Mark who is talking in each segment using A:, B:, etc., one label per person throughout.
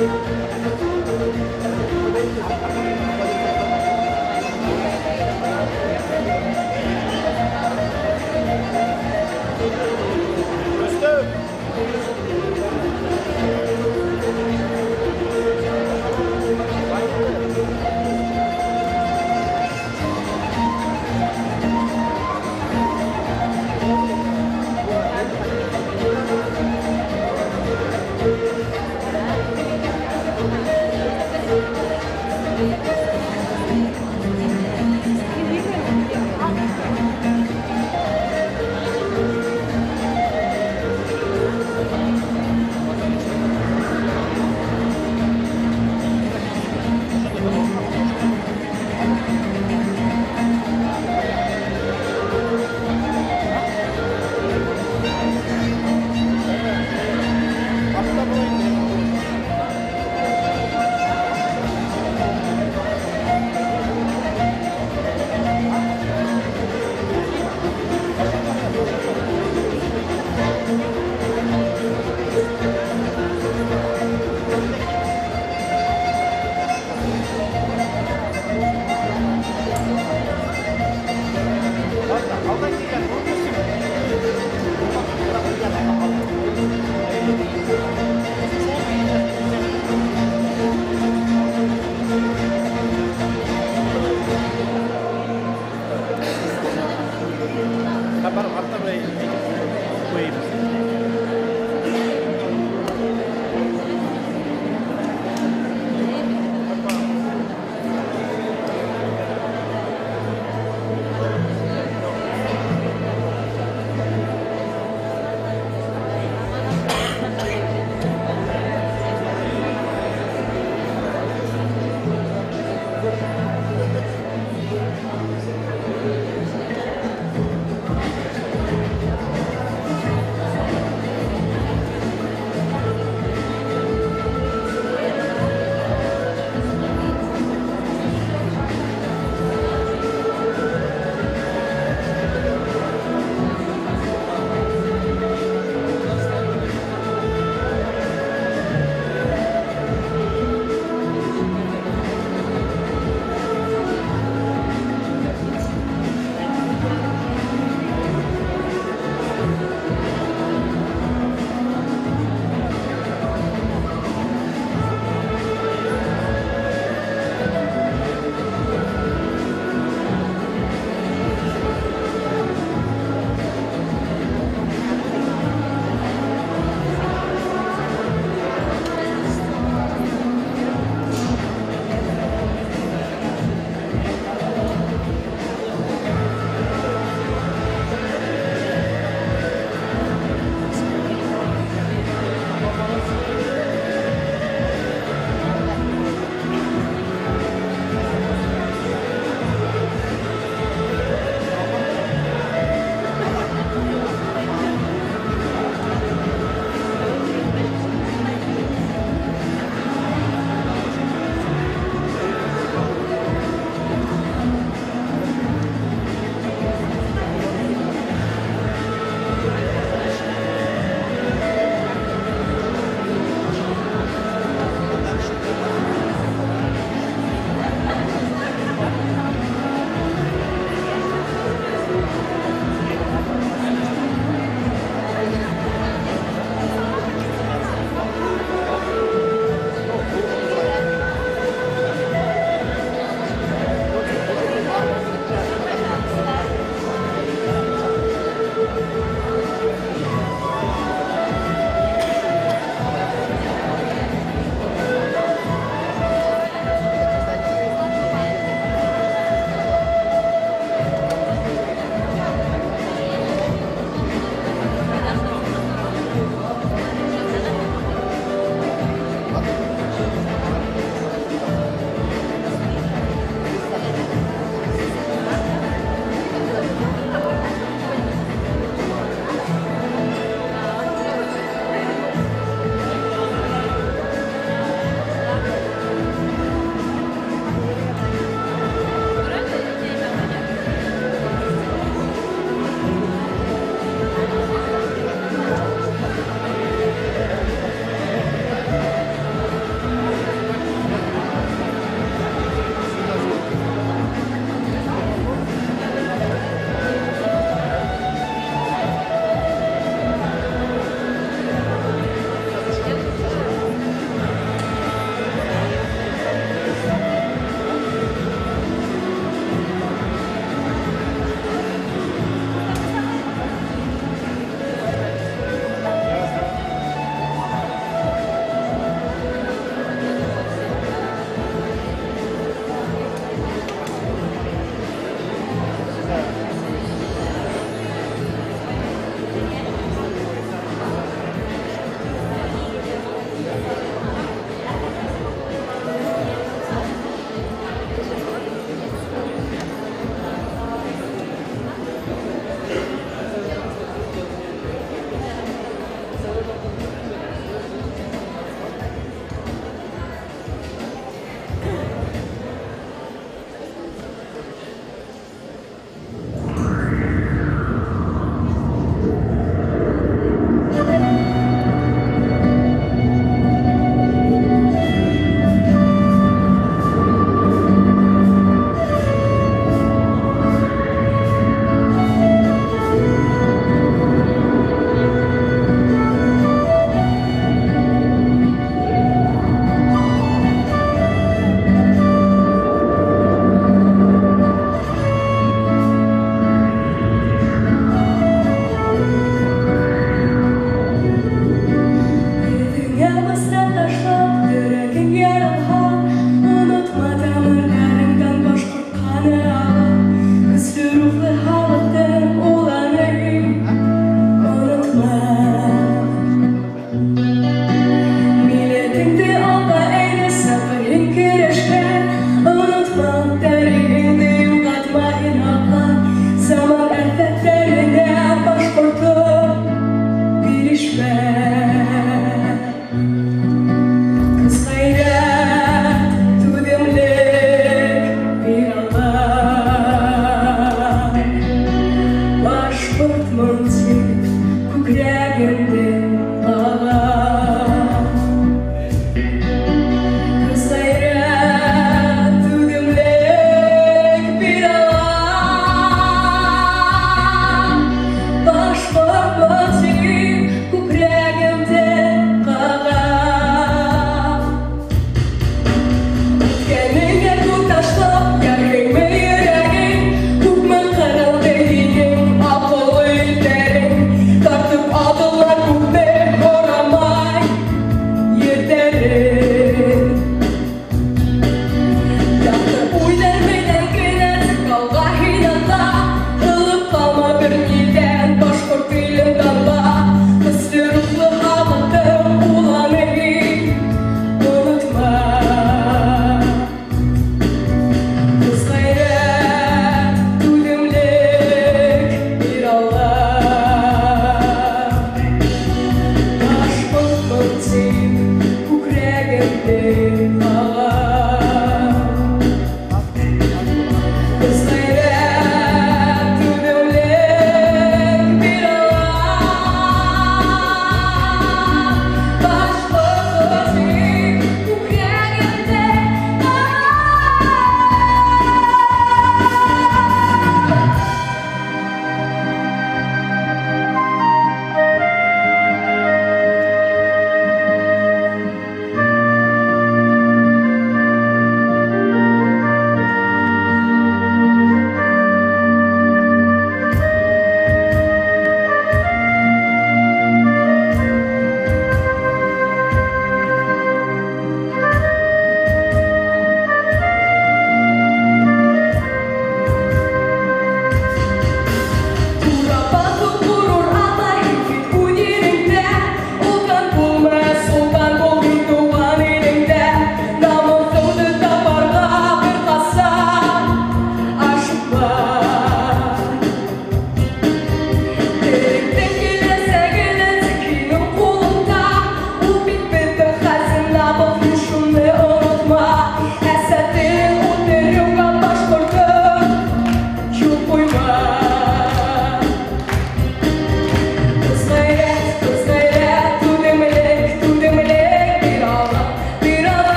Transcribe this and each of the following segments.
A: Thank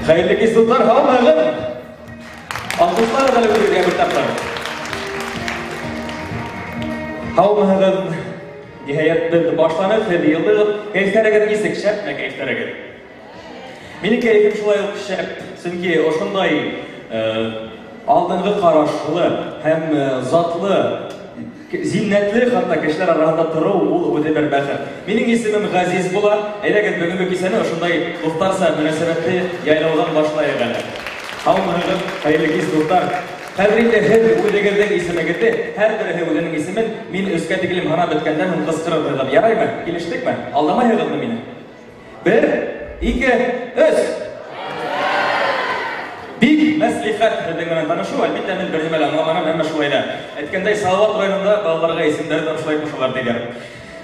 A: Хәйерле кис, дуҫтар, һаумыһығыҙ? Алҡышлар әле үҙегеҙгә бер тапҡыр. Һаумыһығыҙ? Ниһайәт, беҙ башланыҡ, һеҙ йыйылдығыҙ. Кәйефтәрегеҙ нисек, шәпме кәйефтәрегеҙ? Минең кәйефем шулай уҡ шәп, сөнки ошондай алдынғы ҡарашлы һәм затлы, зиннәтле хатта кешеләр араһында тороу ул үҙе бер бәхет. Минең исемем Ғәзиз була. Әйҙәгеҙ, бөгөнгө кисәне ошондай дуҫтарса мөнәсәбәтле яйлауҙан башлайыҡ әле. Һаумыһығыҙ, хәйерле кис, дуҫтар. Хәҙер инде һеҙ үҙегеҙҙең исемегеҙҙе, һәр береһе үҙенең исемен мин өскә тиклем һанап бөткәндән һуң ҡысҡырырһығыҙ. Яраймы? Килештекме? Алдамайһығыҙмы мине? Бер, ике, өс. Бик мәслихәт һеҙҙең менән танышыу. Әлбиттә, мин бер нимә лә аңламаным, әммә шулай ҙа. Әйткәндәй, Салават районында балаларға исемдәрен ошолай ҡушалар тиҙәр.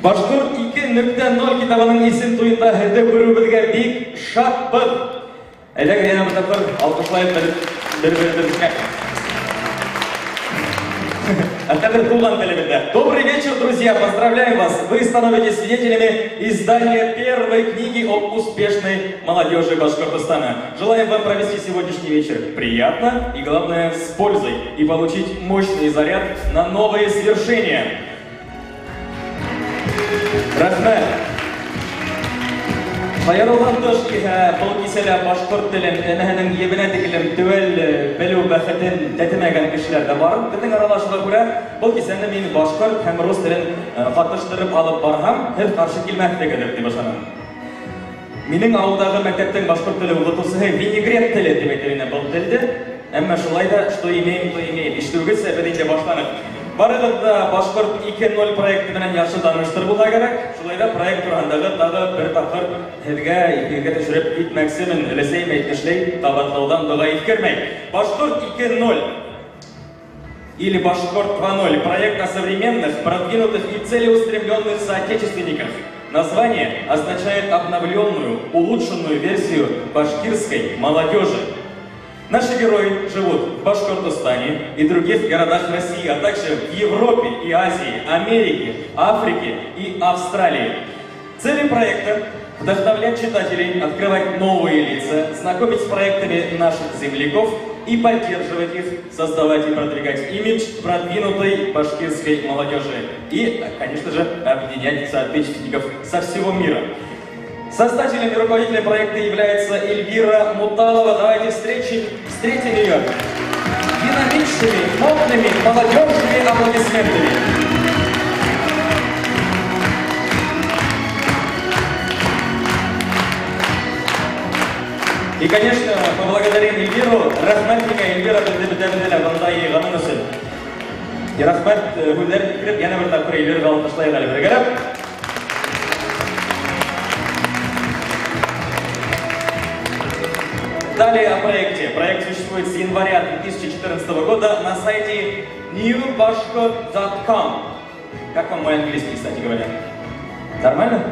A: Башҡорт 2.0 китабының исем туйында һеҙҙе күреүебеҙгә бик шатбыҙ. Әйҙәгеҙ, йәнә бер тапҡыр алҡышлайыҡ бер-беребеҙгә. А хәҙер туған телебеҙҙә. Добрый вечер, друзья! Поздравляем вас! Вы становитесь свидетелями издания первой книги об успешной молодежи Башкортостана. Желаем вам провести сегодняшний вечер приятно и, главное, с пользой и получить мощный заряд на новые свершения. Рәхмәт! Шаярыуҙан тыш иһә был кисәлә башҡорт телен энәһенең ебенә тиклем теүәл белеү бәхетен тәтемәгән кешеләр дә бар. Беҙҙең арала, шуға күрә был кисәне мин башҡорт һәм рус телен ҡатыштырып алып барһам, һеҙ ҡаршы килмәҫһегеҙ тип ышанам. Минең ауылдағы мәктәптең башҡорт теле уҡытыусыһы винегрет теле тип әйтер ине был телде. Әммә шулай да, что имеем, то имеем. Ишетеүегеҙсә, беҙ инде башланыҡ. Барығыҙ да Башҡорт 2.0 проекты менән яҡшы таныштыр булһа кәрәк. Шулай да проект тураһындағы тағы бер тапҡыр һеҙгә иҫегеҙгә төшөрөп китмәксемен. Өләсәйем әйтмешләй, ҡабатлауҙан доға иҫкермәй. Башҡорт 2.0 или Башкорт 2.0 – проект о современных, продвинутых и целеустремленных соотечественниках. Название означает обновленную, улучшенную версию башкирской молодежи. Наши герои живут в Башкортостане и других городах России, а также в Европе и Азии, Америке, Африке и Австралии. Цели проекта – вдохновлять читателей, открывать новые лица, знакомить с проектами наших земляков и поддерживать их, создавать и продвигать имидж продвинутой башкирской молодежи и, конечно же, объединять соотечественников со всего мира. Создателем и руководителем проекта является Эльвира Муталова. Давайте встретим ее динамичными, модными, молодежными аплодисментами. И, конечно, поблагодарим Эльвиру. Рәхмәт һиңә, Эльвира, беҙҙе бөтәбеҙҙе лә бында йыйғаның өсөн. Рәхмәт һүҙҙәрен китереп, йәнә бер тапҡыр Эльвираға алҡышлайыҡ әле бергәләп. Далее о проекте. Проект существует с января 2014 года на сайте newbashkort.com. Как вам мой английский, кстати говоря? Нормально?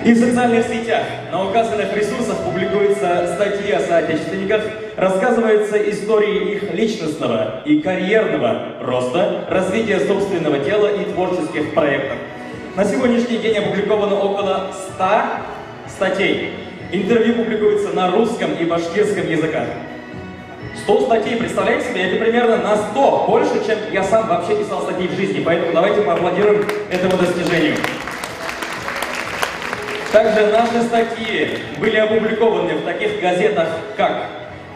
A: И в социальных сетях. На указанных ресурсах публикуются статьи о соотечественниках, рассказываются истории их личностного и карьерного роста, развития собственного дела и творческих проектов. На сегодняшний день опубликовано около 100 статей. Интервью публикуется на русском и башкирском языках. 100 статей, представляете себе, это примерно на 100 больше, чем я сам вообще писал статьи в жизни, поэтому давайте поаплодируем этому достижению. Также наши статьи были опубликованы в таких газетах, как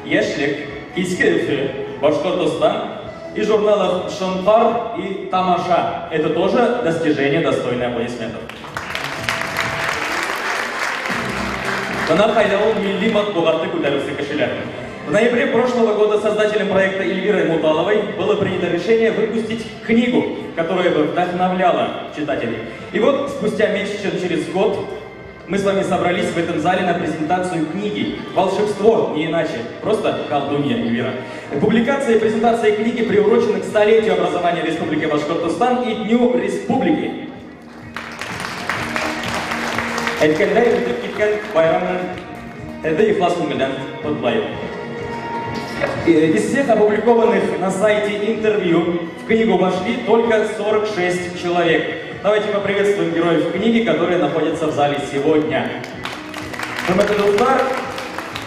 A: «Йәшлек», «Киске Өфө», «Башкортостан» и журналах «Шонҡар» и «Тамаша». Это тоже достижение, достойное аплодисментов. Бына ҡайҙа ул милли матбуғатты күтәреүсе кешеләр. В ноябре прошлого года создателем проекта Эльвирой Муталовой было принято решение выпустить книгу, которая бы вдохновляла читателей. И вот спустя меньше чем через год мы с вами собрались в этом зале на презентацию книги «Волшебство», не иначе, просто колдунья Эльвира. Публикация и презентация книги приурочены к столетию образования Республики Башкортостан и Дню Республики. Әйткәндәй, үтеп киткән байрам менән һеҙҙе ихлас күңелдән ҡотлайым. Из всех опубликованных на сайте интервью в книгу вошли только 46 человек. Давайте поприветствуем героев книги, которые находятся в зале сегодня. Хөрмәтле дуҫтар,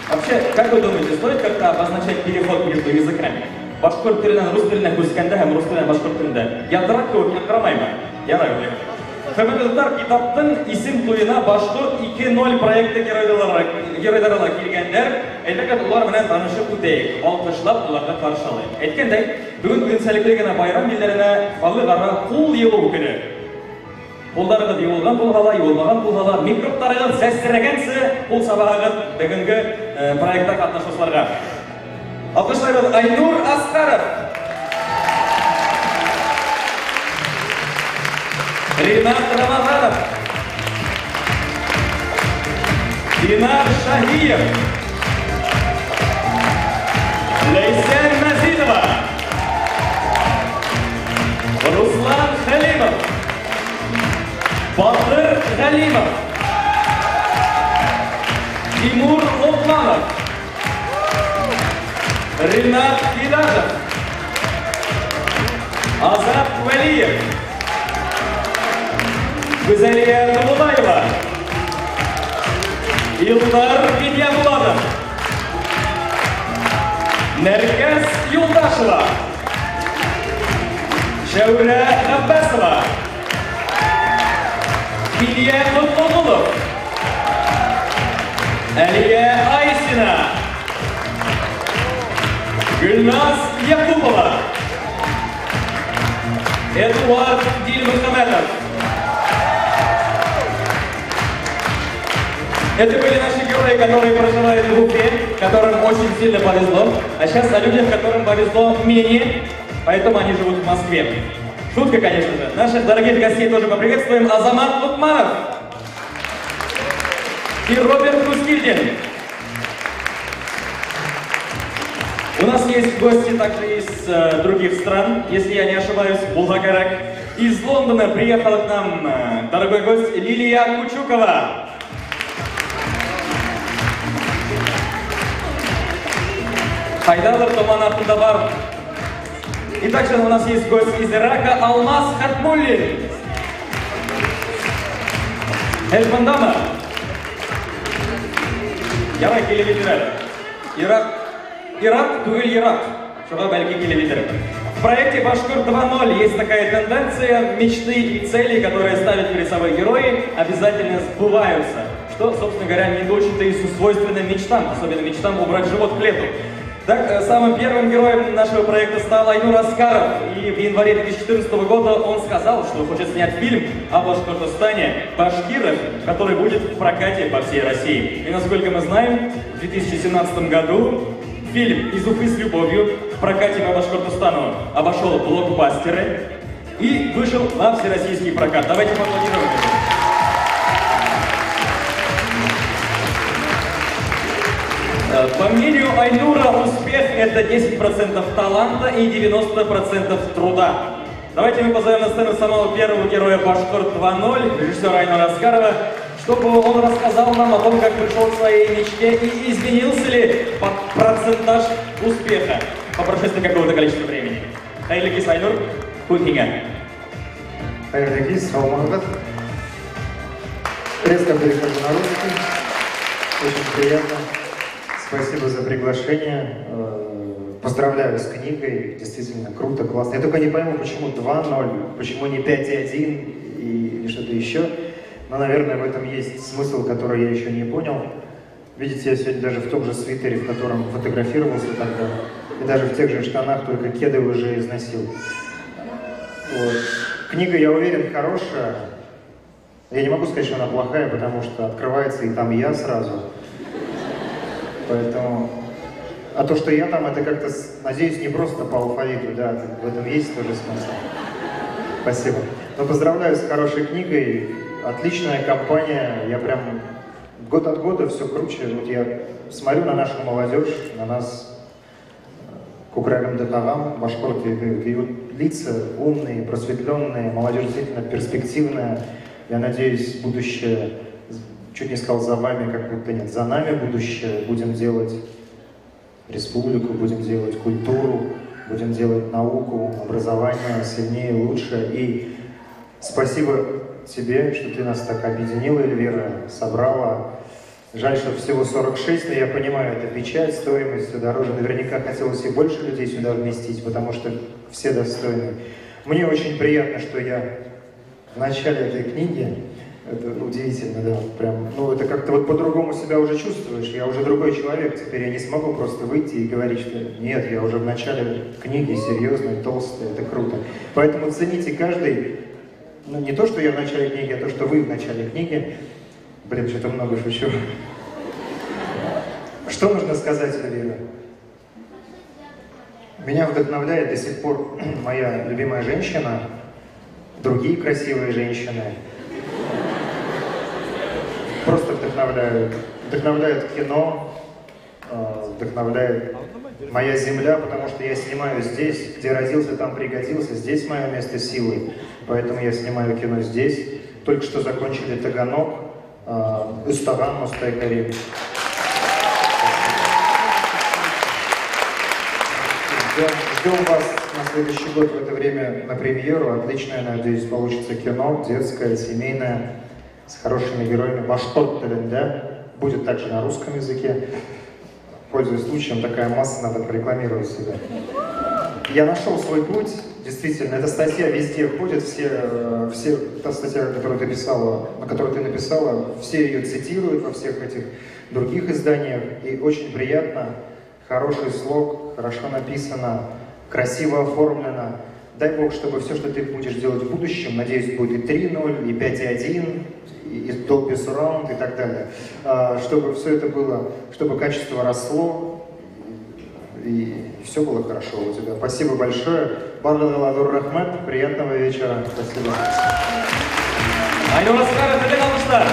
A: Вообще, как вы думаете, стоит как-то обозначать переход между языками? Башҡорт теленән рус теленә күскәндә һәм рус теленән башҡорт теленә. Янтыраҡ кеүек яңғырамаймы? Ярай, уйлайым. Хөрмәтле дуҫтар, китаптың исем туйына Башҡорт 2.0 проекты геройҙары ла килгәндәр. Әйҙәгеҙ, улар менән танышып үтәйек. Алҡышлап уларҙы ҡаршы алайыҡ. Әйткәндәй, бөгөн үҙенсәлекле генә байрам билдәләнә, халыҡ-ара ҡул йыуыу көнө. Ҡулдарығыҙ йыуылған булһа ла, йыуылмаған булһа ла, микробтарығыҙ сәсрәгәнсе ҡул сабағығыҙ бөгөнгө проектта ҡатнашыусыларға. Алҡышлайбыҙ Айнур Асҡаров, Ринат Рамазанов, Динар Шаһиев, Ләйсән Мәзинова, Руслан Хәлимов, Батыр Ғәлимов, Тимур Лоҡманов, Ринат Гилажев, Азат Вәлиев, Гүзәлиә Тулыбаева, Илдар Кинйәбулатов, Нәркәс Юлдашева, Шәүрә Ғәббәсова, Илья Ҡотлоғолов, Әлиә Айсина, Гөлназ Яҡупова, Эдуард Дильмөхәмәтов. Это были наши герои, которые проживают в Уфе, которым очень сильно повезло. А сейчас о людях, которым повезло менее, поэтому они живут в Москве. Шутка, конечно же. Наших дорогих гостей тоже поприветствуем. Азамат Лукманов и Роберт Рускильдин. У нас есть гости также из других стран, если я не ошибаюсь, Булгагарак. Из Лондона приехала к нам дорогой гость Лилия Кучукова. Хайдалыр томан артында бар. И также у нас есть гость из Ирака Алмаз Хатмуллин. Эльфандама. Ярай килеп етер әле. Ирак, Ирак түгел Ирак. Шуға бәлки килеп етер. В проекте Башкорт 2.0 есть такая тенденция: мечты и цели, которые ставят перед собой герои, обязательно сбываются. Что, собственно говоря, не очень-то и свойственно мечтам, особенно мечтам убрать живот к лету. Так, самым первым героем нашего проекта стал Айнур Аскаров. И в январе 2014 года он сказал, что хочет снять фильм о Башкортостане «Башкирах», который будет в прокате по всей России. И насколько мы знаем, в 2017 году фильм «Из Уфы с любовью» в прокате по Башкортостану обошел блокбастеры и вышел на всероссийский прокат. Давайте поаплодируем. По мнению Айнура, успех – это 10% таланта и 90% труда. Давайте мы позовем на сцену самого первого героя «Башкорт 2.0», режиссера Айнура Аскарова, чтобы он рассказал нам о том, как пришел к своей мечте и изменился ли процентаж успеха по прошествии какого-то количества времени. Хәйерле кис, Айнур, һүҙ һиңә.
B: Хәйерле кис, һаумыһығыҙ. Резко перехожу на русский. Очень приятно. Спасибо за приглашение. Поздравляю с книгой. Действительно круто, классно. Я только не пойму, почему 2.0, почему не 5.1 или что-то еще. Но, наверное, в этом есть смысл, который я еще не понял. Видите, я сегодня даже в том же свитере, в котором фотографировался тогда, и даже в тех же штанах, только кеды уже износил. Вот. Книга, я уверен, хорошая. Я не могу сказать, что она плохая, потому что открывается и там я сразу. Поэтому... А то, что я там, это как-то, надеюсь, не просто по алфавиту, да, в этом есть тоже смысл. Спасибо. Но поздравляю с хорошей книгой, отличная компания, я прям год от года все круче. Вот я смотрю на нашу молодежь, на нас, күкрәгемде тағам, башҡорт, и вот лица умные, просветленные, молодежь действительно перспективная. Я надеюсь, будущее, чуть не сказал за вами, как будто нет, за нами будущее. Будем делать республику, будем делать культуру, будем делать науку, образование сильнее, лучше. И спасибо тебе, что ты нас так объединила, Эльвира, собрала. Жаль, что всего 46, но я понимаю, это печать, стоимость все дороже. Наверняка хотелось и больше людей сюда вместить, потому что все достойны. Мне очень приятно, что я в начале этой книги, это удивительно, да, прям, ну это как-то вот по-другому себя уже чувствуешь, я уже другой человек, теперь я не смогу просто выйти и говорить, что нет, я уже в начале книги серьезный, толстый, это круто. Поэтому цените каждый, ну не то, что я в начале книги, а то, что вы в начале книги. Блин, что-то много шучу. Что нужно сказать, Эльвира? Меня вдохновляет до сих пор моя любимая женщина, другие красивые женщины. Просто вдохновляют. Вдохновляет кино, вдохновляет моя земля, потому что я снимаю здесь, где родился, там пригодился, здесь мое место силы, поэтому я снимаю кино здесь. Только что закончили Таганок, Устаган, Мустай-Карим. Ждем вас на следующий год в это время на премьеру. Отличное, надеюсь, получится кино, детское, семейное, с хорошими героями. Башкорт да? Будет также на русском языке. Пользуясь случаем, такая масса, надо прорекламировать себя. Я нашел свой путь, действительно, эта статья везде ходит, все, та статья, которую ты писала, на которую ты написала, все ее цитируют во всех этих других изданиях, и очень приятно, хороший слог, хорошо написано, красиво оформлено. Дай Бог, чтобы все, что ты будешь делать в будущем, надеюсь, будет и 3.0, и 5.1, и Dolby Surround и так далее, чтобы все это было, чтобы качество росло, и все было хорошо у тебя. Спасибо большое. Барлығығыҙға ҙур рәхмәт. Приятного вечера. Спасибо.
A: Айнур Асҡаров, һеҙҙең алҡыштар.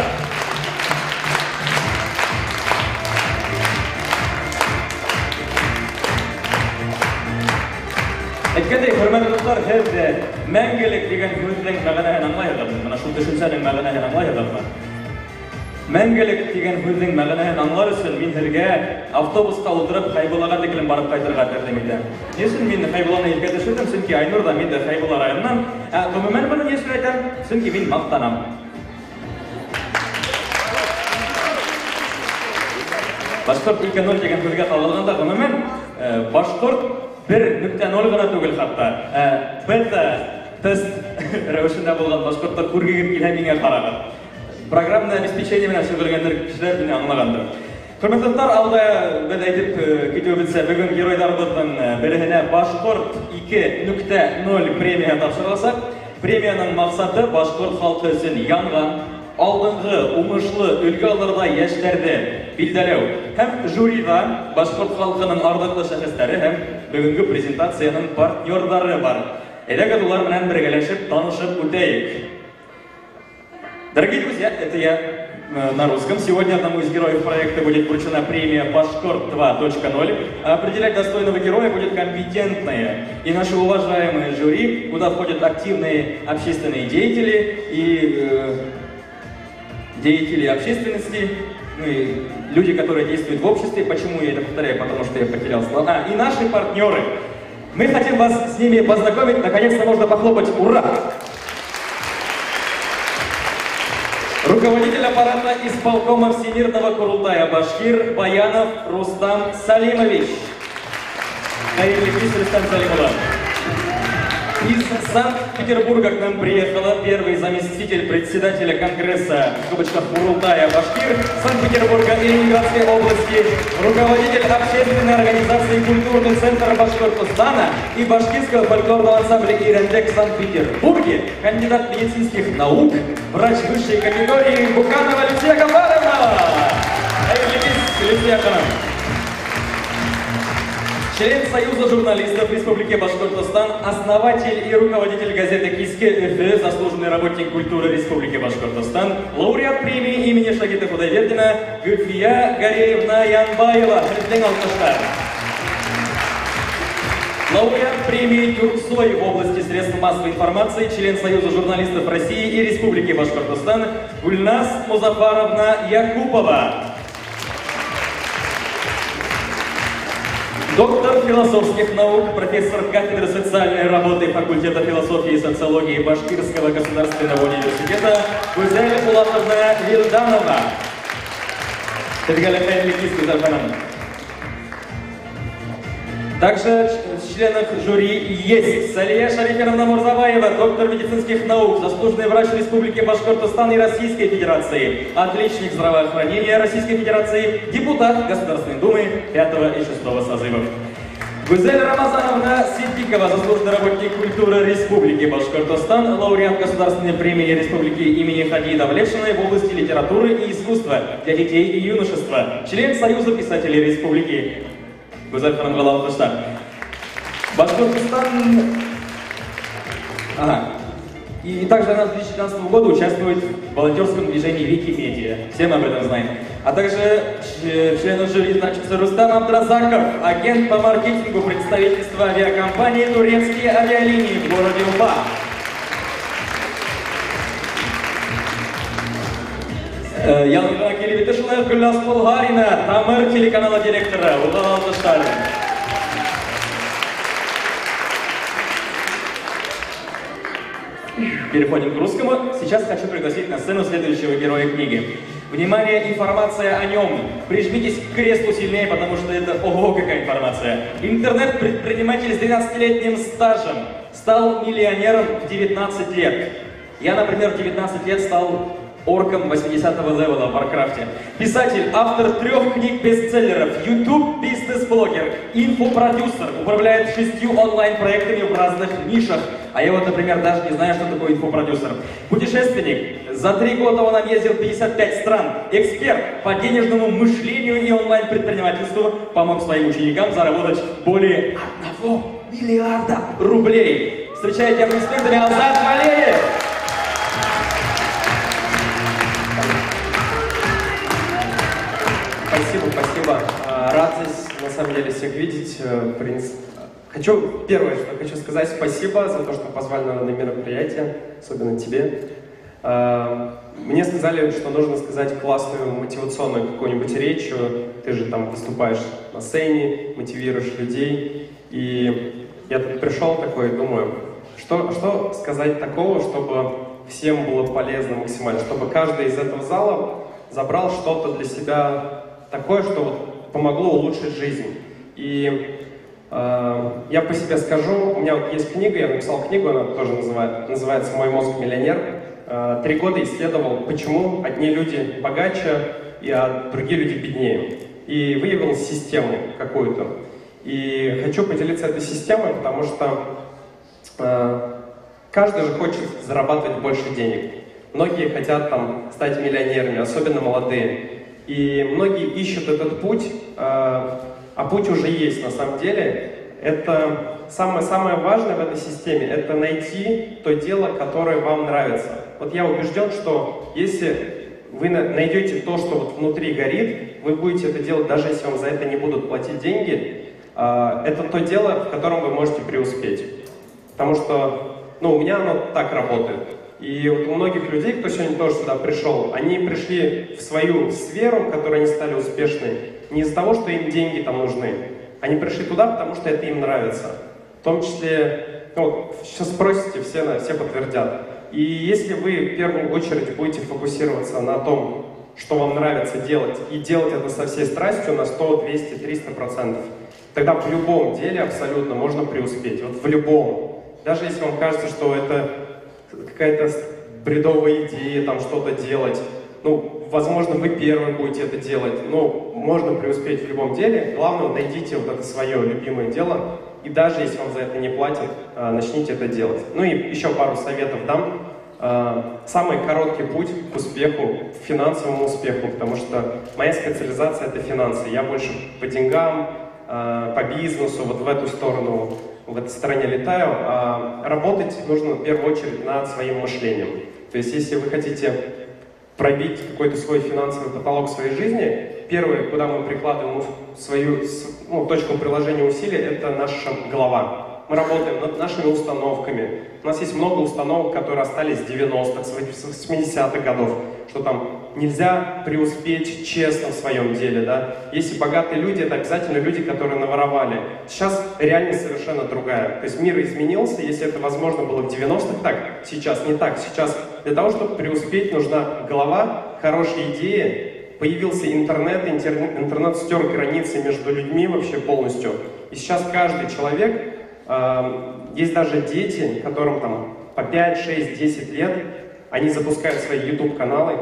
A: Әйткәндәй, хөрмәтле дуҫтар, һеҙ мәңгелек тигән һүҙҙең мәғәнәһен аңлайһығыҙмы? Мына шул төшөнсәнең мәғәнәһен аңлайһығыҙмы? Мәңгелек тигән һүҙҙең мәғәнәһен аңлар өсөн мин һеҙгә автобусҡа ултырып Хәйбуллаға тиклем барып ҡайтырға тәҡдим итәм. Ни өсөн мин Хәйбулланы иҫкә төшөрҙөм? Сөнки Айнур ҙа, мин дә Хәйбулла районынан. Ә ғөмүмән быны ни өсөн әйтәм? Сөнки мин маҡтанам. Башҡорт 2.0 тигән һүҙгә ҡағылғанда, ғөмүмән, башҡорт 1.0 ғына түгел хатта. Бета тест рәүешендә булған башҡорттар күргегеҙ килһә миңә ҡарағыҙ. Программное обеспечение менән шөғөлләнгәндер кешеләр мине аңлағандыр. Хөрмәтле дуҫтар, алда беҙ әйтеп китеүебеҙсә, бөгөн геройҙарыбыҙҙың береһенә Башҡорт 2.0 премия тапшырыласаҡ. Премияның маҡсаты башҡорт халҡы өсөн янған, алдынғы, уңышлы өлгө алырҙай йәштәрҙе билдәләү һәм жюриҙа башҡорт халҡының арҙаҡлы шәхестәре һәм бөгөнгө презентацияның партнерҙары бар. Әйҙәгеҙ улар менән бергәләшеп танышып үтәйек. Дорогие друзья, это я на русском. Сегодня одному из героев проекта будет вручена премия «Башкорт 2.0». Определять достойного героя будет компетентное и наше уважаемое жюри, куда входят активные общественные деятели и деятели общественности, ну и люди, которые действуют в обществе. Почему я это повторяю? Потому что я потерял слова. И наши партнеры. Мы хотим вас с ними познакомить. Наконец-то можно похлопать. Ура! Руководитель аппарата исполкома Всемирного Курултая Башкир Баянов Рустам Салимович. Хәйерле кис, Рустам Салимович. Из Санкт-Петербурга к нам приехала первый заместитель председателя Конгресса в скобочках Курултая Башкир Санкт-Петербурга и Ленинградской области, руководитель общественной организации «Культурный центр Башкортостана» и башкирского фольклорного ансамбля «Ирендек» в Санкт-Петербурге, кандидат медицинских наук, врач высшей категории Буканова Люция Гамбаровна. Люция ханым. Член Союза журналистов Республики Башкортостан, основатель и руководитель газеты «Киске Өфө», заслуженный работник культуры Республики Башкортостан, лауреат премии имени Шагита Худайвердина Гульфия Гареевна Янбаева. Лауреат премии «Тюрксой» в области средств массовой информации, член Союза журналистов России и Республики Башкортостан Гульнас Музафаровна Якупова. Доктор философских наук, профессор кафедры социальной работы факультета философии и социологии Башкирского государственного университета Гузель Булатовна Вилданова. Һеҙгә лә хәйерле кис, Гүзәл ханым. Также в членах жюри есть Салия Шариферовна Мурзабаева, доктор медицинских наук, заслуженный врач Республики Башкортостан и Российской Федерации, отличник здравоохранения Российской Федерации, депутат Государственной Думы 5 и 6 созывов. Гузель Рамазановна Сиддикова, заслуженный работник культуры Республики Башкортостан, лауреат Государственной премии Республики имени Хади Давлетшиной в области литературы и искусства для детей и юношества, член Союза писателей Республики. Гүзәл ханымға алҡыштар. Башкортостан... Ага. И также она с 2012 года участвует в волонтерском движении Викимедиа. Все мы об этом знаем. А также членом жюри значится Рустам Абдразаков, агент по маркетингу представительства авиакомпании «Турецкие авиалинии» в городе Уфа. Янға килеп етте шулай уҡ Гөлназ Ҡолһарина, Тамыр телеканалы директоры. Уға алҡыштар. Переходим к русскому. Сейчас хочу пригласить на сцену следующего героя книги. Внимание, информация о нем. Прижмитесь к креслу сильнее, потому что это ого, какая информация. Интернет-предприниматель с 12-летним стажем стал миллионером в 19 лет. Я, например, в 19 лет стал орком 80-го левела в Варкрафте. Писатель, автор 3 книг-бестселлеров, YouTube-бизнес-блогер, инфопродюсер, управляет 6 онлайн-проектами в разных нишах. А я вот, например, даже не знаю, что такое инфопродюсер. Путешественник. За 3 года он объездил 55 стран. Эксперт по денежному мышлению и онлайн-предпринимательству, помог своим ученикам заработать более 1 миллиарда рублей. Встречайте аплодисментами Азат Валеев!
C: Спасибо, спасибо. Рад здесь, на самом деле, всех видеть. Хочу, первое, что хочу сказать, спасибо за то, что позвали на мероприятие, особенно тебе. Мне сказали, что нужно сказать классную мотивационную какую-нибудь речь. Ты же там выступаешь на сцене, мотивируешь людей. И я тут пришел такой, думаю, что сказать такого, чтобы всем было полезно максимально, чтобы каждый из этого зала забрал что-то для себя такое, что вот помогло улучшить жизнь. И я по себе скажу, у меня вот есть книга, я написал книгу, она тоже называется «Мой мозг миллионер». 3 года исследовал, почему одни люди богаче, а другие люди беднее. И выявил систему какую-то. И хочу поделиться этой системой, потому что каждый же хочет зарабатывать больше денег. Многие хотят там стать миллионерами, особенно молодые. И многие ищут этот путь, а путь уже есть на самом деле. Это самое-самое важное в этой системе, это найти то дело, которое вам нравится. Вот я убежден, что если вы найдете то, что вот внутри горит, вы будете это делать, даже если вам за это не будут платить деньги. Это то дело, в котором вы можете преуспеть. Потому что, ну, у меня оно так работает. И вот у многих людей, кто сегодня тоже сюда пришел, они пришли в свою сферу, в которой они стали успешны, не из-за того, что им деньги там нужны. Они пришли туда, потому что это им нравится. В том числе, ну, сейчас спросите, все подтвердят. И если вы в первую очередь будете фокусироваться на том, что вам нравится делать, и делать это со всей страстью на 100, 200, 300%, тогда в любом деле абсолютно можно преуспеть. Вот в любом. Даже если вам кажется, что это какая-то бредовая идея, там что-то делать, ну, возможно, вы первый будете это делать, но можно преуспеть в любом деле. Главное, найдите вот это свое любимое дело, и даже если вам за это не платят, начните это делать. Ну и еще пару советов дам. Самый короткий путь к успеху, к финансовому успеху, потому что моя специализация — это финансы. Я больше по деньгам, по бизнесу, вот в эту сторону, в этой стороне летаю. А работать нужно в первую очередь над своим мышлением. То есть если вы хотите пробить какой-то свой финансовый потолок в своей жизни, первое, куда мы прикладываем свою, ну, точку приложения усилий, это наша голова. Мы работаем над нашими установками. У нас есть много установок, которые остались с 90-х, с 80-х годов, что там нельзя преуспеть честно в своем деле, да. Если богатые люди, это обязательно люди, которые наворовали. Сейчас реальность совершенно другая. То есть мир изменился, если это возможно было в 90-х, так, сейчас не так. Сейчас для того, чтобы преуспеть, нужна голова, хорошие идеи Появился интернет, интернет стер границы между людьми вообще полностью. И сейчас каждый человек, есть даже дети, которым там по 5, 6, 10 лет, они запускают свои YouTube-каналы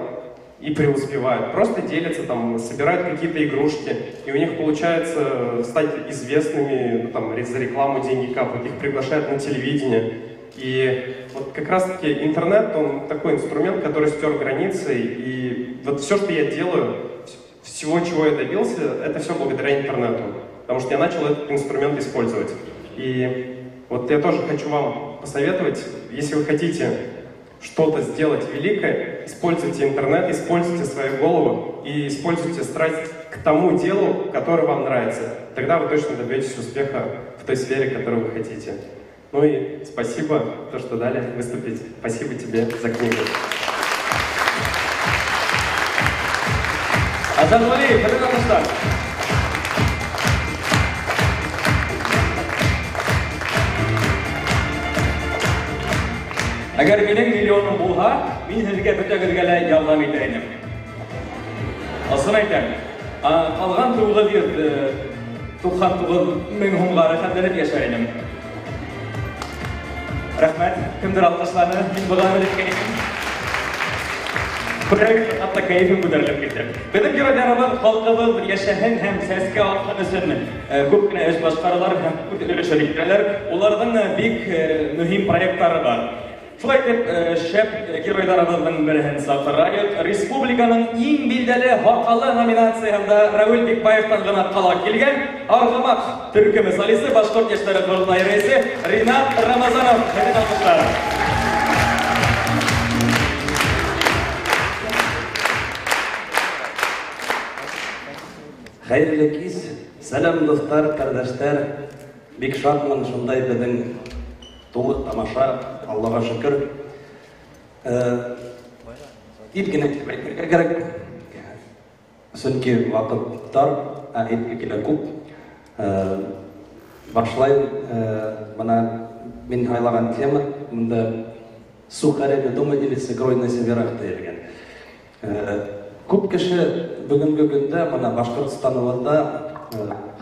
C: и преуспевают. Просто делятся, там, собирают какие-то игрушки, и у них получается стать известными, ну, там, за рекламу деньги капают, их приглашают на телевидение. И вот как раз-таки интернет, он такой инструмент, который стер границы, и вот все, что я делаю, всего, чего я добился, это все благодаря интернету, потому что я начал этот инструмент использовать. И вот я тоже хочу вам посоветовать, если вы хотите что-то сделать великое, используйте интернет, используйте свою голову и используйте страсть к тому делу, которое вам нравится. Тогда вы точно добьетесь успеха в той сфере, которую вы хотите. Ну и спасибо, то, что дали выступить. Спасибо тебе за книгу.
A: Азат Валиев, пожалуйста. Әгәр минең миллионым булһа, мин һеҙгә бөтәгеҙгә лә ярҙам итер инем. Ысын әйтәм, ҡалған 999 мең һумға рәхәтләнеп йәшәр инем. Рәхмәт, кемдер алҡышланы, мин быға әмел иткән инем. Күрәгеҙ, хатта кәйефем күтәрелеп китте. Беҙҙең геройҙарыбыҙ халҡыбыҙ йәшәһен һәм сәскә атһын өсөн күп кенә эш башҡаралар һәм үҙ өлөшөн итерәләр. Уларҙың бик мөһим проекттары бар. Шулай итеп, шәп геройҙарыбыҙҙың береһен саҡырайыҡ. Республиканың иң билдәле һаҡалы номинацияһында Рауил Бикбаевтан ғына ҡала килгән Арғымаҡ төркөмө солисы, Башҡорт йәштәре ҡоролтайы рәйесе Ринат Рамазанов. Һеҙҙең алҡыштар.
D: Хәйерле кис, сәләм дуҫтар, ҡәрҙәштәр. Бик шатмын, шундай беҙҙең тулы тамаша, Аллаға шөкөр. Тиҙ генә итеп әйтергә кәрәк, сөнки ваҡыт тар, ә әйтке килә күп. Башлайым, бына мин һайлаған тема, бында сухарями дома или с игрой на северах тейелгән. Күп кеше бөгөнгө көндә бына Башҡортостаныбыҙҙа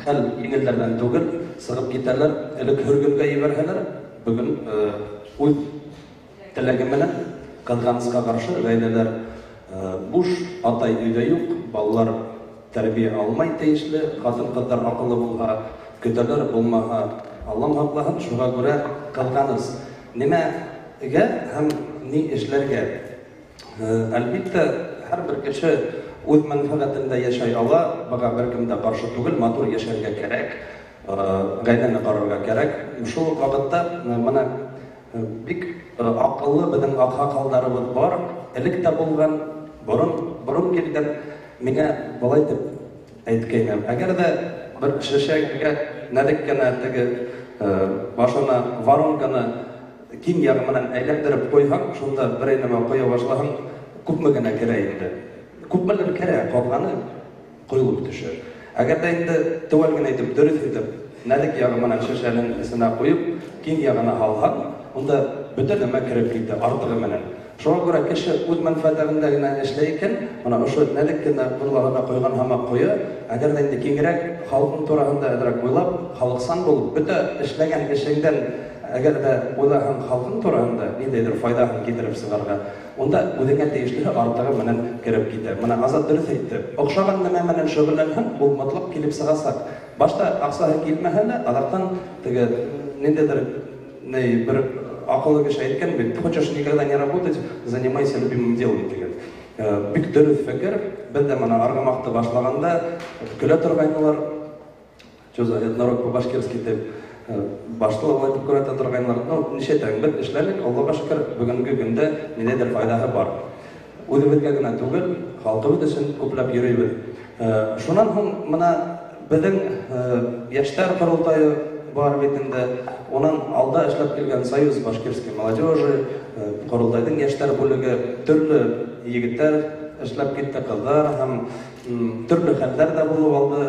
D: хәл еңелдәрҙән түгел, сығып китәләр, элек һөргөнгә ебәрһәләр, бөгөн үҙ теләге менән ҡыҙғанысҡа ҡаршы ғаиләләр буш, атай өйҙә юҡ, балалар тәрбиә алмай тейешле, ҡатын-ҡыҙҙар аҡыллы булһа көтәләр, булмаһа Аллам һаҡлаһын, шуға күрә ҡыҙғаныс. Нимәгә һәм ни эшләргә? Әлбиттә, һәр бер кеше үҙ мәнфәғәтендә йәшәй ала, быға бер кем дә ҡаршы түгел, матур йәшәргә кәрәк, ғаиләне ҡарарға кәрәк. Шул уҡ ваҡытта бына бик аҡыллы беҙҙең аҡһаҡалдарыбыҙ бар, элек тә булған, борон килгән. Миңә былай тип әйткәйнем: әгәр ҙә бер шешәгә нәҙек кенә теге башына воронканы киң яғы менән әйләндереп ҡуйһаң, шунда берәй нәмә ҡоя башлаһаң, күпме генә керә инде. Күпмелер керә, ҡалғаны ҡойолоп төшөр. Әгәр ҙә инде теүәл генә итеп, дөрөҫ итеп, нәҙек яғы менән шешәнең эсенә ҡуйып, киң яғына һалһаң, унда бөтә нәмә кереп китә, артығы менән. Шуға күрә кеше үҙ мәнфәғәтендә генә эшләй икән, бына ошо нәҙек кенә бурлағына ҡойған һымаҡ ҡоя, әгәр ҙә инде киңерәк халыҡтың тураһында әҙерәк уйлап, халыҡсан булып, бөтә эшләгән эшеңдән әгәр ҙә уйлаһаң халҡың тураһында ниндәйҙер файҙаһын килтереп сығарға, унда үҙеңә тейешле артығы менән кереп китә. Бына Азат дөрөҫ әйтте. Оҡшаған нәмә менән шөғөлләнһәң, ул мотлаҡ килеп сығасаҡ. Башта аҡсаһы килмәһә лә, аҙаҡтан теге ниндәйҙер бер аҡыллы кеше әйткән бит: хочешь никогда не работать, занимайся любимым делом тигән. Бик дөрөҫ фекер. Беҙ ҙә бына Арғымаҡты башлағанда көлә торғайнылар. Что за этнорок по-башкирски тип башлы улай итеп күрһәтә торғайнылар. Ну, нисә беҙ эшләнек, Аллаға шөкөр, бөгөнгө көндә ниндәйҙер файҙаһы бар. Үҙебеҙгә генә түгел, халҡыбыҙ өсөн күпләп йөрөйбөҙ. Шунан һуң бына беҙҙең йәштәр ҡоролтайы бар бит инде. Унан алда эшләп килгән Союз башкирской молодежи, ҡоролтайҙың йәштәр бүлеге, төрлө егеттәр эшләп китте, ҡыҙҙар һәм төрлө хәлдәр ҙә булып алды.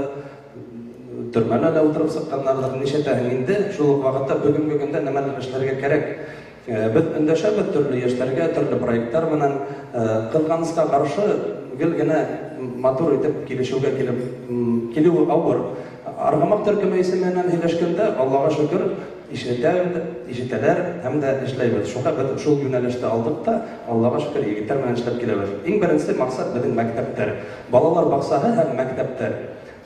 D: Төрмәлә лә ултырып сыҡҡандарҙыр, нисәтәһең инде. Шул уҡ ваҡытта бөгөнгө көндә нәмәлер эшләргә кәрәк. Беҙ өндәшәбеҙ төрлө йәштәргә, төрлө проекттар менән. Ҡыҙғанысҡа ҡаршы гел генә матур итеп килешеүгә килеп килеүе ауыр. Арғымаҡ төркөмө исеменән һөйләшкәндә, Аллаға шөкөр, ишетәләр һәм дә эшләйбеҙ. Шуға беҙ шул йүнәлеште алдыҡ та, Аллаға шөкөр, егеттәр менән эшләп киләбеҙ. Иң беренсе маҡсат беҙҙең мәктәптәр. Балалар баҡсаһы һәм мәктәптәр.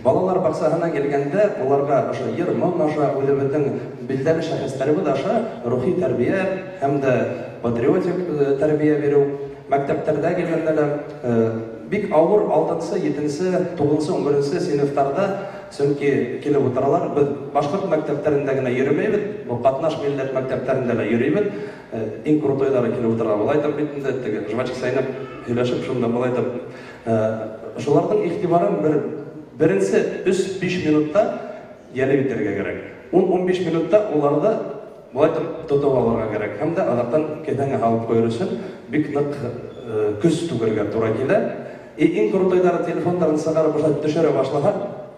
D: Балалар баҡсаһына килгәндә, уларға ошо йыр-моң аша, үҙебеҙҙең билдәле шәхестәребеҙ аша рухи тәрбиә һәм дә патриотик тәрбиә биреү. Мәктәптәрҙә килгәндә лә бик ауыр 6-нсы, 7-нсе, 9-нсы, 11-нсе синыфтарҙа, сөнки килеп ултыралар. Беҙ башҡорт мәктәптәрендә генә йөрөмәйбеҙ, был ҡатнаш милләт мәктәптәрендә лә йөрөйбөҙ. Иң крутойҙары килеп ултыра. Былай итеп бит инде теге жвачка сайнап һөйләшеп шунда былай итеп. Шуларҙың иғтибарын беренсе 3-5 минутта йәлеп итергә кәрәк. 10-15 минутта уларҙы былай итеп тотоп алырға кәрәк. Һәм дә аҙаҡтан кеҫәңә һалып ҡуйыр өсөн бик ныҡ көс түгергә тура килә. Иң крутойҙары телефондарын сығарып башлап төшөрә башлаһа,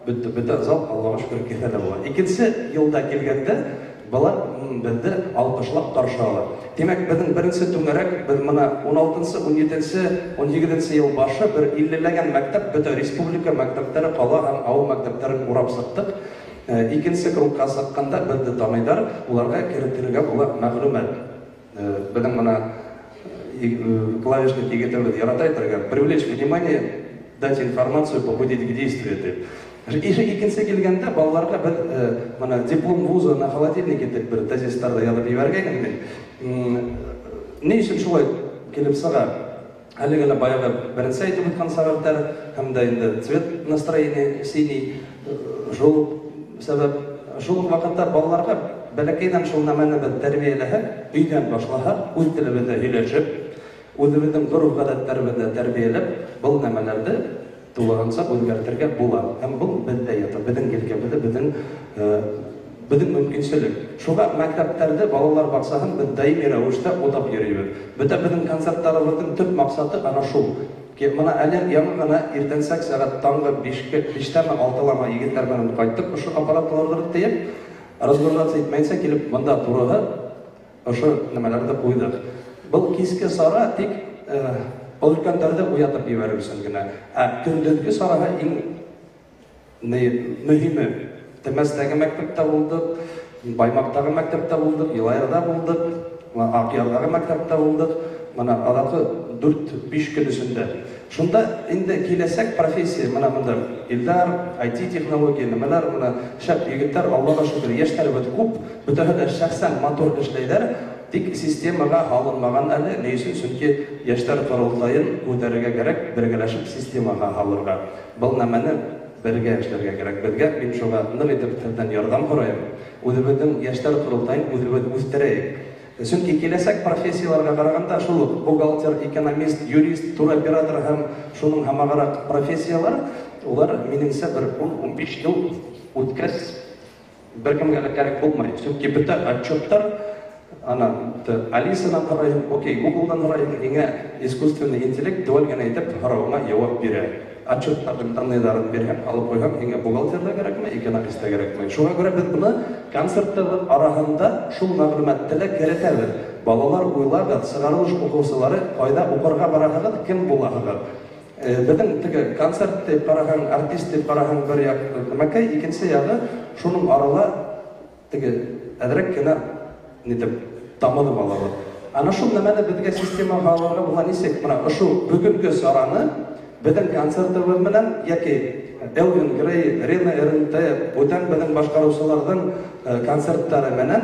D: бөтә зал Аллаға шөкөр кеҫәлә була. Икенсе йылда килгәндә былар беҙҙе алҡышлап ҡаршы ала. Тимәк, беҙҙең беренсе түңәрәк, беҙ мына 16-нсы, 17-нсе, 18-нсе йыл башы бер 50-ләгән мәктәп, бөтә республика мәктәптәре, ҡала һәм ауыл мәктәптәрен урап сыҡтыҡ. Икенсе кругка сыҡҡанда беҙҙе таныйҙар, уларға керетергә була мәғлүмәт. Беҙҙең мына клавишник егетебеҙ ярата әйтергә, привлечь внимание, дать информацию, побудить к действию тип. Икенсе килгәндә балаларға беҙ мына диплом вуза на холодильнике тип бер тезистарҙы яҙып ебәргәйнем мин. Ни өсөн шулай килеп сыға? Әле генә баяғы беренсе әйтеп үткән сәбәптәр һәм дә инде цвет настроение синий, шул сәбәп. Шул уҡ ваҡытта балаларға бәләкәйҙән шул нәмәне беҙ тәрбиәләһәк, өйҙән башлаһаҡ, үҙ телебеҙҙә һөйләшеп, үҙебеҙҙең ғөрөф-ғәҙәттәребеҙҙә тәрбиәләп, был нәмәләрҙе тулыһынса үҙгәртергә була. Һәм был беҙҙә ята, беҙҙең елкәбеҙҙә, беҙҙең мөмкинселек. Шуға мәктәптәрҙе, балалар баҡсаһын беҙ даими рәүештә утап йөрөйбөҙ. Бөтә беҙҙең концерттарыбыҙҙың төп маҡсаты ана шул. Мына әле яңы ғына иртәнсәк сәғәт таңғы 5-тәме, 6-ламы егеттәр менән ҡайттыҡ, ошо аппараттарҙы тейеп, разгружаться итмәйенсә килеп бында турыһы ошо нәмәләрҙе ҡуйҙыҡ. Был киске сара тик өлкәндәрҙе уятып ебәреү өсөн генә. Ә көндөҙгө сараһы иң мөһиме. Темәстәге мәктәптә булдыҡ, Баймаҡтағы мәктәптә булдыҡ, Йылайырҙа булдыҡ, Аҡъярҙағы мәктәптә булдыҡ. Мына аҙаҡы 4-5 көн эсендә. Шунда инде киләсәк профессия, мына бында Илдар, IT технология, нәмәләр, мына шәп егеттәр, Аллаға шөкөр, йәштәребеҙ күп, бөтәһе лә шәхсән матур эшләйҙәр, тик системаға һалынмаған әле. Ни өсөн? Сөнки йәштәр ҡоролтайын күтәрергә кәрәк, бергәләшеп системаға һалырға. Был нәмәне бергә эшләргә кәрәк. Беҙгә, мин шуға ныҡ итеп һеҙҙән ярҙам һорайым. Үҙебеҙҙең йәштәр ҡоролтайын үҙебеҙ үҫтерәйек. Сөнки киләсәк профессияларға ҡарағанда шул уҡ бухгалтер, экономист, юрист, туроператор һәм шуның һамағыраҡ профессиялар, улар минеңсә бер 10-15 йыл үткәс бер кемгә лә кәрәк булмай. Сөнки бөтә отчеттар ана Алисанан һорайһың, окей, Гуглдан һорайһың, һиңә искусственный интеллект теүәл генә итеп һорауыңа яуап бирә. Отчеттарҙың данныйҙарын бирһәң, алып ҡуйһаң, һиңә бухгалтер ҙа кәрәкме, экономист та кәрәкме. Шуға күрә беҙ быны концерттарҙың араһында шул мәғлүмәтте лә керетәбеҙ. Балалар уйлағыҙ, сығарылыш уҡыусылары ҡайҙа уҡырға бараһығыҙ, кем булаһығыҙ. Беҙҙең теге концерт тип ҡараһаң, артист тип ҡараһаң бер яҡ нәмәкәй, икенсе яғы шуның арала теге әҙерәк кенә нитеп тамыҙып алабыҙ. Ана шул нәмәне беҙгә системаға алырға була нисек? Мына ошо бөгөнгө сараны беҙҙең концертыбыҙ менән йәки Элвин Грей, Рена РНТ, бүтән беҙҙең башҡарыусыларҙың концерттары менән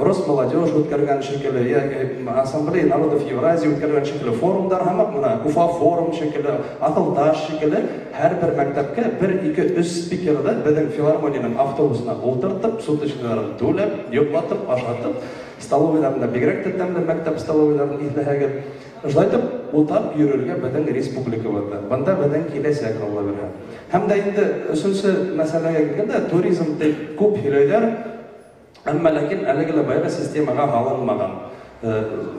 D: Росмолодежь үткәргән шикелле, йәки Ассамблея народов Евразии үткәргән шикелле форумдар һамаҡ, мына Уфа форум шикелле, Аҫылташ шикелле һәр бер мәктәпкә 1-2-3 спикерҙы беҙҙең филармонияның автобусына ултыртып, суточныйларын түләп, йоҡлатып, ашатып, столовыйларында бигерәк тә тәмле мәктәп столовыйларын иҫләһәгеҙ, шулай итеп утап йөрөргә беҙҙең республикабыҙҙа. Бында беҙҙең киләсәк, Алла бирһә. Һәм дә инде өсөнсө мәсьәләгә килгәндә, туризм тип күп һөйләйҙәр, әммә ләкин әлеге лә баяғы системаға һалынмаған.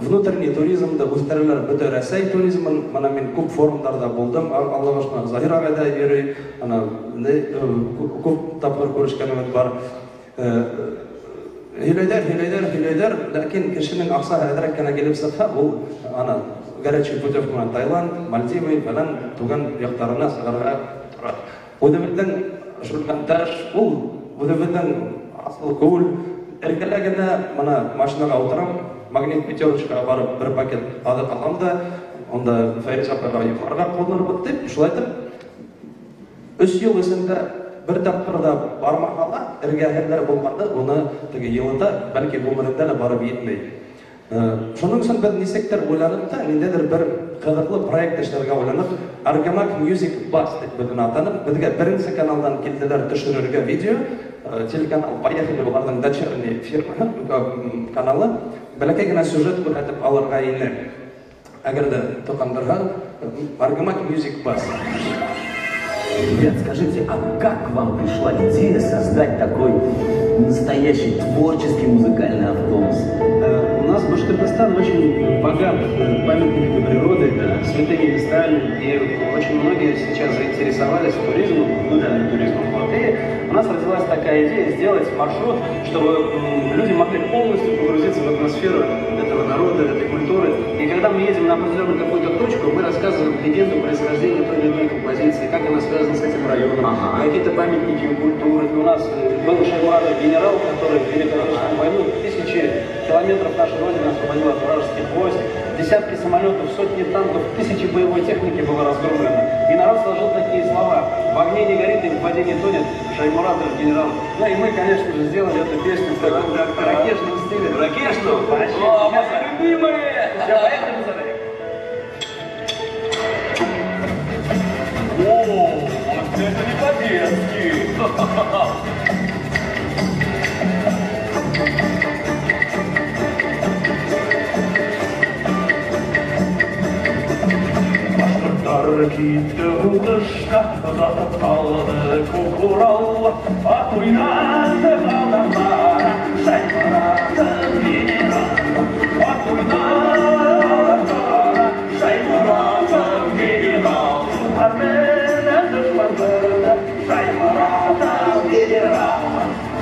D: Внутренний туризмды үҫтерәләр, бөтә Рәсәй туризмын. Мына мин күп форумдарҙа булдым, Аллаға шөкөр, Заһир ағай ҙа йөрөй, ана күп тапҡыр күрешкәнебеҙ бар. Һөйләйҙәр, һөйләйҙәр, һөйләйҙәр, ләкин кешенең аҡсаһы әҙерәк кенә килеп сыҡһа, ул ана горячий путевка менән Таиланд, Мальдивы фәлән туган яҡтарына сығырға тора. Үҙебеҙҙең Шүлгәнташ, ул үҙебеҙҙең асыл күл, эргәлә генә мына машинаға ултырам, Магнит Пятерочкаға барып бер пакет аҙыҡ алам да, унда Фәйрүз апайға йоҡларға ҡунырбыҙ тип, шулай итеп 3 йыл эсендә бер тапҡыр ҙа бармаһа ла, эргәһендә булғанда уны теге йылында, бәлки ғүмерендә лә барып етмәй. Шуның өсөн беҙ нисектер уйланып та, ниндәйҙер бер ҡыҙыҡлы проект эшләргә уйланып, Аргамак Music Bus тип беҙ уны атаныҡ. Беҙгә беренсе каналдан килделәр төшөрөргә видео, телеканал Поехали уларҙың дочерний фирмаһы каналы, бәләкәй генә сюжет күрһәтеп алырға ине. Әгәр ҙә тоҡандырһа, Аргамак Music Bus.
E: Ребят, скажите, а как к вам пришла идея создать такой настоящий творческий музыкальный автобус?
F: У нас Башкортостан очень богат памятниками природы, святыми местами, и очень многие сейчас заинтересовались туризмом, внутренним туризмом. Вот. И у нас родилась такая идея сделать маршрут, чтобы люди могли полностью погрузиться в атмосферу этого народа, этой культуры. И когда мы едем на определенную какую-то точку, мы рассказываем легенду происхождения той или иной композиции, как она связана с этим районом, какие-то памятники культуры. У нас был Шаймуратов генерал, который в Великую Отечественную войну тысячи километров нашей Родины освободил от вражеских войск, десятки самолетов, сотни танков, тысячи боевой техники было разгромлено. И народ сложил такие слова: в огне не горит и в воде не тонет Шаймуратов генерал. Ну и мы, конечно же, сделали эту песню в таком ракешном стиле.
A: Ракешную? О, мои любимые! Все, поехали, пацаны! О, вот это не по-детски! Китте һуғышҡа, оҙатып ҡалды күк Урал. Ат уйнатып адамдарға Шаймуратов генерал. Ат уйнатып адамдарға Шаймуратов генерал. Шулар менән дошман бирҙе Шаймуратов генерал.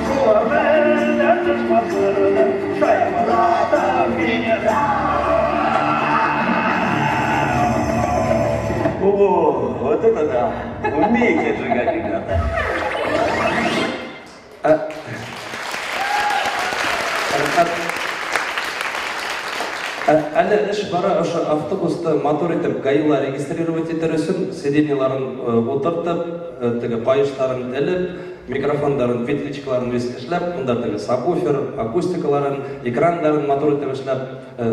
A: Шулар менән дошман бирҙе Шаймуратов генерал. О, вот это да! Умеете отжигать, ребята!
D: Әле эш бара, ошо автобусты матур итеп ГАИла регистрировать итер өсөн сиденьяларын ултыртып, теге ҡайыштарын элеп, микрофондарын, петличкаларын весь эшләп, унда теге сабвуфер, акустикаларын, экрандарын матур итеп эшләп,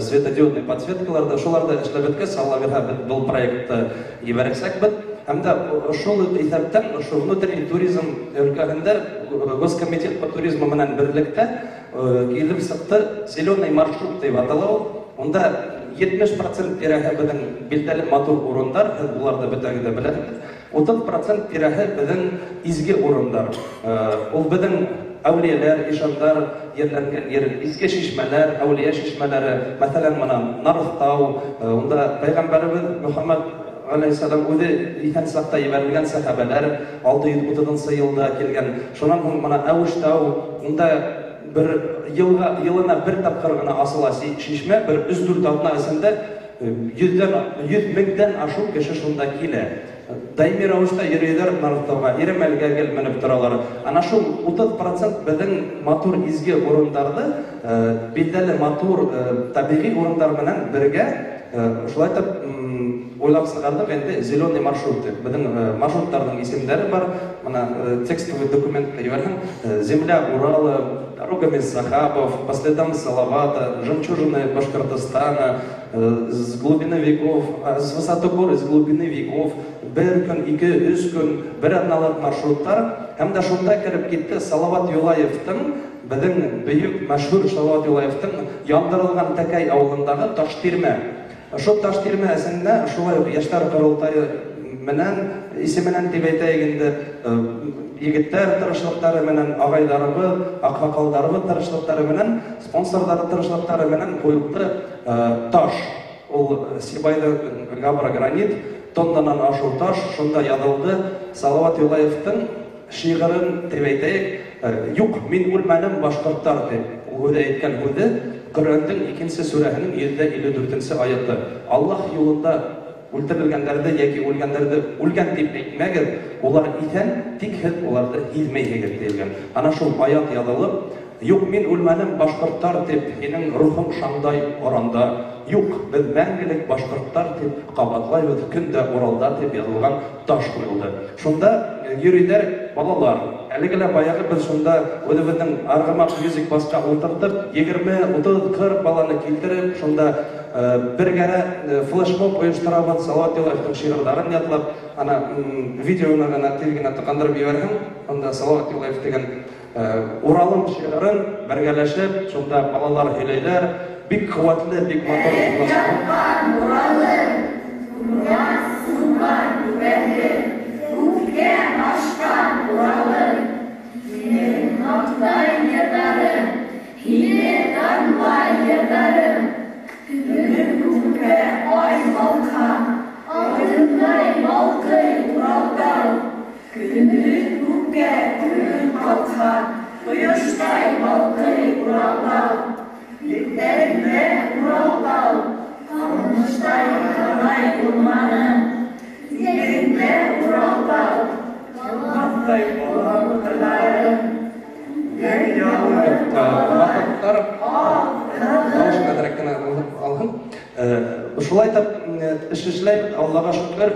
D: светодиодный подсветкаларҙы, шуларҙы эшләп бөткәс, Алла бирһә, беҙ был проектты ебәрәсәкбеҙ. Һәм дә шул иҫәптән ошо внутренний туризм өлкәһендә Госкомитет по туризму менән берлектә килеп сыҡты зеленый маршрут тип атала ул. Унда 70% тирәһе беҙҙең билдәле матур урындар, һеҙ уларҙы бөтәгеҙ ҙә беләһегеҙ. 30% тирәһе беҙҙең изге урындар. Ул беҙҙең әүлиәләр, ишандар ерләнгән ер, изге шишмәләр, әүлиә шишмәләре, мәҫәлән, мына Нарыҫтау, унда пәйғәмбәребеҙ Мөхәммәд алейһиссалам үҙе иҫән саҡта ебәрелгән сәхәбәләр 630 йылда килгән. Шунан һуң мына Әүештау, унда бер йылға, йылына бер тапҡыр ғына асыла шишмә, бер өс-дүрт аҙна эсендә 100 меңдән ашыу кеше шунда килә. Даими рәүештә йөрөйҙәр Нарыҫтауға, Ирәмәлгә гел менеп торалар. Ана шул 30% беҙҙең матур изге урындарҙы, билдәле матур тәбиғи урындар менән бергә шулай итеп уйлап сығарҙыҡ инде зеленый маршрут тип. Беҙҙең маршруттарҙың исемдәре бар. Мына текстовый документ ебәрһәң, Земля Урала, Дорогами Сахабов, По следам Салавата, Жемчужины Башкортостана, с глубины веков, с высоты гор из глубины веков, бер көн, ике, өс көн, бер аҙналыҡ маршруттар. Һәм дә шунда кереп китте Салават Юлаевтың, беҙҙең бөйөк мәшһүр Салават Юлаевтың яндырылған Тәкәй ауылындағы Таштирмә. Шул Таштирмә эсендә шулай уҡ йәштәр ҡоролтайы менән, исеменән тип әйтәйек инде, егеттәр тырышлыҡтары менән, ағайҙарыбыҙ, аҡһаҡалдарыбыҙ тырышлыҡтары менән, спонсорҙар тырышлыҡтары менән ҡуйылды таш. Ул Сибайҙың габрогранит, тоннанан ашыу таш, шунда яҙылды Салават Юлаевтың шиғырын тип әйтәйек, юҡ, мин үлмәнем башҡорттар тип. Ул үҙе әйткән һүҙе. Ҡөрьәндең 2-нсе сүрәһенең 154-нсе аяты. Аллаһ юлында үлтерелгәндәрҙе йәки үлгәндәрҙе үлгән тип әйтмәгеҙ, улар иҫән, тик һеҙ уларҙы һиҙмәйһегеҙ тиелгән. Ана шул аят яҙылып, юҡ, мин үлмәнем башҡорттар тип, һинең рухың шаңдай оранда. Юҡ, беҙ мәңгелек башҡорттар тип ҡабатлайбыҙ, көн дә Уралда тип яҙылған таш ҡуйылды. Шунда йөрөйҙәр балалар. Әлеге лә баяғы беҙ шунда үҙебеҙҙең Арғымаҡ мюзик басҡа ултыртып, 20, 30, 40 баланы килтереп, шунда бергәрә флешмоб ойошторабыҙ, Салауат Юлаевтың шиғырҙарын ятлап, ана видеоны ғына тиҙ генә тоҡандырып ебәрһәң, унда Салауат Юлаев тигән Уралым шиғырын бергәләшеп, шунда балалар һөйләйҙәр. Бик ҡеүәтле, бик матур.
G: Уралым, урман, суман, түбәһе, күккә ашҡан Уралым, һине маҡтай йырҙарым, һине данлай йырҙарым. Көнөң күккә ай балҡа, алтындай балҡый Уралтау. Көнөң күккә көн ҡалҡа, ҡояштай балҡый Уралтау. Еттәреңдә Уралтау, ҡармыштай ҡарай урманым. Итәгеңдә Уралтау, талғаттай балаларым.
D: Ваҡыттар тауыш әҙерәк кенә алһын. Шулай итеп эш эшләйбеҙ, Аллаға шөкөр,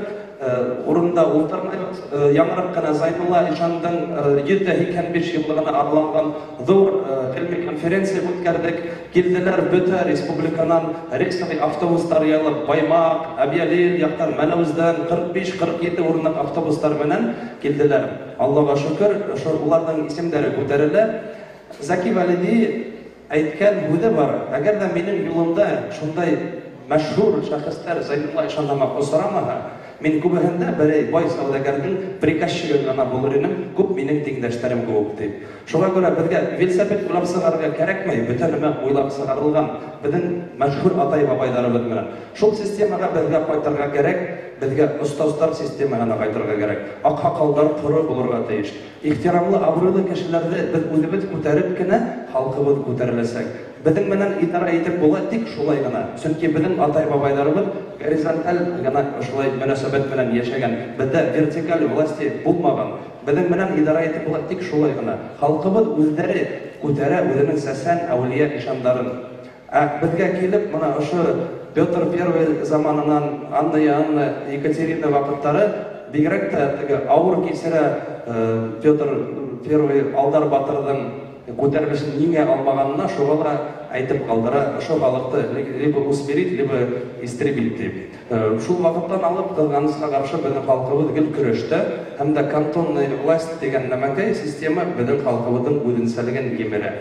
D: урында ултырмайбыҙ. Яңыраҡ ҡына Зайнулла ишандың 185 йыллығына арланған ҙур ғилми конференция үткәрҙек. Килделәр бөтә республиканан рейсовый автобустар ялып, Баймаҡ, Әбйәлил яҡтан, Мәләүездән 45-47 урынлыҡ автобустар менән килделәр. Аллаға шөкөр, уларҙың исемдәре күтәрелә. Зәки Вәлиди әйткән һүҙе бар: әгәр ҙә минең юлымда шундай мәшһүр шәхестәр Зайнулла ишан осрамаһа, мин күбеһендә берәй бай сауҙагәрҙең приказчигы ғына булыр инем, күп минең тиңдәштәрем кеүек тип. Шуға күрә беҙгә велосипед уйлап сығарырға кәрәкмәй, бөтә нәмә уйлап сығарылған беҙҙең мәшһүр атай-бабайҙарыбыҙ менән. Шул системаға беҙгә ҡайтырға кәрәк, беҙгә остаздар системаһына ҡайтырға кәрәк. Аҡһаҡалдар ҡоро булырға тейеш. Ихтирамлы, абруйлы кешеләрҙе беҙ үҙебеҙ күтәреп кенә халҡыбыҙ күтәреләсәк. Беҙҙең менән идара итеп була тик шулай ғына. Сөнки беҙҙең атай-бабайҙарыбыҙ горизонталь ғына шулай мөнәсәбәт менән йәшәгән. Беҙҙә вертикаль власти булмаған. Беҙҙең менән идара итеп була тик шулай ғына. Халҡыбыҙ үҙҙәре күтәрә үҙенең сәсән әүлиә ишандарын. Ә беҙгә килеп мына ошо Петр I заманынан Анна Иоанна Екатерина ваҡыттары бигерәк тә теге ауыр кисерә Петр I Алдар батырҙың күтәрелешен ниңә алмағанына шуға ла әйтеп ҡалдыра, ошо халыҡты либо усмирить, либо истребить тип. Шул ваҡыттан алып ҡыҙғанысҡа ҡаршы беҙҙең халҡыбыҙ гел көрәштә, һәм дә кантонная власть тигән нәмәкәй система беҙҙең халҡыбыҙҙың үҙенсәлеген емерә.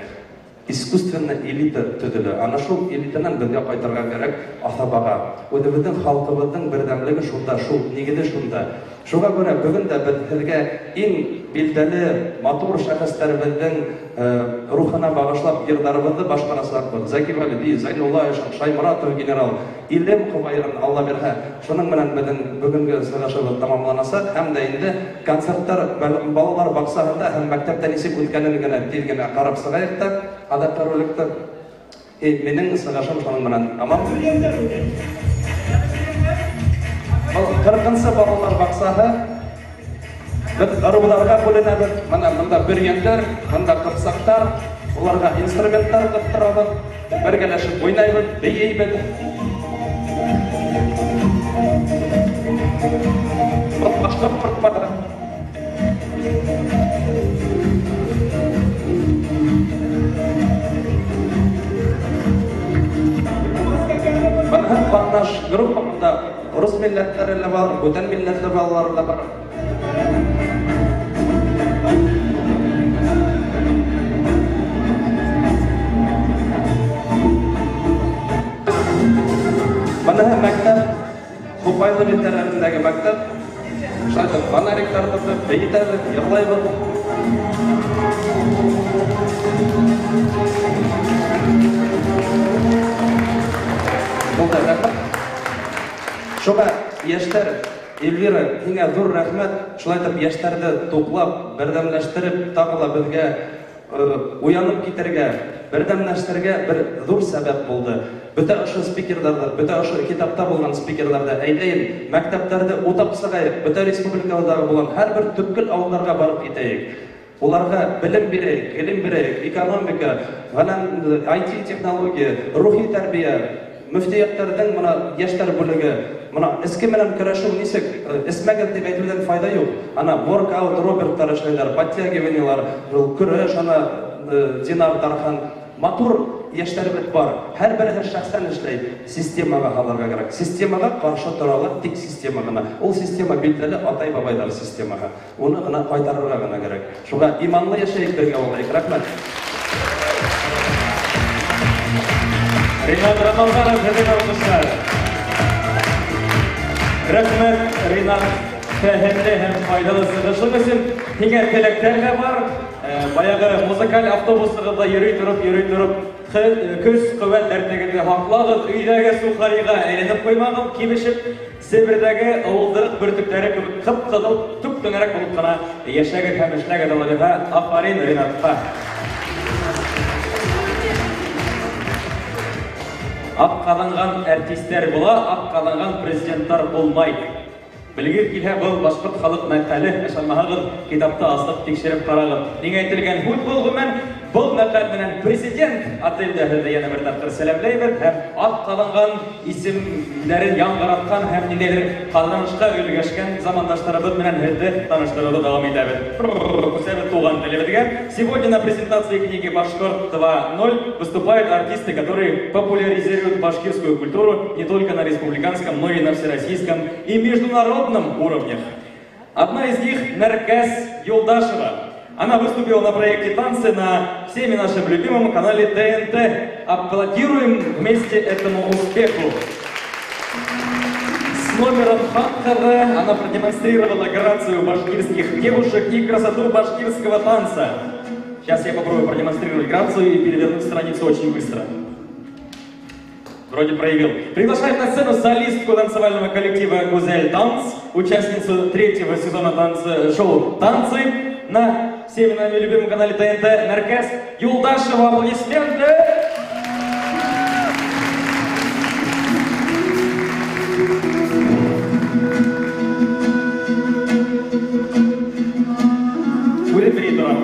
D: Искусственно элита төҙөлә. Ана шул элитанан беҙгә ҡайтырға кәрәк аҫабаға. Үҙебеҙҙең халҡыбыҙҙың берҙәмлеге шунда, шул нигеҙе шунда. Шуға күрә бөгөн дә беҙ һеҙгә иң билдәле матур шәхестәребеҙҙең рухына бағышлап йырҙарыбыҙҙы башҡарасаҡбыҙ. Зәки Вәлиди, Зайнулла ишан, Шайморатов генерал, Илем Ҡобайырын, Алла бирһә. Шуның менән беҙҙең бөгөнгө сығышыбыҙ тамамланасаҡ. Һәм дә инде концерттар балалар баҡсаһында һәм мәктәптә нисек үткәнен генә тиҙ генә ҡарап сығайыҡ та аҙаҡҡы роликты. Минең сығышым шуның менән тамам. Был 40-нсы балалар баҡсаһы. Беҙ ырыуҙарға бүленәбеҙ. Мына бында бөрйәндәр, бында ҡыпсаҡтар, уларға инструменттар ҡыҫтырабыҙ, бергәләшеп уйнайбыҙ, бейейбеҙ. Был башҡорт ҡорттары. Быныһы ҡатнаш группа, бында рус милләттәре лә бар, бүтән милләтле балалар ла бар. Быныһы мәктәп, Ҡупайлы биттәрендәге мәктәп. Шулай итеп фонариктар тотоп, бейетәбеҙ, йырлайбыҙ. Булды, рәхмәт. Шуға йәштәр, Эльвира, һиңә ҙур рәхмәт. Шулай итеп йәштәрҙе туплап, берҙәмләштереп, тағы ла беҙгә уянып китергә, Берҙәмләштерергә бер ҙур сәбәп булды. Бөтә ошо спикерҙарҙы, бөтә ошо китапта булған спикерҙарҙы әйҙәйем, мәктәптәрҙе утап сығайыҡ, бөтә республикаларҙағы булған һәр бер төпкөл ауылдарға барып етәйек. Уларға белем бирәйек, ғилем бирәйек, экономика, IT-технология, рухи тәрбиә, мөфтиәттәрҙең мына йәштәр бүлеге, мына эске менән көрәшеү нисек, эсмәгеҙ тип әйтеүҙән файҙа юҡ. Ана воркаут Роберттар эшләйҙәр, подтягиваниелар, көрәш, ана Динар Тархан, матур йәштәребеҙ бар. Һәр береһе шәхсән эшләй. Системаға һалырға кәрәк. Системаға ҡаршы торалар тик система ғына. Ул система билдәле атай-бабайҙар системаға. Уны ғына ҡайтарырға ғына кәрәк. Шуға иманлы йәшәйек, бергә булайыҡ. Рәхмәт.
A: Ринат Рамазанов, һеҙҙең алҡыштар. Рәхмәт, Ринат, фәһемле һәм файҙалы сығышың өсөн. Һиңә теләктәр ҙә бар. Баяғы музыкаль автобусығыҙҙа йөрөй тороп, йөрөй тороп, көс, ҡеүәт, дәртегеҙҙе һаҡлағыҙ, өйҙәге сухариға әйләнеп ҡуймағыҙ, кибешеп, Себерҙәге ыуылдырыҡ бөртөктәре кеүек ҡып-ҡыҙыл, түп-түңәрәк булып ҡына йәшәгеҙ һәм эшләгеҙ, Аллаһыға. Афарин Ринатҡа. Аҡ ҡаҙанған артистәр була, аҡ ҡаҙанған президенттар булмай. Белгеҙ килһә, был башҡорт халыҡ мәҡәле, ышанмаһағыҙ, китапты асып тикшереп ҡарағыҙ. Ниңә әйтелгән һүҙ был ғөмүмән? Был мәҡәл менән президент отелдә һеҙҙе йәнә бер тапҡыр сәләмләйбеҙ һәм аҡ ҡаҙанған исемдәрен яңғыратҡан һәм ниндәйҙер ҡаҙанышҡа өлгәшкән замандаштарыбыҙ менән һеҙҙе таныштырыуҙы дауам итәбеҙ. Күсәбеҙ туған телебеҙгә. Сегодня на презентации книги «Башкорт 2.0» выступают артисты, которые популяризируют башкирскую культуру не только на республиканском, но и на всероссийском и международном уровнях. Одна из них — Наркес Юлдашева. Она выступила на проекте «Танцы» на всеми нашем любимом канале ТНТ. Аплодируем вместе этому успеху. С номером Ханкара она продемонстрировала грацию башкирских девушек и красоту башкирского танца. Сейчас я попробую продемонстрировать грацию и перевернуть страницу очень быстро. Вроде проявил. Приглашаем на сцену солистку танцевального коллектива «Гузель Танц», участницу третьего сезона шоу «Танцы» на всеми нами любимом канале ТНТ Наркес Юлдашева. Аплодисменты! Будет Ритора.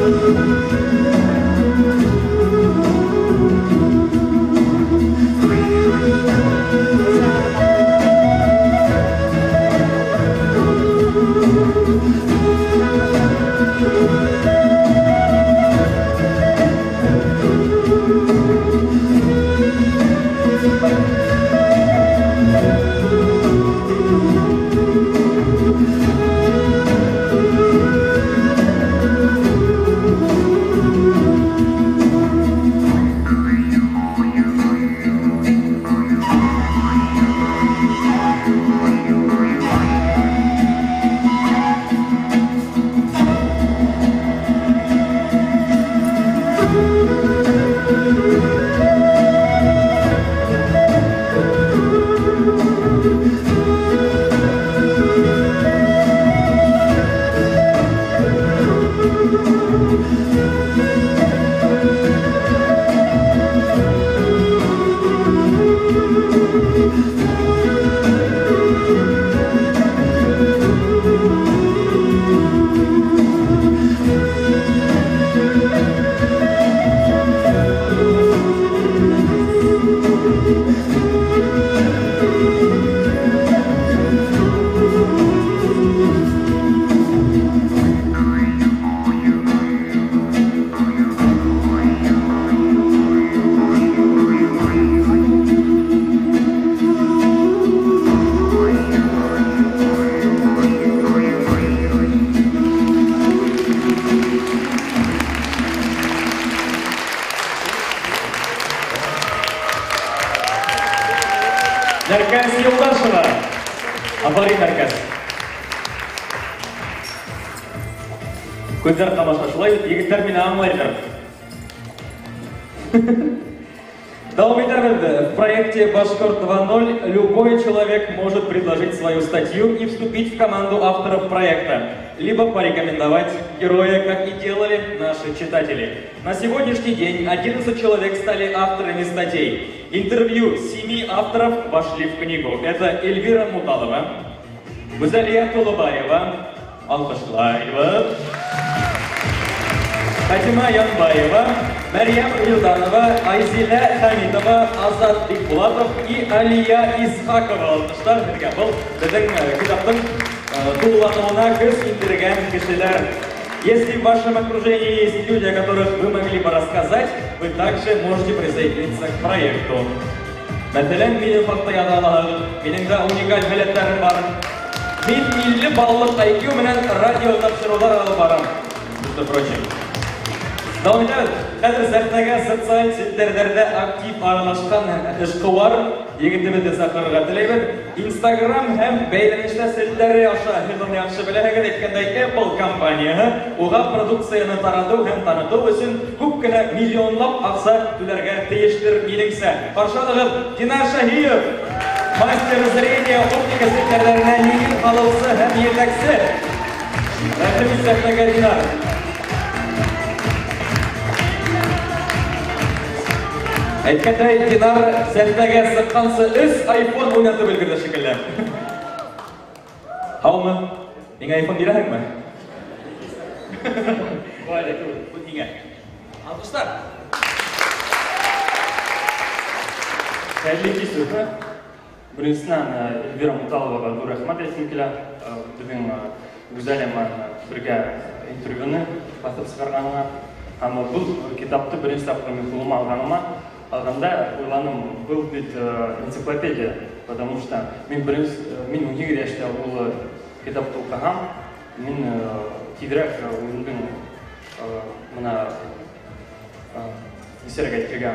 H: Thank you.
A: Икътибари мәркәз. Күҙҙәр ҡамаша, шулай бит, егеттәр мине аңлайҙыр. Дауам итәбеҙ. В проекте «Башкорт 2.0» любой человек может предложить свою статью и вступить в команду авторов проекта, либо порекомендовать героя, как и делали наши читатели. На сегодняшний день 11 человек стали авторами статей. Интервью 7 авторов вошли в книгу. Это Эльвира Муталова, Гузалия Тулубаева, Алкышлаева, Фатима Янбаева, Марьям Юлданова, Айзиля Хамитова, Азат Бикбулатов и Алия Исхакова. Алҡыштар һеҙгә. Был беҙҙең китаптың тулыланыуына көс индергән кешеләр. Если в вашем окружении есть люди, о которых вы могли бы рассказать, вы также можете присоединиться к проекту. Мәҫәлән, минең хаҡта яҙа алаһығыҙ, минең дә уникаль һәләттәрем бар. Мин 50 баллыҡ IQ менән радио тапшырыуҙар алып барам, между прочим. Дауам итәбеҙ. Хәҙер сәхнәгә социаль селтәрҙәрҙә актив аралашҡан эшҡыуар егетебеҙҙе саҡырырға теләйбеҙ. Инстаграм һәм бәйләнештә селтәре аша һеҙ уны яҡшы беләһегеҙ, әйткәндәй, Apple компанияһы уға продукцияны таратыу һәм танытыу өсөн күп кенә миллионлап аҡса түләргә тейештер, минеңсә. Ҡаршы алығыҙ, Динар Шаһиев, мастер зрения оптика селтәрҙәренә нигеҙ һалыусы һәм етәксе. Рәхим ит сәхнәгә, Динар. Әйткәндәй, Динар сәхнәгә сыҡҡансы 3 iPhone уйнатып өлгөрҙө шикелле. Һаумы? Миңә iPhone бирәһеңме? Былай ҙа түгел, был һиңә. Алҡыштар.
H: Хәйерле кис, Өфө. Беренсенән, Эльвира Муталоваға ҙур рәхмәт әйтһем килә. Беҙҙең Гүзәлия менән бергә интервьюны баҫып сығарғанына. Һәм был китапты беренсе тапҡыр мин ҡулыма алғанда уйланым, был бит энциклопедия, потому что мин 18 йәштә ул китапты уҡыһам, мин тиҙерәк үҙемдең бына нисәрәк әйтергә,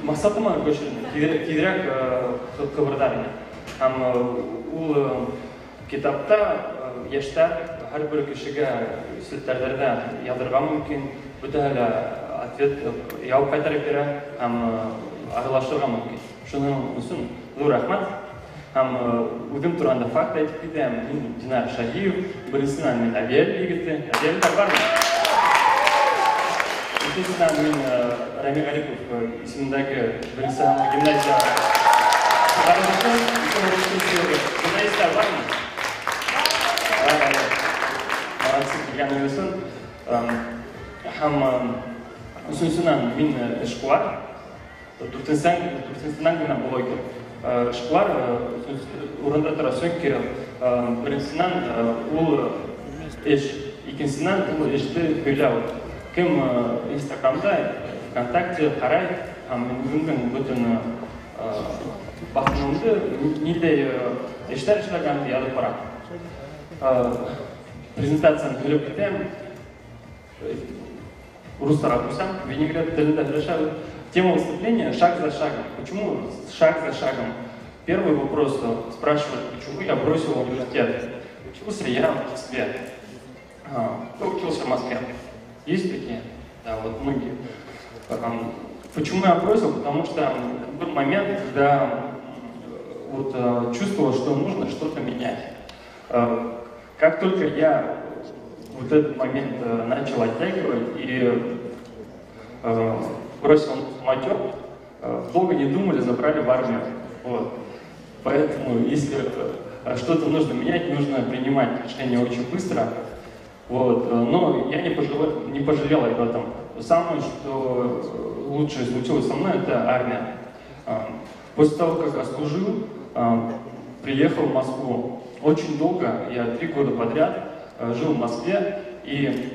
H: маҡсатыма тиҙерәк ҡыбырҙар ине. Һәм ул китапта йәштәр һәр бер кешегә селтәрҙәрҙә яҙырға мөмкин, бөтәһе лә ответ яуап ҡайтарып бирә һәм аралашырға мөмкин. Шуның өсөн ҙур рәхмәт. Һәм үҙем тураһында факт әйтеп китәм. Мин Динар Шаһиев, беренсенән мин Әбйәлил егете. Әбйәлилдәр бармы? Икенсенән мин Рәми Ғарипов исемендәге беренсе һанлы гимназия сығарылышы, 2013 йылғы. Гимназистар бармы? Бар, әле. Молодцы килгәнегеҙ өсөн. Һәм өсөнсөнән мин эшҡыуар, дүртенсенән генә блогер. Эшҡыуар урында тора, сөнки беренсенән ул эш, икенсенән ул эште һөйләү. Кем Инстаграмда, ВКонтакте ҡарай һәм мин үҙемдең бөтөн баҫымымды ниндәй эштәр эшләгәнемде яҙып бара. Презентацияны һөйләп китәм. Русского курса, винегрет, Тема выступления «Шаг за шагом». Почему шаг за шагом? Первый вопрос спрашивают, почему я бросил университет. Учился я в Москве. Кто учился в Москве? Есть такие? Да, вот многие. Почему я бросил? Потому что был момент, когда вот, чувствовал, что нужно что-то менять. Как только я вот этот момент начал оттягивать и бросил самотек, долго не думали, забрали в армию. Вот. Поэтому, если что-то нужно менять, нужно принимать решение очень быстро. Вот. Но я не пожалел об этом. Самое, что лучшее случилось со мной, это армия. После того, как отслужил, приехал в Москву. Очень долго, я 3 года подряд жил в Москве и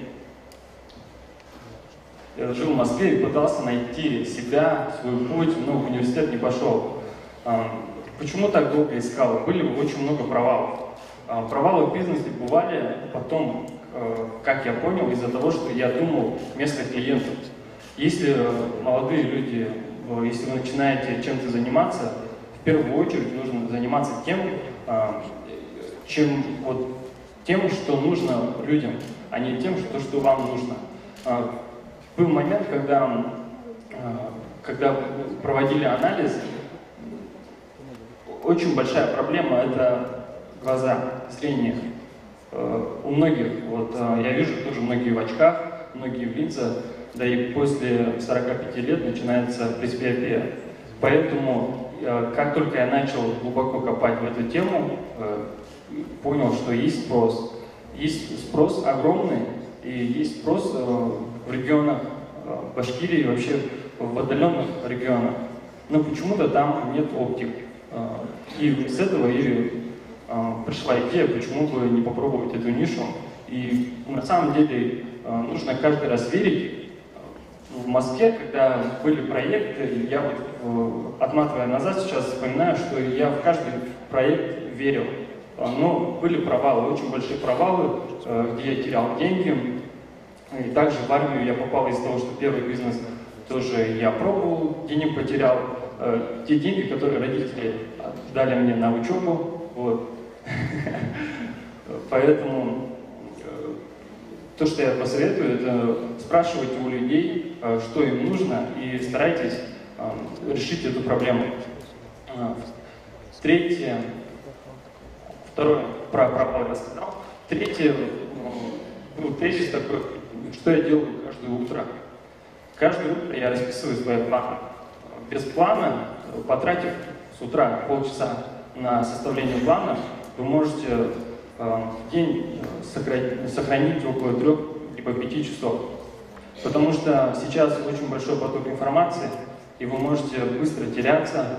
H: пытался найти себя, свой путь, но в университет не пошел. Почему так долго искал? Были очень много провалов. Провалы в бизнесе бывали потом, как я понял, из-за того, что я думал вместо клиентов. Если молодые люди, если вы начинаете чем-то заниматься, в первую очередь нужно заниматься тем, чем вот тем, что нужно людям, а не тем, что вам нужно. Был момент, когда проводили анализ, очень большая проблема – это глаза, зрение. У многих, вот я вижу тоже многие в очках, многие в линзах, да и после 45 лет начинается пресбиопия. Поэтому, как только я начал глубоко копать в эту тему, понял, что есть спрос. Есть спрос огромный, и есть спрос в регионах Башкирии и вообще в отдаленных регионах. Но почему-то там нет оптик. И с этого и пришла идея, почему бы не попробовать эту нишу. И на самом деле нужно каждый раз верить. В Москве, когда были проекты, я вот, отматывая назад, сейчас вспоминаю, что я в каждый проект верил. Но были провалы, очень большие провалы, где я терял деньги. И также в армию я попал из-за того, что первый бизнес тоже я пробовал, денег потерял. Те деньги, которые родители дали мне на учебу. Вот. Поэтому то, что я посоветую, это спрашивайте у людей, что им нужно, и старайтесь решить эту проблему. Третье, второе, про провал я сказал. Третье, был тезис такой, что я делаю каждое утро. Каждое утро я расписываю свои планы. Без плана, потратив с утра полчаса на составление плана, вы можете в день сохранить около 3 либо 5 часов. Потому что сейчас очень большой поток информации, и вы можете быстро теряться,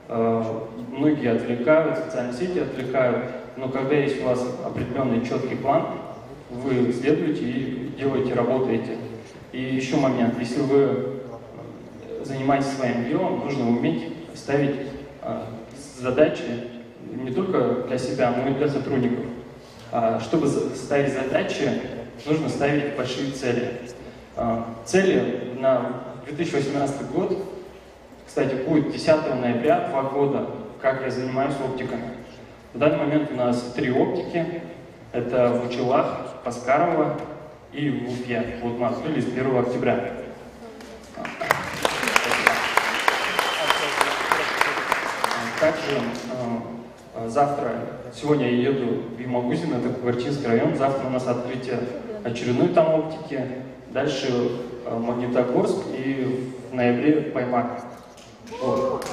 H: многие отвлекают, социальные сети отвлекают, но когда есть у вас определенный четкий план, вы следуете и делаете, работаете. И еще момент, если вы занимаетесь своим делом, нужно уметь ставить задачи не только для себя, но и для сотрудников. Чтобы ставить задачи, нужно ставить большие цели. Цели на 2018 год, кстати, будет 10 ноября, 2 года, как я занимаюсь оптиками. В данный момент у нас 3 оптики. Это в Учелах, Паскарово и в Уфе. Вот мы открылись 1 октября. Также завтра, сегодня я еду в Ямагузино, это Кугарчинский район, завтра у нас открытие очередной там оптики, дальше Магнитогорск и в ноябре Баймак. Вот.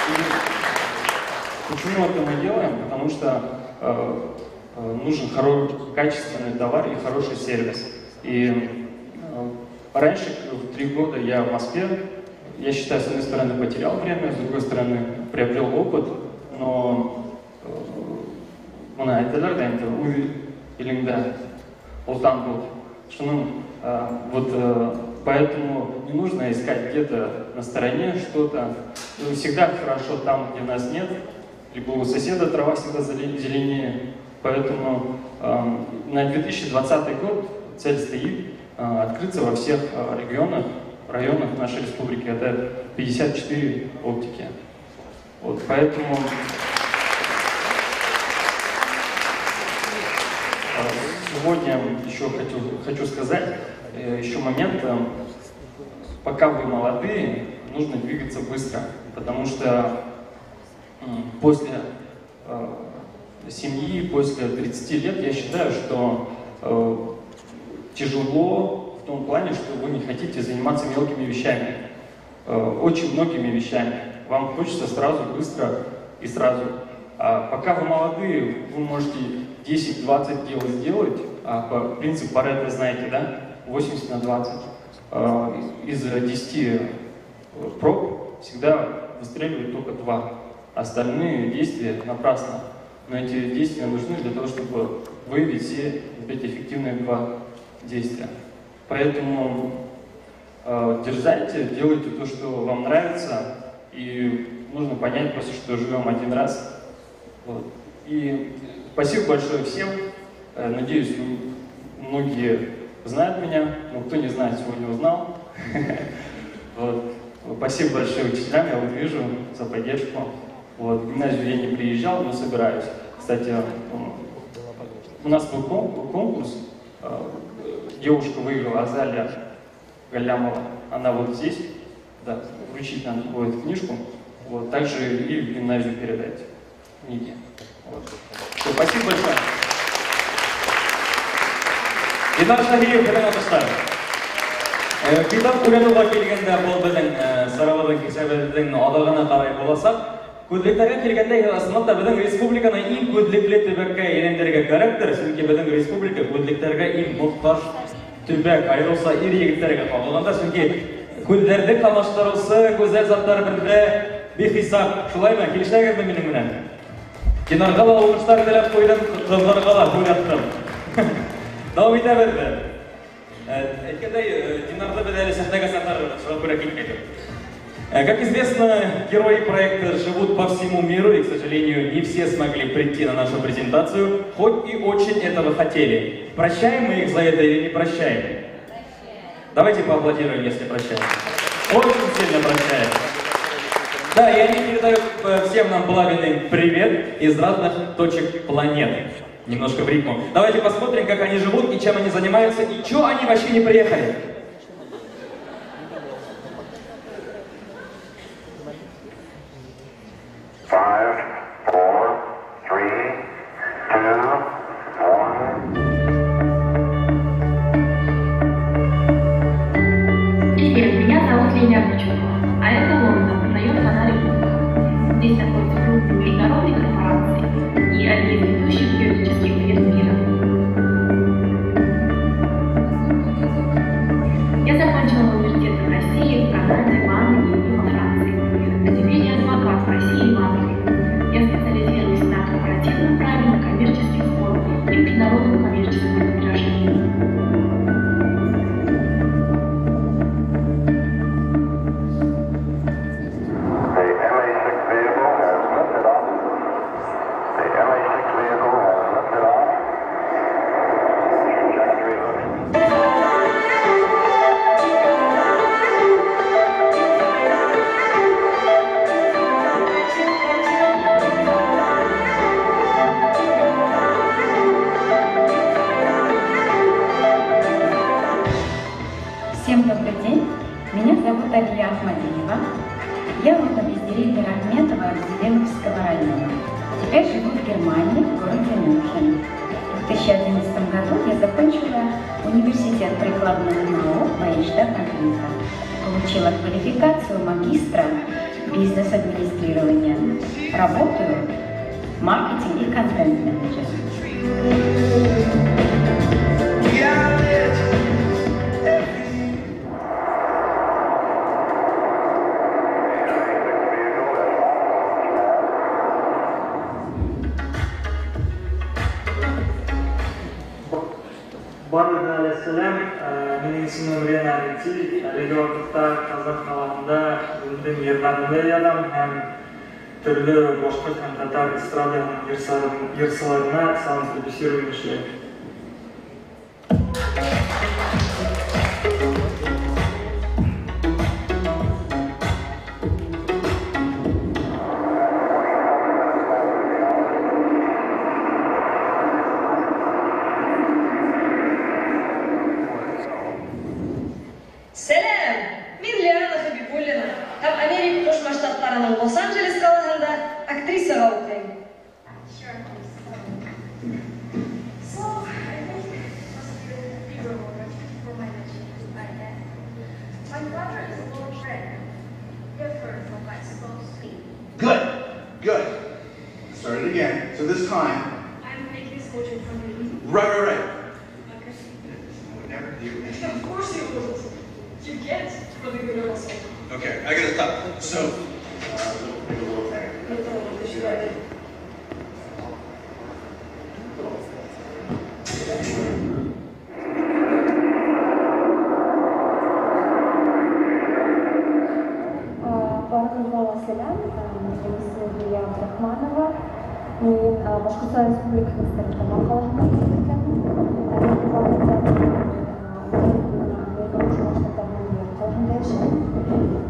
H: И почему это мы делаем? Потому что нужен хороший, качественный товар и хороший сервис. И раньше, в 3 года я в Москве, я считаю, с одной стороны, потерял время, с другой стороны, приобрел опыт, но мына әйтәләр ҙә инде үҙ илеңдә олтан бул. Шуның вот поэтому не нужно искать где-то на стороне что-то. Всегда хорошо там, где нас нет, либо у соседа трава всегда зеленее. Поэтому на 2020 год цель стоит открыться во всех регионах, районах нашей республики. Это 54 оптики. Вот, поэтому сегодня еще хочу сказать, еще момент, пока вы молодые, нужно двигаться быстро, потому что после семьи, после 30 лет, я считаю, что тяжело в том плане, что вы не хотите заниматься мелкими вещами, очень многими вещами. Вам хочется сразу, быстро и сразу. А пока вы молодые, вы можете 10-20 дел сделать, а по принципу Парето знаете, да? 80/20. Из 10 проб всегда выстреливают только 2. Остальные действия напрасно. Но эти действия нужны для того, чтобы выявить все вот эти эффективные 2 действия. Поэтому дерзайте, делайте то, что вам нравится, и нужно понять просто, что живем один раз. Вот. И спасибо большое всем. Надеюсь, многие знают меня, но кто не знает, сегодня узнал. Вот. Спасибо большое учителям, я вот вижу, за поддержку. Вот. В гимназию я не приезжал, но собираюсь. Кстати, у нас был конкурс, девушка выиграла, Азалия Галямова, она вот здесь, да, вручить надо будет книжку, вот, также и в гимназию передать книги. Вот. Все, спасибо большое.
A: Динар Шаһиев, һеҙҙең алҡыштар. Китап өйрәнеүгә килгәндә, был беҙҙең сарабыҙҙың, кисәбеҙҙең аҙағына ҡарай буласаҡ. Күҙлектәргә килгәндә, ысынлап та беҙҙең республиканы иң күҙлекле төбәккә әйләндерергә кәрәктер, сөнки беҙҙең республика күҙлектәргә иң мохтаж төбәк, айырыуса ир егеттәргә ҡағылғанда, сөнки күҙҙәрҙе ҡамаштырыусы гүзәл заттар беҙҙә бихисап. Шулаймы? Килешәгеҙме минең менән? Динарға ла уңыштар теләп ҡуйҙым, ҡыҙҙарға ла һуйлаттым. Дауам итәбеҙ. Әйткәндәй, Динарҙы беҙ әле сәхнәгә саҡырырбыҙ, шуға күрә китмәйбеҙ. Как известно, герои проекта живут по всему миру, и, к сожалению, не все смогли прийти на нашу презентацию, хоть и очень этого хотели. Прощаем мы их за это или не прощаем? Давайте поаплодируем, если прощаем. Очень сильно прощаем. Да, и они передают всем нам пламенный привет из разных точек планеты. Немножко в ритму. Давайте посмотрим, как они живут и чем они занимаются, и чё они вообще не приехали.
I: 5, 4, 3, 2, 1.
J: Привет, меня зовут Лилия Бычукова, а это Лондон, район Канари-Уорф. Здесь находятся крупные международные корпорации и одни из ведущих юридических фирм мира. Я закончила университеты в России, в Канаде, в Англии и во Франции. А теперь я адвокат в России и в Англии. Я специализируюсь на корпоративном праве, на коммерческих спорах и международном коммерческом арбитраже.
K: Всем добрый день, меня зовут Алия Ахмадиева. Я родом из деревни Рахметова Зеленовского района. Теперь живу в Германии, в городе Мюнхен. В 2011 году я закончила университет прикладных наук Вайнштадт-Ахмета. Получила квалификацию магистра бизнес-администрирования. Работаю в маркетинге и контент-менеджер.
L: Барлығына сәлем, менің исемем Рена Алексей, әлеге ваҡытта Ҡазан ҡалаһында үҙемдең йырҙарымды яҙам һәм төрлө башҡорт һәм татар эстрадаһының йырсыларына саунд-продюсирование эшләйем.
M: Сәләм! Мин Лиана Хабибуллина һәм Америка Ҡушма Штаттарының Лос-Анджелес ҡалаһында актрисаға уҡыйым.
N: Good, good. Start it again. So this time.
O: I'm making this portrait from you.
N: Right.
O: Okay.
N: I would never do anything.
O: Of course you wouldn't. You get for the good also.
N: Okay, I gotta stop. So,
P: Абдрахманова. Мин Башҡортостан Республикаһының Стәрлетамаҡ ҡалаһында үҫкәнмен. Америка Ҡушма Штаттарының Нью-Йорк ҡалаһында йәшәйем.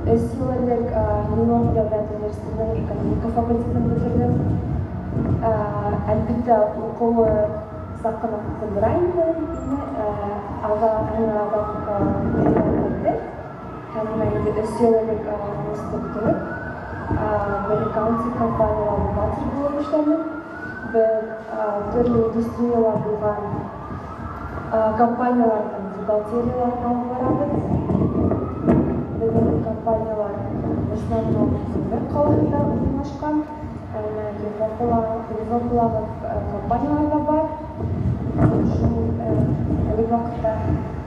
P: 3 йыл элек Нью-Йорк дәүләт университетының экономика факультетын бөтөрҙөм. Әлбиттә, Мәктәптә уҡыуы саҡ ҡына һыҙҙыра инде мине, аҙаҡ керҙе. Һәм бына инде 3 йыл элек университетты бөтөрөп, бер аккаунтинг компанияла бухгалтер булып эшләнем. Беҙ төрлө индустрияла булған компанияларҙың бухгалтерияларын алып барабыҙ. Беҙҙең компаниялар в основном Сембер ҡалаһында урынлашҡан, әммә Европалағы компаниялар ҙа бар. Шул әлеге ваҡытта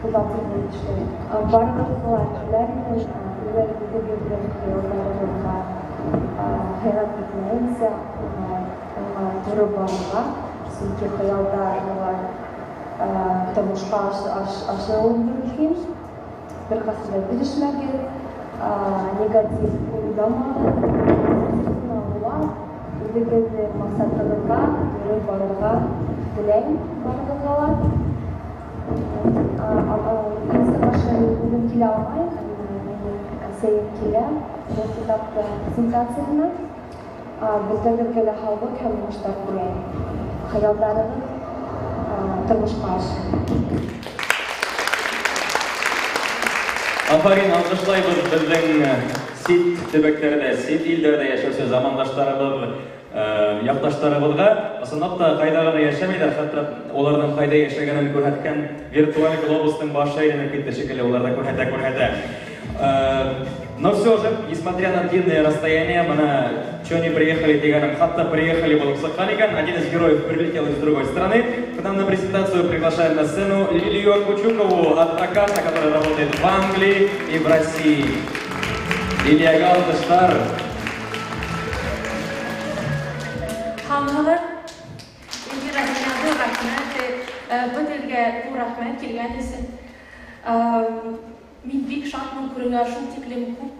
P: бухгалтер булып эшләйем. Барығыҙға ла теләр инем, үҙегеҙҙең хыялдарығыҙға хыянат итмәйенсә, уға тура барырға, сөнки хыялдар улар тормошҡа ашырыуы мөмкин. Бер ҡасан да бирешмәгеҙ, негатив уйламағыҙ, уйлап, үҙегеҙҙең маҡсатығыҙға тура барырға теләйем барығыҙға ла. Инстаға мин үҙем килә алмайым, минең әсәйем килә был китапты презентацияһына. Бөтәгеҙгә лә һаулыҡ һәм уңыштар теләйем. Хыялдарығыҙ тормошҡа ашһын.
A: Афарин, алҡышлайбыҙ беҙҙең сит төбәктәрҙә, сит илдәрҙә йәшәүсе замандаштарыбыҙ, яҡташтарыбыҙға. Ысынлап та ҡайҙа ғына йәшәмәйҙәр, хатта уларҙың ҡайҙа йәшәгәнен күрһәткән виртуаль глобустың башы әйләнеп китте шикелле, уларҙы күрһәтә-күрһәтә. Но все же, несмотря на длинное расстояние, бына чё не приехали тигәнем, хатта приехали булып сыҡҡан икән. Один из героев прилетел из другой страны. К нам на презентацию приглашаем на сцену Лилию Кучукову, адвоката, которая работает в Англии и в России. Лилия Галтыштар.
Q: Һаумыһығыҙ. Эльвира, һиңә ҙур рәхмәт. Бөтәгеҙгә ҙур рәхмәт килгән өсөн. Мин бик шатмын күрергә, шул тиклем күп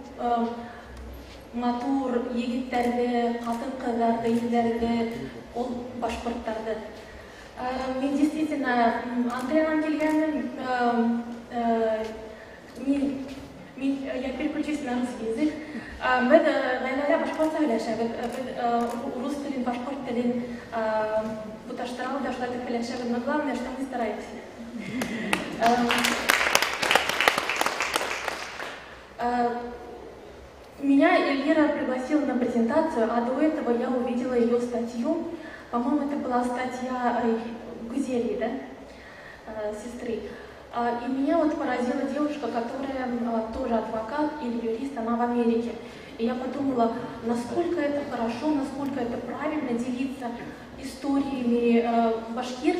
Q: матур егеттәрҙе, ҡатын-ҡыҙҙарҙы, ирҙәрҙе, ул башҡорттарҙы. Мин действительно Англиянан килгәнмен. Я переключусь на русский язык. Беҙ ғаиләлә башҡортса һөйләшәбеҙ. Беҙ рус телен, башҡорт телен буташтырабыҙ ҙа шулай итеп һөйләшәбеҙ. Но главное, что мы стараемся. Меня Эльвира пригласила на презентацию, а до этого я увидела ее статью. По-моему, это была статья Гузели, да, сестры. И меня поразила девушка, которая тоже адвокат или юрист, она в Америке. И я подумала, насколько это хорошо, насколько это правильно делиться историями башкир,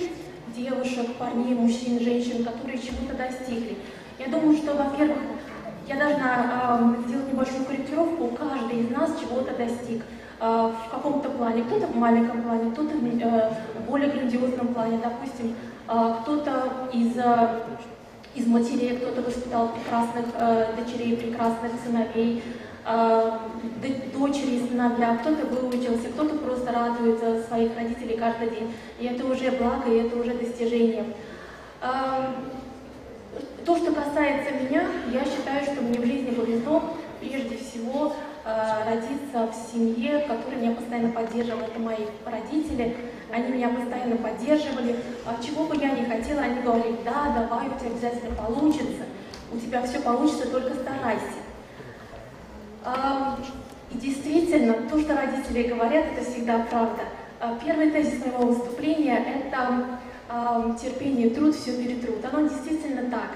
Q: девушек, парней, мужчин, женщин, которые чего-то достигли. Я думаю, что, во-первых, я должна сделать небольшую корректировку, каждый из нас чего-то достиг в каком-то плане, кто-то в маленьком плане, кто-то в более грандиозном плане, допустим, кто-то из матерей, кто-то воспитал прекрасных дочерей, прекрасных сыновей, дочери и сыновья, кто-то выучился, кто-то просто радует своих родителей каждый день. И это уже благо, и это уже достижение. То, что касается меня, я считаю, что мне в жизни повезло прежде всего родиться в семье, которая меня постоянно поддерживала. Это мои родители, они меня постоянно поддерживали. Чего бы я ни хотела, они говорили: да, давай, у тебя обязательно получится, у тебя все получится, только старайся. И действительно, то, что родители говорят, это всегда правда. Первый тезис моего выступления — это терпение и труд все перетрут. Оно действительно так.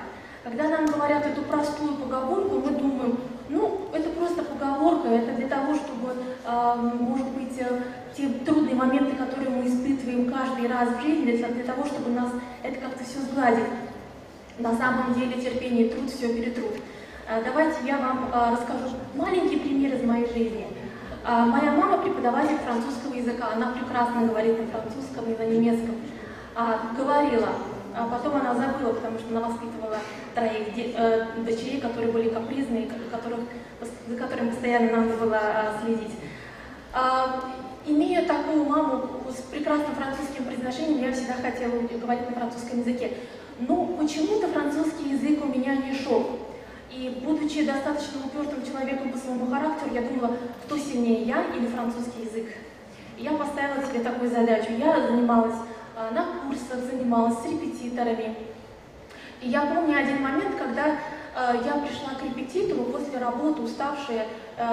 Q: Когда нам говорят эту простую поговорку, мы думаем, ну, это просто поговорка, это для того, чтобы, может быть, те трудные моменты, которые мы испытываем каждый раз в жизни, для того, чтобы нас это как-то все сгладить. На самом деле терпение и труд все перетрут. Давайте я вам расскажу маленький пример из моей жизни. Моя мама преподаватель французского языка, она прекрасно говорит на французском и на немецком. Говорила, а потом она забыла, потому что она воспитывала троих дочерей, которые были капризные, за которыми постоянно надо было следить. Имея такую маму с прекрасным французским произношением, я всегда хотела говорить на французском языке. Но почему-то французский язык у меня не шел. И будучи достаточно упертым человеком по своему характеру, я думала, кто сильнее, я или французский язык. И я поставила себе такую задачу. Я занималась на курсах, занималась с репетиторами. И я помню один момент, когда я пришла к репетитору после работы, уставшая,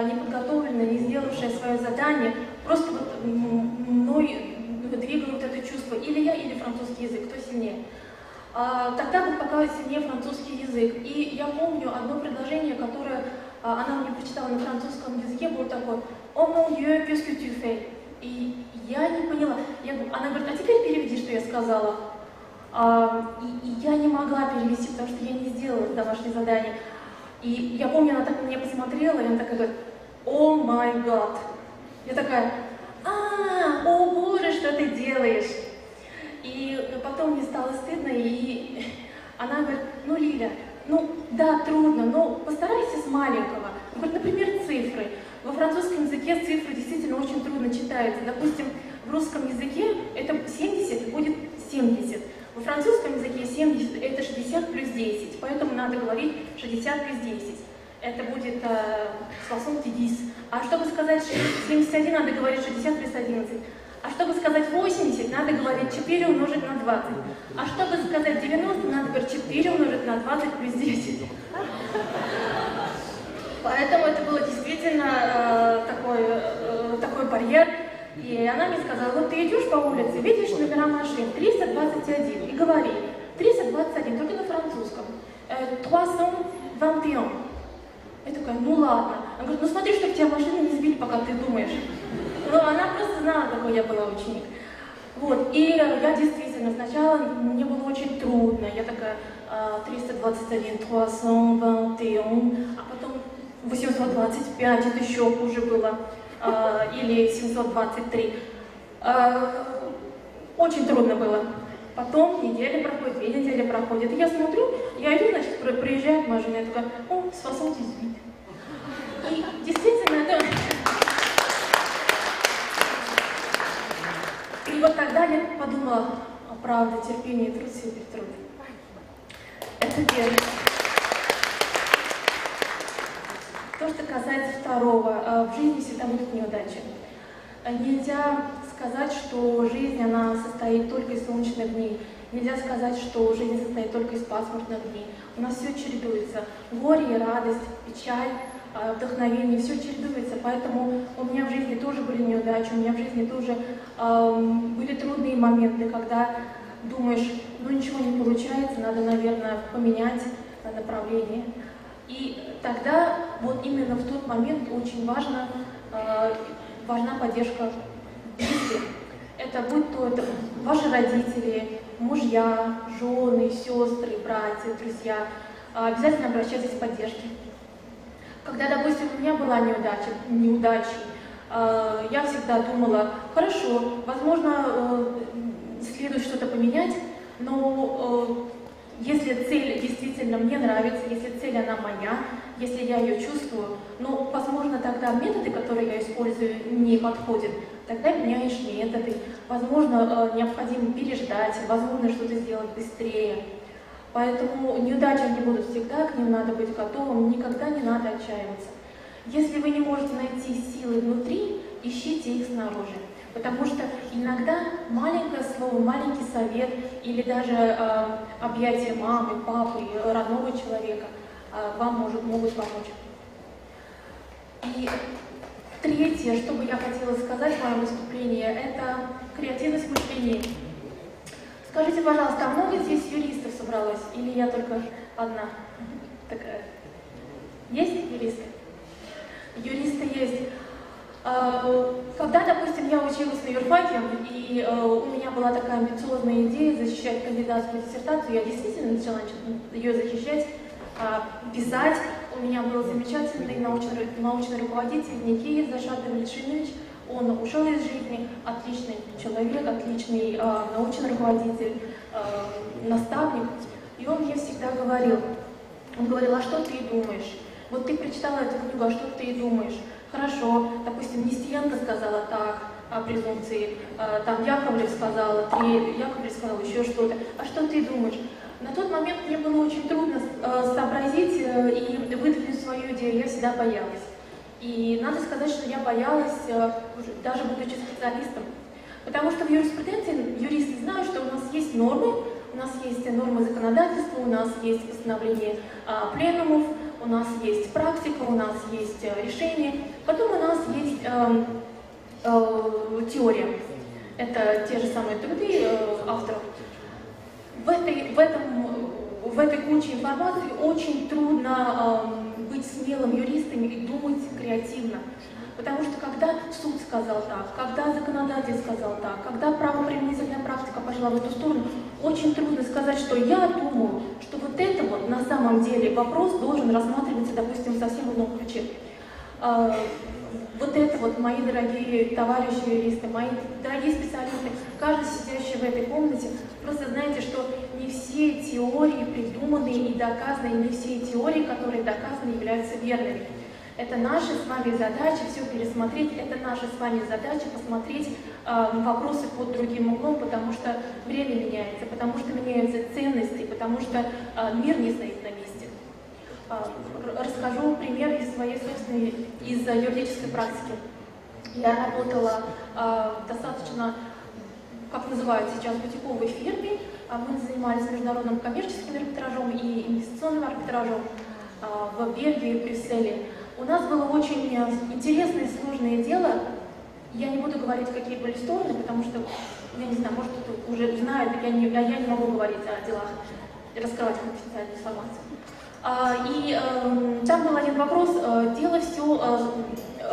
Q: неподготовленная, не сделавшая свое задание, просто вот мной двигало вот это чувство, или я, или французский язык, кто сильнее. Тогда был пока сильнее французский язык. И я помню одно предложение, которое она мне прочитала на французском языке, было такое: «О mon Dieu, qu'est-ce que tu fais?» И я не поняла. Она говорит: а теперь переведи, что я сказала. И я не могла перевести, потому что я не сделала домашнее задание. И я помню, она так на меня посмотрела, и она такая говорит: «О май гад». Я такая: о боже, что ты делаешь? И потом мне стало стыдно, и она говорит: ну, Лиля, ну да, трудно, но постарайся с маленького. Она говорит, например, цифры. Во французском языке цифры действительно очень трудно читаются. Допустим, в русском языке это 70 будет 70. Во французском языке 70 это 60 плюс 10, поэтому надо говорить 60 плюс 10. Это будет 70. А чтобы сказать 71, надо говорить 60 плюс 11. А чтобы сказать 80, надо говорить 4 умножить на 20. А чтобы сказать 90, надо говорить 4 умножить на 20 плюс 10. Поэтому это было действительно такой барьер. И она мне сказала: вот ты идешь по улице, видишь номера машин 321, и говори 321, только на французском. 321. Я такая: ну ладно. Она говорит: ну смотри, чтобы тебя машины не сбили, пока ты думаешь. Ну, она просто знала, какой я была ученик. Вот, и я действительно, сначала мне было очень трудно. Я такая: 321, 321, а потом 825, это еще хуже было, или 723. Очень трудно было. Потом неделя проходит, 2 недели проходит. И я смотрю, я иду, значит, проезжает машина, я такая: о, 78. И действительно, это... И вот тогда я подумала: а правда, терпение и труд все перетрут. Это первое. То, что касается второго, в жизни всегда будут неудачи. Нельзя сказать, что жизнь, она состоит только из солнечных дней. Нельзя сказать, что жизнь состоит только из пасмурных дней. У нас все чередуется. Горе и радость, печаль, вдохновение, все чередуется. Поэтому у меня в жизни тоже были неудачи, у меня в жизни тоже были трудные моменты, когда думаешь, ну ничего не получается, надо, наверное, поменять направление. И тогда, вот именно в тот момент очень важна поддержка близких. Это будь то это ваши родители, мужья, жены, сестры, братья, друзья. Обязательно обращайтесь к поддержке. Когда, допустим, у меня была неудача, я всегда думала: хорошо, возможно, следует что-то поменять, но если цель действительно мне нравится, если цель она моя, если я ее чувствую, но, возможно, тогда методы, которые я использую, не подходят, тогда меняешь методы. Возможно, необходимо переждать, возможно, что-то сделать быстрее. Поэтому неудачи они будут всегда, к ним надо быть готовым, никогда не надо отчаиваться. Если вы не можете найти силы внутри, ищите их снаружи. Потому что иногда маленькое слово, маленький совет или даже объятия мамы, папы, родного человека вам могут помочь. И третье, что бы я хотела сказать в моем выступлении, это креативность мышления. Скажите, пожалуйста, а много здесь юристов собралось? Или я только одна такая? Есть юристы? Юристы есть. Когда, допустим, я училась на юрфаке, и у меня была такая амбициозная идея защищать кандидатскую диссертацию, я действительно начала ее защищать, писать. У меня был замечательный научный руководитель Никиев Зашат Давлетшинович. Он ушел из жизни, отличный человек, отличный научный руководитель, наставник. И он мне всегда говорил, он говорил: а что ты думаешь? Вот ты прочитала эту книгу, а что ты думаешь? Хорошо, допустим, Нестеренко сказала так о презумпции, там Яковлев сказала, Яковлев сказал еще что-то. А что ты думаешь? На тот момент мне было очень трудно сообразить и выдвинуть свою идею, я всегда боялась. И надо сказать, что я боялась, даже будучи специалистом. Потому что в юриспруденции юристы знают, что у нас есть нормы, у нас есть нормы законодательства, у нас есть постановление пленумов, у нас есть практика, у нас есть решения. Потом у нас есть теория. Это те же самые труды авторов. В этой куче информации очень трудно быть смелым юристом и думать креативно. Потому что когда суд сказал так, когда законодатель сказал так, когда правоприменительная практика пошла в эту сторону, очень трудно сказать, что я думаю, что вот это вот на самом деле вопрос должен рассматриваться, допустим, совсем в ином ключе. Вот это вот, мои дорогие товарищи юристы, мои дорогие специалисты, каждый сидящий в этой комнате, просто знаете, что не все теории придуманные и доказанные, не все теории, которые доказаны, являются верными. Это наша с вами задача все пересмотреть, это наша с вами задача посмотреть вопросы под другим углом, потому что время меняется, потому что меняются ценности, потому что мир не стоит на месте. Расскажу пример из своей собственной, из юридической практики. Я работала достаточно, как называют сейчас, бутиковой фирме. Мы занимались международным коммерческим арбитражом и инвестиционным арбитражом в Бельгии, в Брюсселе. У нас было очень интересное и сложное дело. Я не буду говорить, какие были стороны, потому что, я не знаю, может, кто-то уже знает, я не могу говорить о делах, раскрывать конфиденциальную информацию. И там был один вопрос, дело все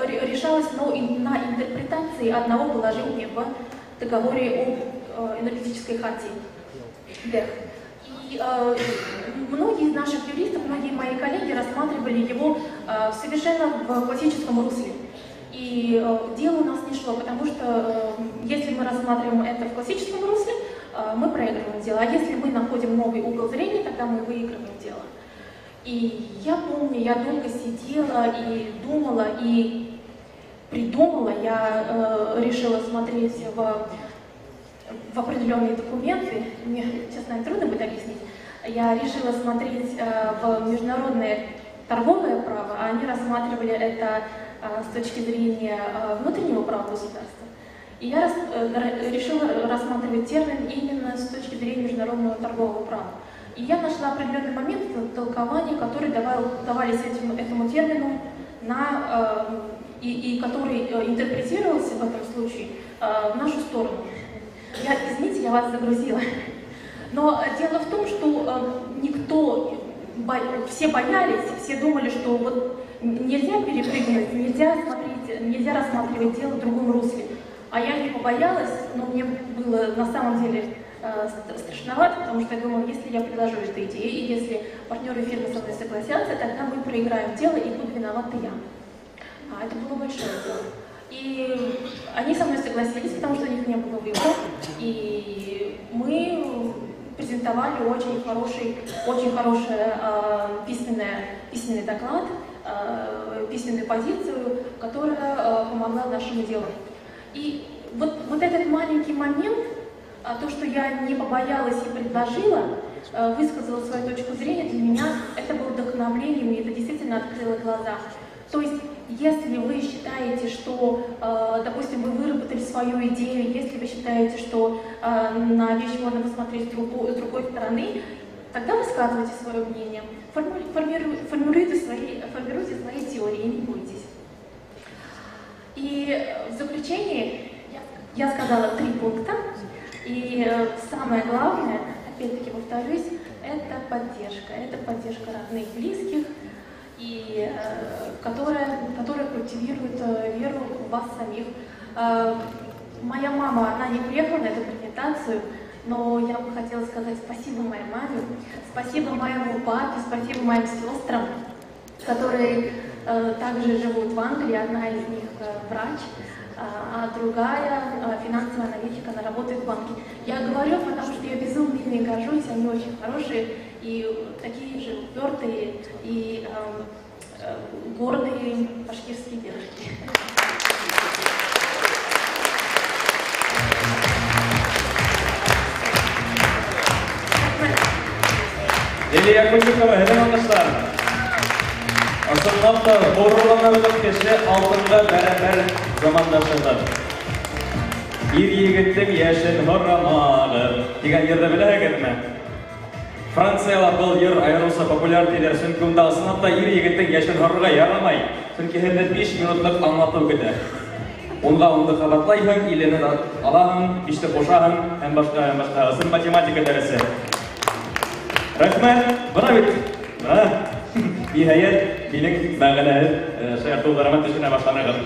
Q: решалось на интерпретации одного положения в договоре об энергетической хартии. И многие из наших юристов, многие мои коллеги рассматривали его совершенно в классическом русле. И дело у нас не шло, потому что если мы рассматриваем это в классическом русле, мы проигрываем дело. А если мы находим новый угол зрения, тогда мы выигрываем дело. И я помню, я долго сидела и думала, и придумала, я решила смотреть в определенные документы, мне, честно, трудно будет объяснить, я решила смотреть в международное торговое право, а они рассматривали это с точки зрения внутреннего права государства. И я решила рассматривать термин именно с точки зрения международного торгового права. И я нашла определенный момент толкования, который давались этому термину и который интерпретировался в этом случае в нашу сторону. Извините, я вас загрузила. Но дело в том, что все боялись, все думали, что вот нельзя перепрыгнуть, нельзя смотреть, нельзя рассматривать дело в другом русле. А я не побоялась, но мне было на самом деле страшновато, потому что я думала, если я предложу эту идею, и если партнеры фирмы со мной согласятся, тогда мы проиграем дело, и буду виновата я. А это было большое дело. И они со мной согласились, потому что у них не было выбора. И мы презентовали очень хороший письменный доклад, письменную позицию, которая помогла нашему делу. И вот этот маленький момент, то, что я не побоялась и предложила, высказала свою точку зрения, для меня это было вдохновлением, и это действительно открыло глаза. То есть, если вы считаете, что, допустим, вы выработали свою идею, если вы считаете, что на вещь можно посмотреть с другой стороны, тогда высказывайте свое мнение, формируйте свои теории, не бойтесь. И в заключение я сказала 3 пункта. И самое главное, опять-таки повторюсь, это поддержка. Это поддержка родных, близких, и которая культивирует веру в вас самих. Моя мама, она не приехала на эту презентацию, но я бы хотела сказать спасибо моей маме, спасибо моему папе, спасибо моим сестрам, которые также живут в Англии. Одна из них врач, а другая финансовая аналитик, она работает в банке. Я говорю, потому что я безумно ими горжусь, они очень хорошие и такие же упертые и гордые башкирские девушки.
A: Лилия Кучукова, Елена Алкышлар. Ысынлап та ғорурланырлыҡ кеше алтынға бәрабәр замандашығыҙ. Ир егеттең йәшен һорамағыҙ тигән йырҙы беләһегеҙме? Францияла был йыр айырыуса популяр тиҙәр, сөнки унда ысынлап та ир егеттең йәшен һорарға ярамай, сөнки һеҙҙе 5 минутлыҡ аңлатыу көтә. Унға унды ҡабатлайһың, иллене алаһың, биште ҡушаһың, һәм башҡа, һәм башҡа. Ысын математика дәресе. Рәхмәт. Бына бит. Бына. Ниһайәт, минең мәғәнәһеҙ шаяртыуҙарыма төшөнә башланығыҙ.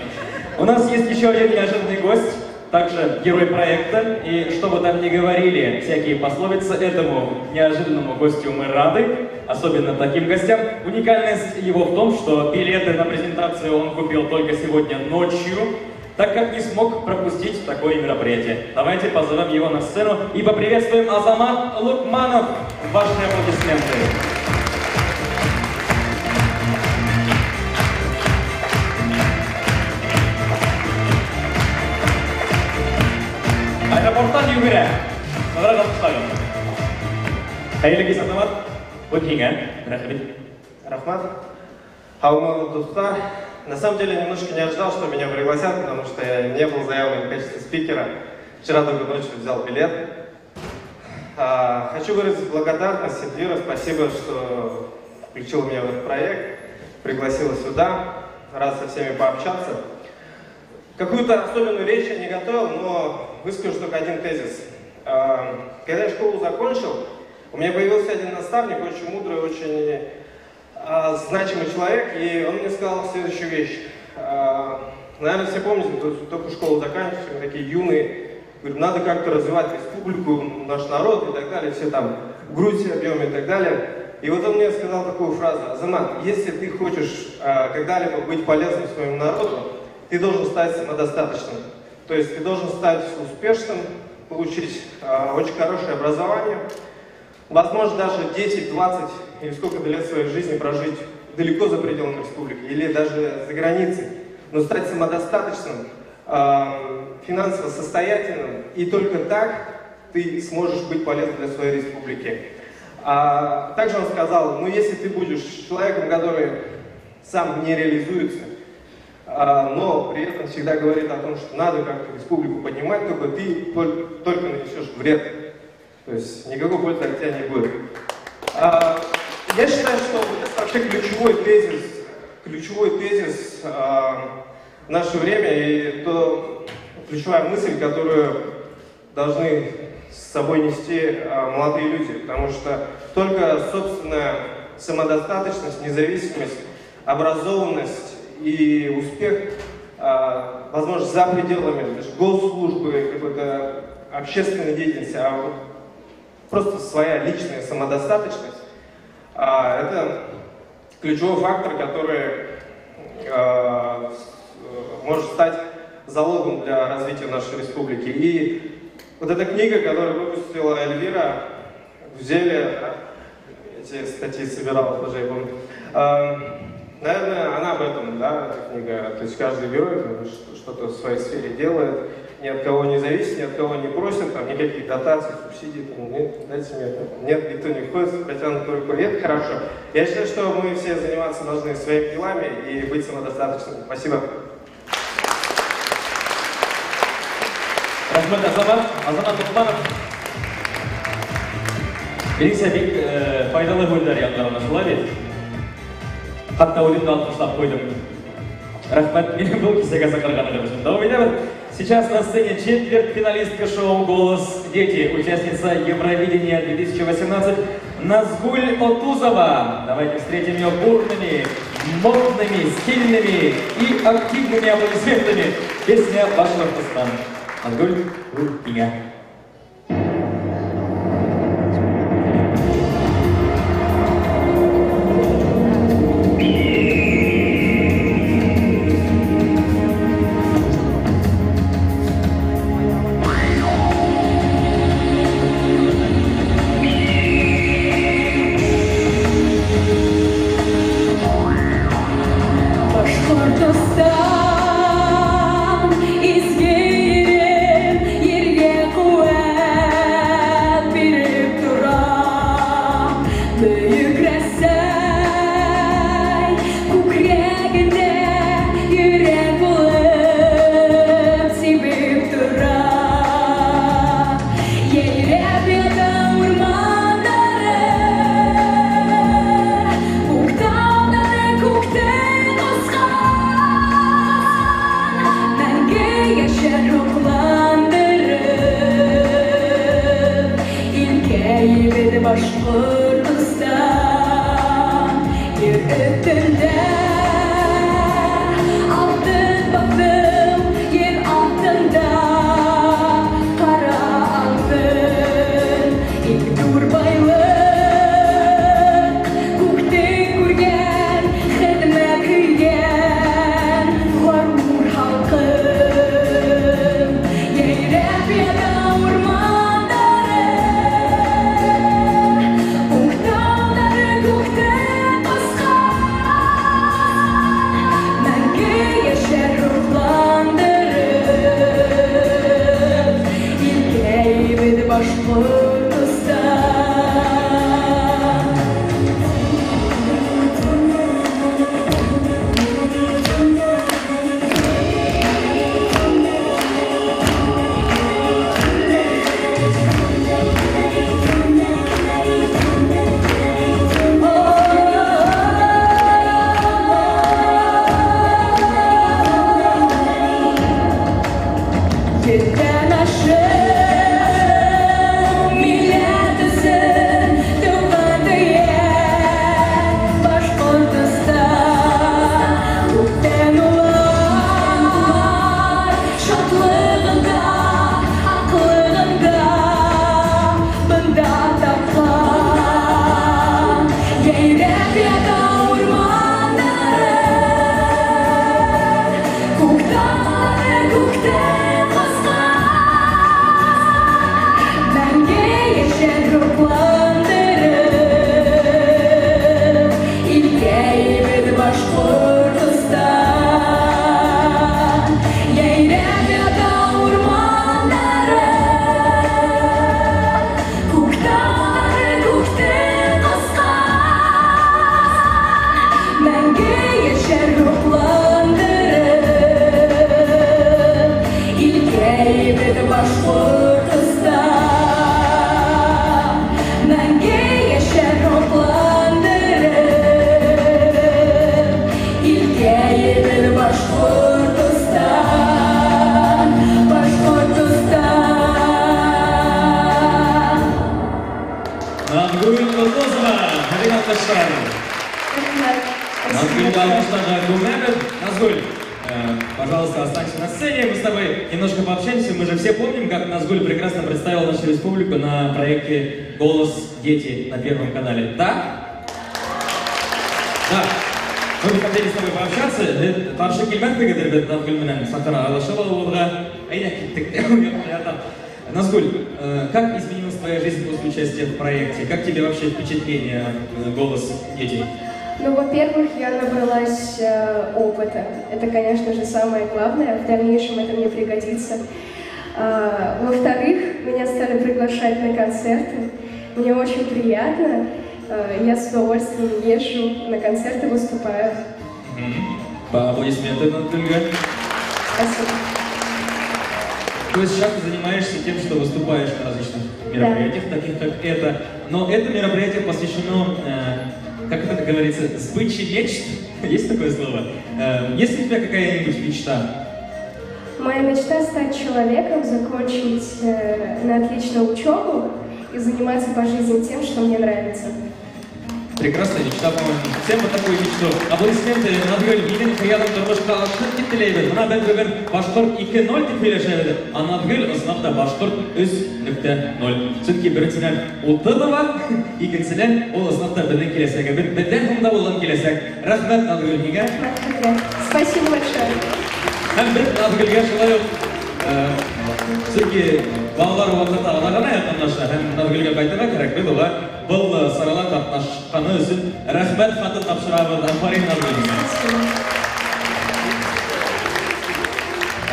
A: У нас есть еще один неожиданный гость, также герой проекта. И что бы там ни говорили всякие пословицы, этому неожиданному гостю мы рады, особенно таким гостям. Уникальность его в том, что билеты на презентацию он купил только сегодня ночью, так как не смог пропустить такое мероприятие. Давайте позовем его на сцену и поприветствуем Азамат Лукманов. Ваши аплодисменты. Аэропорттан йүгерә. Нығыраҡ алҡышлағыҙ. Хәйерле кис, Азамат. Һүҙ һиңә. Рәхмәт.
C: Рәхмәт. Һаумыһығыҙ, дуҫтар. На самом деле, немножко не ожидал, что меня пригласят, потому что я не был заявлен в качестве спикера. Вчера только ночью взял билет. Хочу выразить благодарность Эльвира, спасибо, что включила меня в этот проект, пригласила сюда. Рад со всеми пообщаться. Какую-то особенную речь я не готовил, но выскажу только один тезис. Когда я школу закончил, у меня появился один наставник, очень мудрый, очень значимый человек, и он мне сказал следующую вещь. Наверное, все помните, только школу заканчиваем, такие юные, говорим, надо как-то развивать республику, наш народ и так далее, все там грудь себе бьем и так далее. И вот он мне сказал такую фразу: Азамат, если ты хочешь когда-либо быть полезным своему народу, ты должен стать самодостаточным. То есть ты должен стать успешным, получить очень хорошее образование, возможно, даже 10, 20 или сколько-то лет своей жизни прожить далеко за пределами республики или даже за границей, но стать самодостаточным, финансово состоятельным, и только так ты сможешь быть полезным для своей республики. Также он сказал, ну если ты будешь человеком, который сам не реализуется, но при этом всегда говорит о том, что надо как-то республику поднимать, только ты только нанесешь вред. То есть никакой пользы от тебя не будет. Я считаю, что это вообще ключевой тезис в наше время и то ключевая мысль, которую должны с собой нести молодые люди, потому что только собственная самодостаточность, независимость, образованность и успех, возможно, за пределами даже госслужбы, какой-то общественной деятельности, а вот просто своя личная самодостаточность, это ключевой фактор, который может стать залогом для развития нашей республики. И вот эта книга, которую выпустила Эльвира Гузелия, да, эти статьи собирала тоже, я помню, наверное, она об этом, да, эта книга. То есть каждый герой что-то в своей сфере делает, ни от кого не зависит, ни от кого не просит, там, никаких дотаций, субсидий, там, нет, дайте мне, нет, никто не входит с протянутой рукой, и это хорошо. Я считаю, что мы все заниматься должны своими делами и быть самодостаточными. Спасибо.
A: Рәхмәт, Азамат. Азамат Лоҡманов. Минеңсә, бик файҙалы һүҙҙәр яңғыраны, шулай бит? Хатта үҙем дә алҡышлап ҡуйҙым. Рәхмәт, мине был кисәгә саҡырғанығыҙ өсөн. Дауам итәбеҙ. Сейчас на сцене четвертьфиналистка шоу «Голос дети», участница Евровидения 2018 Назгуль Отузова. Давайте встретим ее бурными, модными, стильными и активными аплодисментами. Песня «Башҡортостан». Назгуль, һиңә.
R: Башҡортостан, изге ерем, ергә ҡеүәт биреп тора. Бөйөк Рәсәй, күкрәк
A: Алҡыштар. Назгуль алҡыштарға күмәбеҙ. Назгуль, пожалуйста, останься на сцене, мы с тобой немножко пообщаемся. Мы же все помним, как Назгуль прекрасно представила нашу республику на проекте «Голос. Дети» на Первом канале. Да? Да. Мы бы хотели с тобой пообщаться. Ҡаршы килмәҫһегеҙҙер беҙ Назгуль менән сәхнәгә аралашып алыуға. Әйҙә, киттек. Назгуль, как изменилась твоя жизнь после участия в проекте? Как тебе вообще впечатление от «Голос. Дети»?
P: Ну, во-первых, я набралась опыта. Это, конечно же, самое главное. В дальнейшем это мне пригодится. Во-вторых, меня стали приглашать на концерты. Мне очень приятно. Я с удовольствием езжу на концерты, выступаю.
A: Аплодисменты, Назгульгә.
P: Спасибо.
A: То есть сейчас ты занимаешься тем, что выступаешь на различных мероприятиях, таких как это. Но это мероприятие посвящено, как это говорится, сбыче мечт. Есть такое слово? Есть ли у тебя какая-нибудь мечта?
P: Моя мечта стать человеком, закончить на отличную учебу и заниматься по жизни тем, что мне нравится.
A: Прекрасная мечта, по-моему. Всем вот такую мечту. Аплодисменты, Назгуль, минең хыялым тормошҡа ашты тип теләйбеҙ. Бына беҙ бөгөн Башҡорт 2.0 тип һөйләшәбеҙ. Ә Назгуль ысынлап та Башҡорт 3.0. Сөнки беренсенән утыҙ бар, икенсенән ул ысынлап та беҙҙең киләсәгебеҙ, беҙҙән һуң да булған киләсәк. Рәхмәт, Назгуль, һиңә.
P: Спасибо большое.
A: Һәм беҙ Назгөлгә шулай уҡ, сөнки балалар ваҡыты аҙағына яҡынлаша һәм Назгөлгә ҡайтырға кәрәк, беҙ уға был сарала ҡатнашҡаны өсөн рәхмәт хаты тапшырабыҙ. Афарин, Назгөл.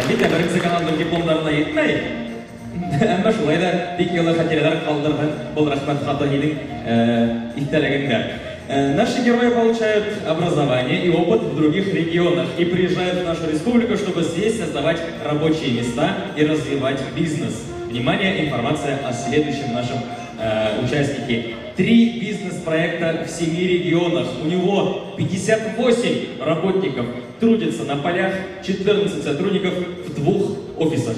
A: Әлбиттә, беренсе каналдың дипломдарына етмәй, әммә шулай ҙа бик йылы хәтирәләр ҡалдырған был рәхмәт хаты һинең иҫтәлегеңдә. Наши герои получают образование и опыт в других регионах и приезжают в нашу республику, чтобы здесь создавать рабочие места и развивать бизнес. Внимание, информация о следующем нашем участнике. 3 бизнес-проекта в 7 регионах. У него 58 работников трудятся на полях, 14 сотрудников в 2 офисах.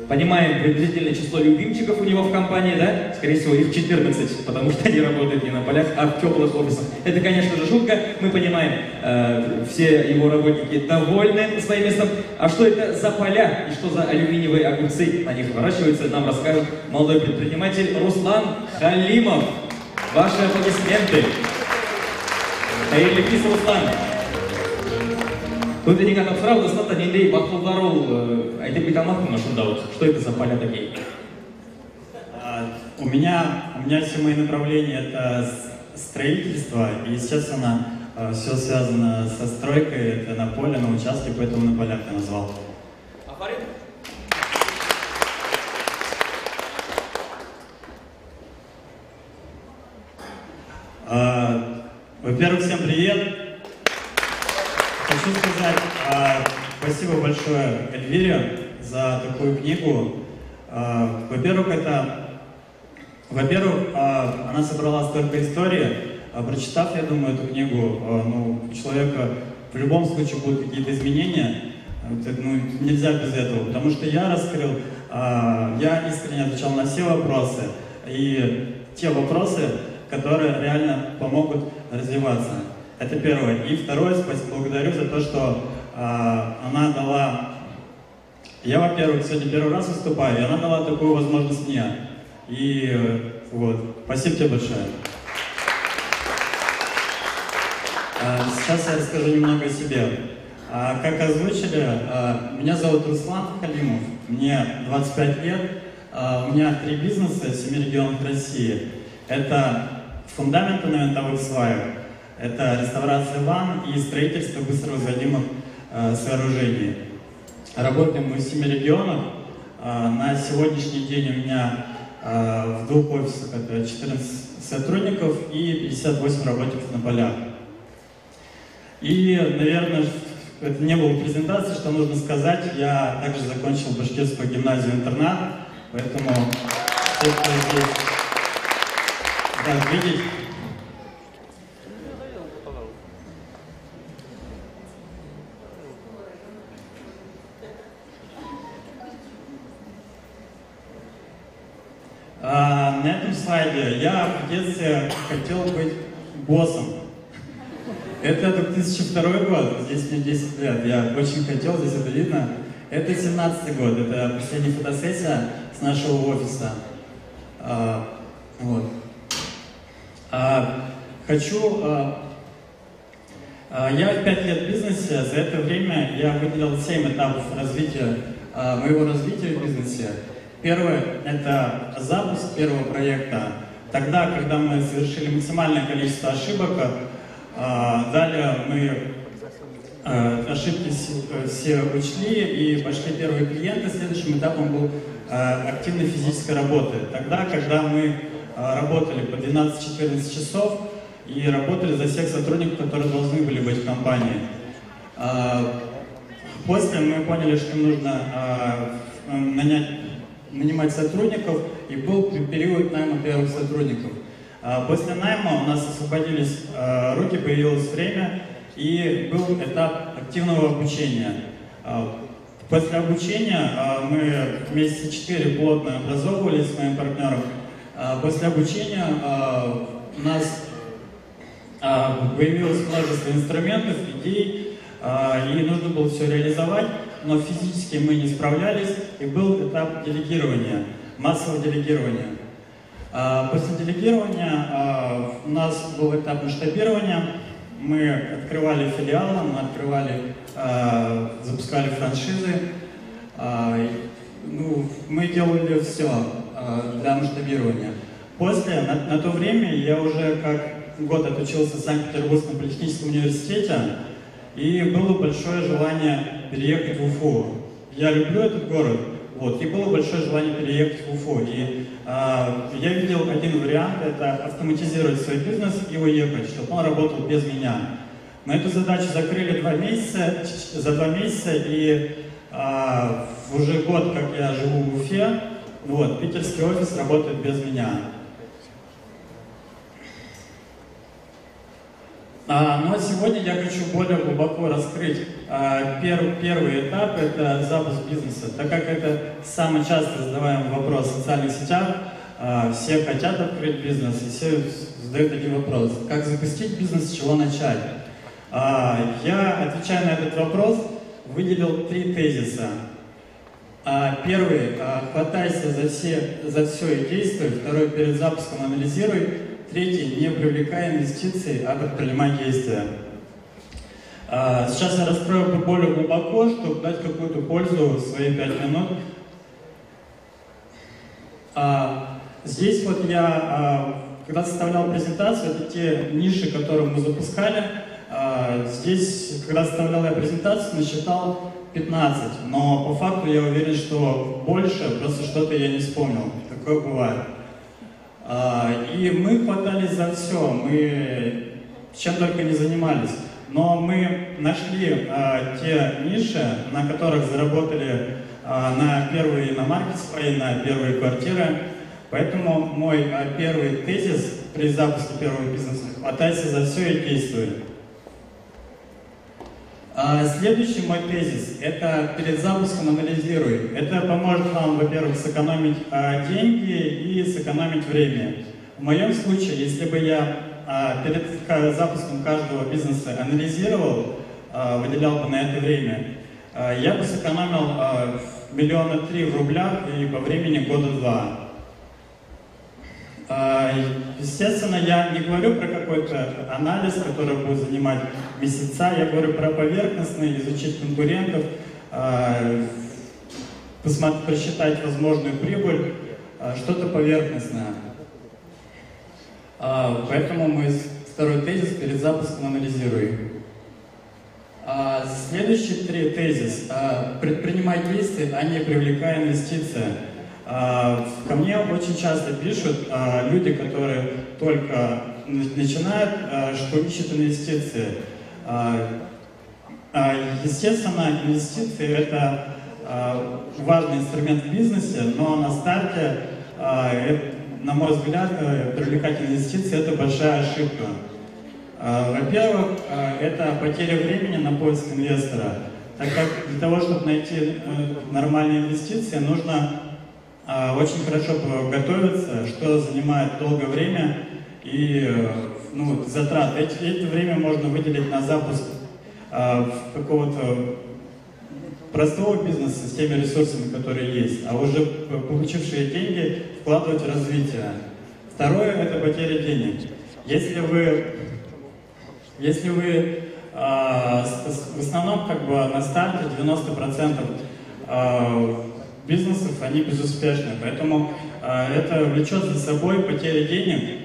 A: Понимаем приблизительное число любимчиков у него в компании, да? Скорее всего, их 14, потому что они работают не на полях, а в теплых офисах. Это, конечно же, шутка. Мы понимаем, все его работники довольны своим местом. А что это за поля и что за алюминиевые огурцы на них выращиваются, нам расскажет молодой предприниматель Руслан Халимов. Ваши аплодисменты. Хәйерле кис, Руслан. Тут я никак сразу достаточно ниндәй баҫыуҙар ул, әйтеп китә алмаҫһыңмы шунда уҡ? Что это за поля такие?
L: У меня все мои направления это строительство, и, естественно, все связано со стройкой, это на поле, на участке, поэтому на полях я назвал.
A: Афарин.
L: Во-первых, всем привет! Хочу сказать спасибо большое Эльвире за такую книгу. Во-первых, она собрала столько историй. Прочитав, я думаю, эту книгу, ну, у человека в любом случае будут какие-то изменения. Вот это, ну, нельзя без этого, потому что я раскрыл, я искренне отвечал на все вопросы, и те вопросы, которые реально помогут развиваться. Это первое. И второе, спасибо, благодарю за то, что она дала... Я, во-первых, сегодня первый раз выступаю, и она дала такую возможность мне. И вот, спасибо тебе большое. Сейчас я расскажу немного о себе. Как озвучили, меня зовут Руслан Халимов, мне 25 лет, у меня 3 бизнеса в 7 регионах России. Это фундаменты на винтовых сваях, это реставрация ванн и строительство быстровозводимых сооружений. Работаем мы в 7 регионах. На сегодняшний день у меня в 2 офисах это 14 сотрудников и 58 работников на полях. И, наверное, это не было презентации, что нужно сказать. Я также закончил башкирскую гимназию-интернат, поэтому все, кто здесь, рад видеть. На этом слайде я в детстве хотел быть
S: боссом. Это 2002 год, здесь мне 10 лет, я очень хотел, здесь это видно. Это 17 год, это последняя фотосессия с нашего офиса. Вот. Я 5 лет в бизнесе, за это время я выделил 7 этапов развития, моего развития в бизнесе. Первое – это запуск первого проекта. Тогда, когда мы совершили максимальное количество ошибок, далее мы ошибки все учли и пошли первые клиенты. Следующим этапом был активной физической работы. Тогда, когда мы работали по 12-14 часов и работали за всех сотрудников, которые должны были быть в компании. После мы поняли, что нужно нанимать сотрудников, и был период найма первых сотрудников. После найма у нас освободились руки, появилось время, и был этап активного обучения. После обучения мы месяца 4 плотно образовывались с моим партнером. После обучения у нас появилось множество инструментов, идей, и нужно было все реализовать, но физически мы не справлялись, и был этап делегирования, массового делегирования. После делегирования у нас был этап масштабирования. Мы открывали филиалы, мы открывали, запускали франшизы. Ну, мы делали все для масштабирования. После, на то время, я уже как год отучился в Санкт-Петербургском политехническом университете, и было большое желание переехать в Уфу. Я люблю этот город, вот, и было большое желание переехать в Уфу. И я видел один вариант – это автоматизировать свой бизнес и уехать, чтобы он работал без меня. Мы эту задачу закрыли за 2 месяца, и уже год, как я живу в Уфе, вот, питерский офис работает без меня. Но сегодня я хочу более глубоко раскрыть первый этап – это запуск бизнеса. Так как это самый часто задаваемый вопрос в социальных сетях, все хотят открыть бизнес, и все задают один вопрос – как запустить бизнес, с чего начать? Я, отвечая на этот вопрос, выделил 3 тезиса. Первый – хватайся за все и действуй. Второй – перед запуском анализируй. Третий – не привлекай инвестиции, а предпринимай действия. Сейчас я раскрою более глубоко, чтобы дать какую-то пользу в свои 5 минут. Здесь вот я, когда составлял презентацию, это те ниши, которые мы запускали. Здесь, когда составлял я презентацию, насчитал 15, но по факту я уверен, что больше, просто что-то я не вспомнил. Такое бывает. И мы хватались за все, мы чем только не занимались. Но мы нашли те ниши, на которых заработали на первые иномарки свои, на первые квартиры. Поэтому мой первый тезис при запуске первого бизнеса – хватайся за все и действуй. Следующий мой тезис – это перед запуском анализируй. Это поможет вам, во-первых, сэкономить деньги и сэкономить время. В моем случае, если бы я перед запуском каждого бизнеса анализировал, выделял бы на это время, я бы сэкономил 3 миллиона в рублях и по времени года 2. Естественно, я не говорю про какой-то анализ, который будет занимать месяца, я говорю про поверхностный, изучить конкурентов, просчитать возможную прибыль, что-то поверхностное. Поэтому мы второй тезис перед запуском анализируем. Следующий тезис. Предпринимай действия, а не привлекай инвестиции. Ко мне очень часто пишут люди, которые только начинают, что ищут инвестиции. Естественно, инвестиции – это важный инструмент в бизнесе, но на старте, на мой взгляд, привлекать инвестиции – это большая ошибка. Во-первых, это потеря времени на поиск инвестора, так как для того, чтобы найти нормальные инвестиции, нужно очень хорошо готовиться, что занимает долгое время и ну, затрат. Это время можно выделить на запуск какого-то простого бизнеса с теми ресурсами, которые есть, а уже получившие деньги вкладывать в развитие. Второе – это потеря денег. Если вы в основном как бы на старте 90% бизнесов, они безуспешны, поэтому это влечет за собой потерю денег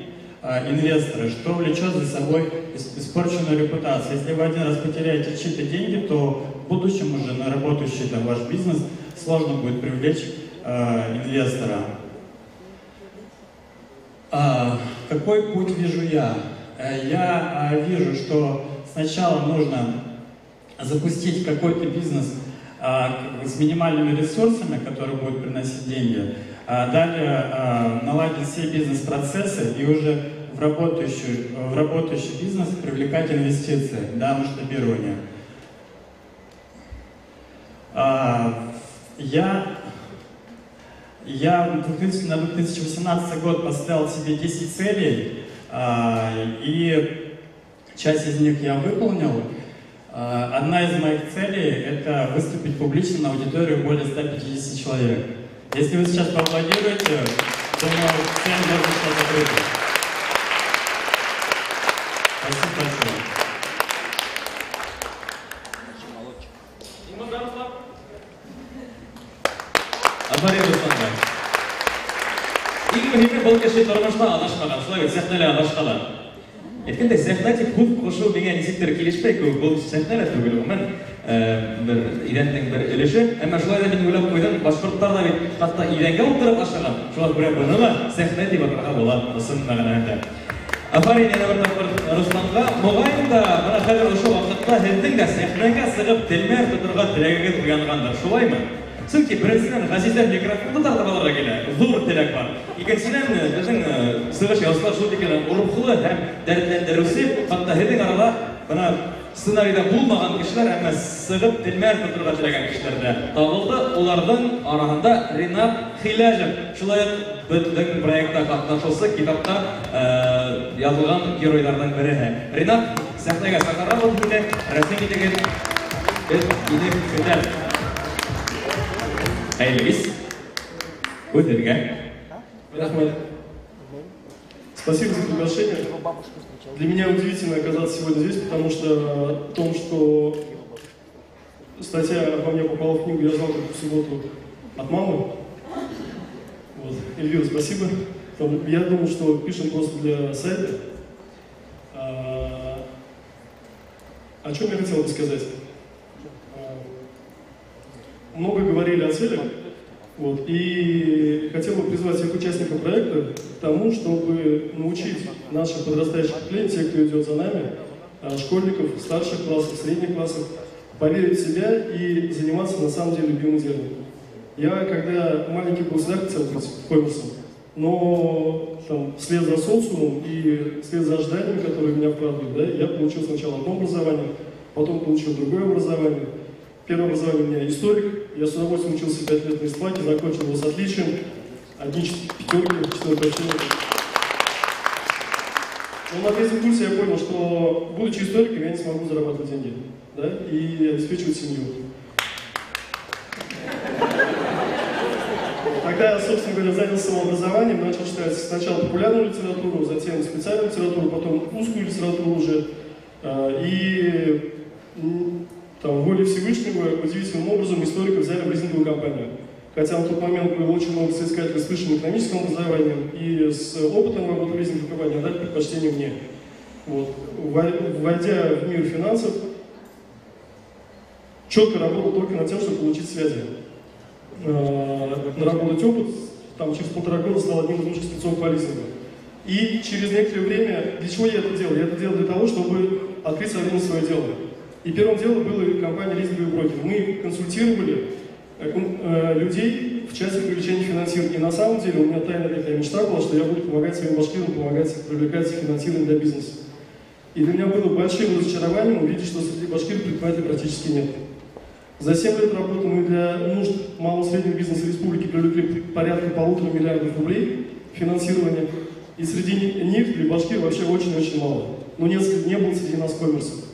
S: инвестора, что влечет за собой испорченную репутацию. Если вы один раз потеряете чьи-то деньги, то в будущем уже на работающий там ваш бизнес сложно будет привлечь инвестора. Какой путь вижу я? Я вижу, что сначала нужно запустить какой-то бизнес с минимальными ресурсами, которые будут приносить деньги. Далее наладить все бизнес-процессы и уже в работающий бизнес привлекать инвестиции, да, масштабирование. Я на 2018 год поставил себе 10 целей, и часть из них я выполнил. Одна из моих целей – это выступить публично на аудиторию более 150 человек. Если вы сейчас поаплодируете, думаю, цель можно сейчас закрыть. Спасибо большое.
A: Афарин, Русланға. Иң мөһиме был кеше тормошта аҙашмаған, шулай бит, сәхнәлә аҙашҡан. Әйткәндәй, сәхнә тип һүҙ ҡушыу миңә нисектер килешмәй кеүек, был сәхнә лә түгел, ғөмүмән, бер иҙәндең бер өлөшө. Әммә шулай ҙа мин уйлап ҡуйҙым, башҡорттар ҙа бит хатта иҙәнгә ултырып ашаған. Шуға күрә быны ла сәхнә тип атарға була, ысын мәғәнәһендә. Афарин йәнә бер тапҡыр Русланға. Моғайын да, бына хәҙер ошо ваҡытта һеҙҙең дә сәхнәгә сығып телмәр тоторға теләгегеҙ уянғандыр, шулаймы? Сөнки беренсенән Ғәзиздән микрофонды тартып алырға килә, ҙур теләк бар. Икенсенән, беҙҙең сығыш яусылар шул тиклем рухлы һәм дәртләндереүсе, хатта һеҙҙең арала бына сценарийҙа булмаған кешеләр, әммә сығып телмәр тоторға теләгән кешеләр ҙә табылды. Уларҙың араһында Ринат Хиләжев, шулай уҡ беҙҙең проектта ҡатнашыусы, китапта яҙылған геройҙарҙың береһе. Ринат, сәхнәгә саҡырабыҙ һине, рәхим итегеҙ, беҙ һине көтәбеҙ. Хәйерле Үҙегеҙгә.
T: Рәхмәт. Спасибо за приглашение. Для меня удивительно оказаться сегодня здесь, потому что о том, что статья обо мне попала в книгу, я знал только в субботу от мамы. Вот. Эльвира, спасибо. Я думал, что пишем просто для сайта. О чем я хотел бы сказать? Много говорили о целях, вот, и хотел бы призвать всех участников проекта к тому, чтобы научить наших подрастающих поколений, тех, кто идет за нами, школьников, старших классов, средних классов, поверить в себя и заниматься на самом деле любимым делом. Я, когда маленький был, всегда хотел быть коммерсом, но там, вслед за социумом и вслед за ожиданиями, которые меня вкладывали, да, я получил сначала одно образование, потом получил другое образование. Первое образование у меня историк. Я с удовольствием учился 5 лет на истфаке, закончил его с отличием. Одни пятерки, четверки вообще. Но на третьем курсе я понял, что, будучи историком, я не смогу зарабатывать деньги, да, и обеспечивать семью. Тогда я, собственно говоря, занялся самообразованием, начал читать сначала популярную литературу, затем специальную литературу, потом узкую литературу уже. И там, волей Всевышнего, удивительным образом историков взяли в лизинговую компанию. Хотя на тот момент было очень много соискателей с высшим экономическим образованием и с опытом работы в лизинговой компании отдали предпочтение мне. Вот. Войдя в мир финансов, четко работал только над тем, чтобы получить связи. Наработать опыт, там, через 1,5 года стал одним из лучших спецов по лизингу. И через некоторое время, для чего я это делал? Я это делал для того, чтобы открыть современно свое дело. И первым делом была компания «Лизинговый брокер». Мы консультировали людей в части привлечения финансирования. И на самом деле у меня тайная такая мечта была, что я буду помогать своим башкирам, помогать привлекать финансирование для бизнеса. И для меня было большим разочарованием увидеть, что среди башкир предпринимателей практически нет. За 7 лет работы мы для нужд малого и среднего бизнеса республики привлекли порядка 1,5 миллиарда рублей финансирования. И среди них для башкир вообще очень-очень мало. Но не было среди нас коммерсов.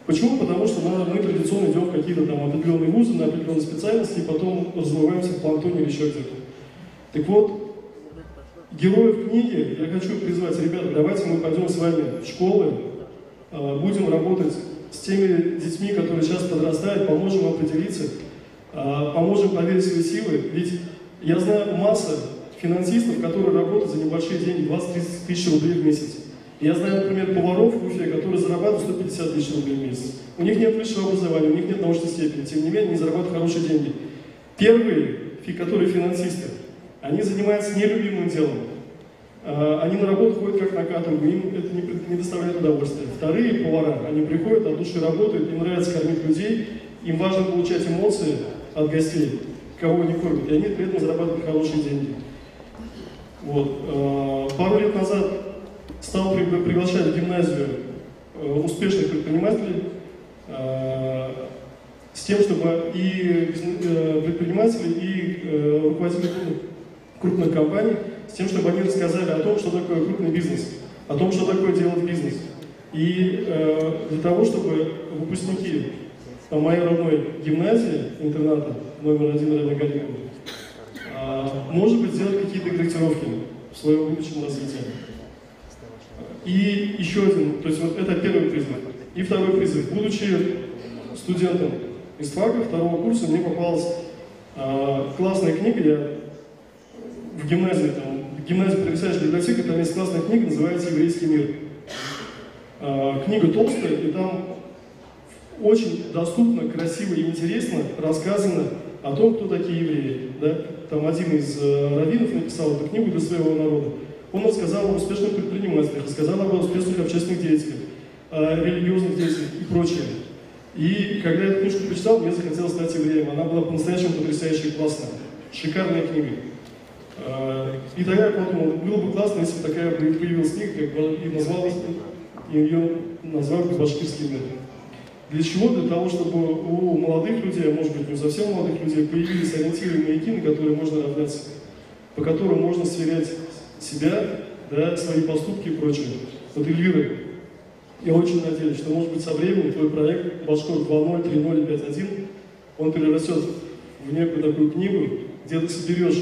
T: Почему? Потому что мы традиционно идем в какие-то там определенные вузы, на определенные специальности, и потом размываемся в планктоне или еще где-то. Так вот, героев книги я хочу призвать, ребята, давайте мы пойдем с вами в школы, будем работать с теми детьми, которые сейчас подрастают, поможем определиться, поможем поверить в свои силы. Ведь я знаю массу финансистов, которые работают за небольшие деньги, 20-30 тысяч рублей в месяц. Я знаю, например, поваров в Уфе, которые зарабатывают 150 тысяч рублей в месяц. У них нет высшего образования, у них нет научной степени, тем не менее они зарабатывают хорошие деньги. Первые, которые финансисты, они занимаются нелюбимым делом. Они на работу ходят как на каторгу, им это не доставляет удовольствия. Вторые повара, они приходят, от души работают, им нравится кормить людей, им важно получать эмоции от гостей, кого они кормят, и они при этом зарабатывают хорошие деньги. Вот. Пару лет назад стал приглашать в гимназию успешных предпринимателей с тем, чтобы и предприниматели, и руководители крупных компаний, с тем, чтобы они рассказали о том, что такое крупный бизнес, о том, что такое делать бизнес. И для того, чтобы выпускники моей родной гимназии, интерната номер 1 Райна Галимова, может быть, сделать какие-то корректировки в своем будущем развитии. И еще один, то есть вот это первый призыв. И второй призыв. Будучи студентом истфака второго курса, мне попалась классная книга. Я в гимназии, там, в гимназии потрясающая библиотека, там есть классная книга, называется «Еврейский мир». Книга толстая, и там очень доступно, красиво и интересно рассказано о том, кто такие евреи. Да? Там один из раввинов написал эту книгу для своего народа. Он рассказал об успешных предпринимателях, рассказал об успешных общественных деятелях, религиозных деятелях и прочее. И когда я эту книжку прочитал, мне захотелось стать евреем. Она была по-настоящему потрясающе классная. Шикарная книга. И тогда я подумал, было бы классно, если бы такая появилась книга, и назвалась, и ее назвали «Башкирский мир». Для чего? Для того, чтобы у молодых людей, а может быть не у совсем молодых людей, появились ориентиры и маяки, на которые можно равняться, по которым можно сверять себя, да, свои поступки и прочее. Вот, Эльвира, я очень надеюсь, что, может быть, со временем твой проект «Башкор 2.0, 3.0 и 5.1», он перерастет в некую такую книгу, где ты соберешь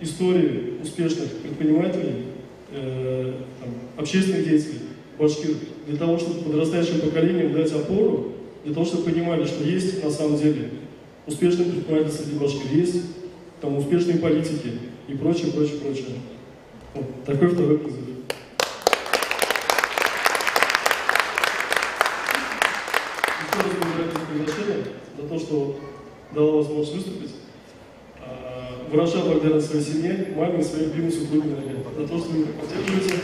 T: истории успешных предпринимателей, там, общественных деятелей, башкир, для того, чтобы подрастающим поколениям дать опору, для того, чтобы понимали, что есть на самом деле успешные предприниматели среди башкир, есть там успешные политики и прочее, прочее, прочее. Вот такой второй призыв. Еще раз благодарю за приглашение, за то, что дала возможность выступить. Выражаю благодарность своей семье, маме и своей любимой супруге, за то, что вы меня поддерживаете,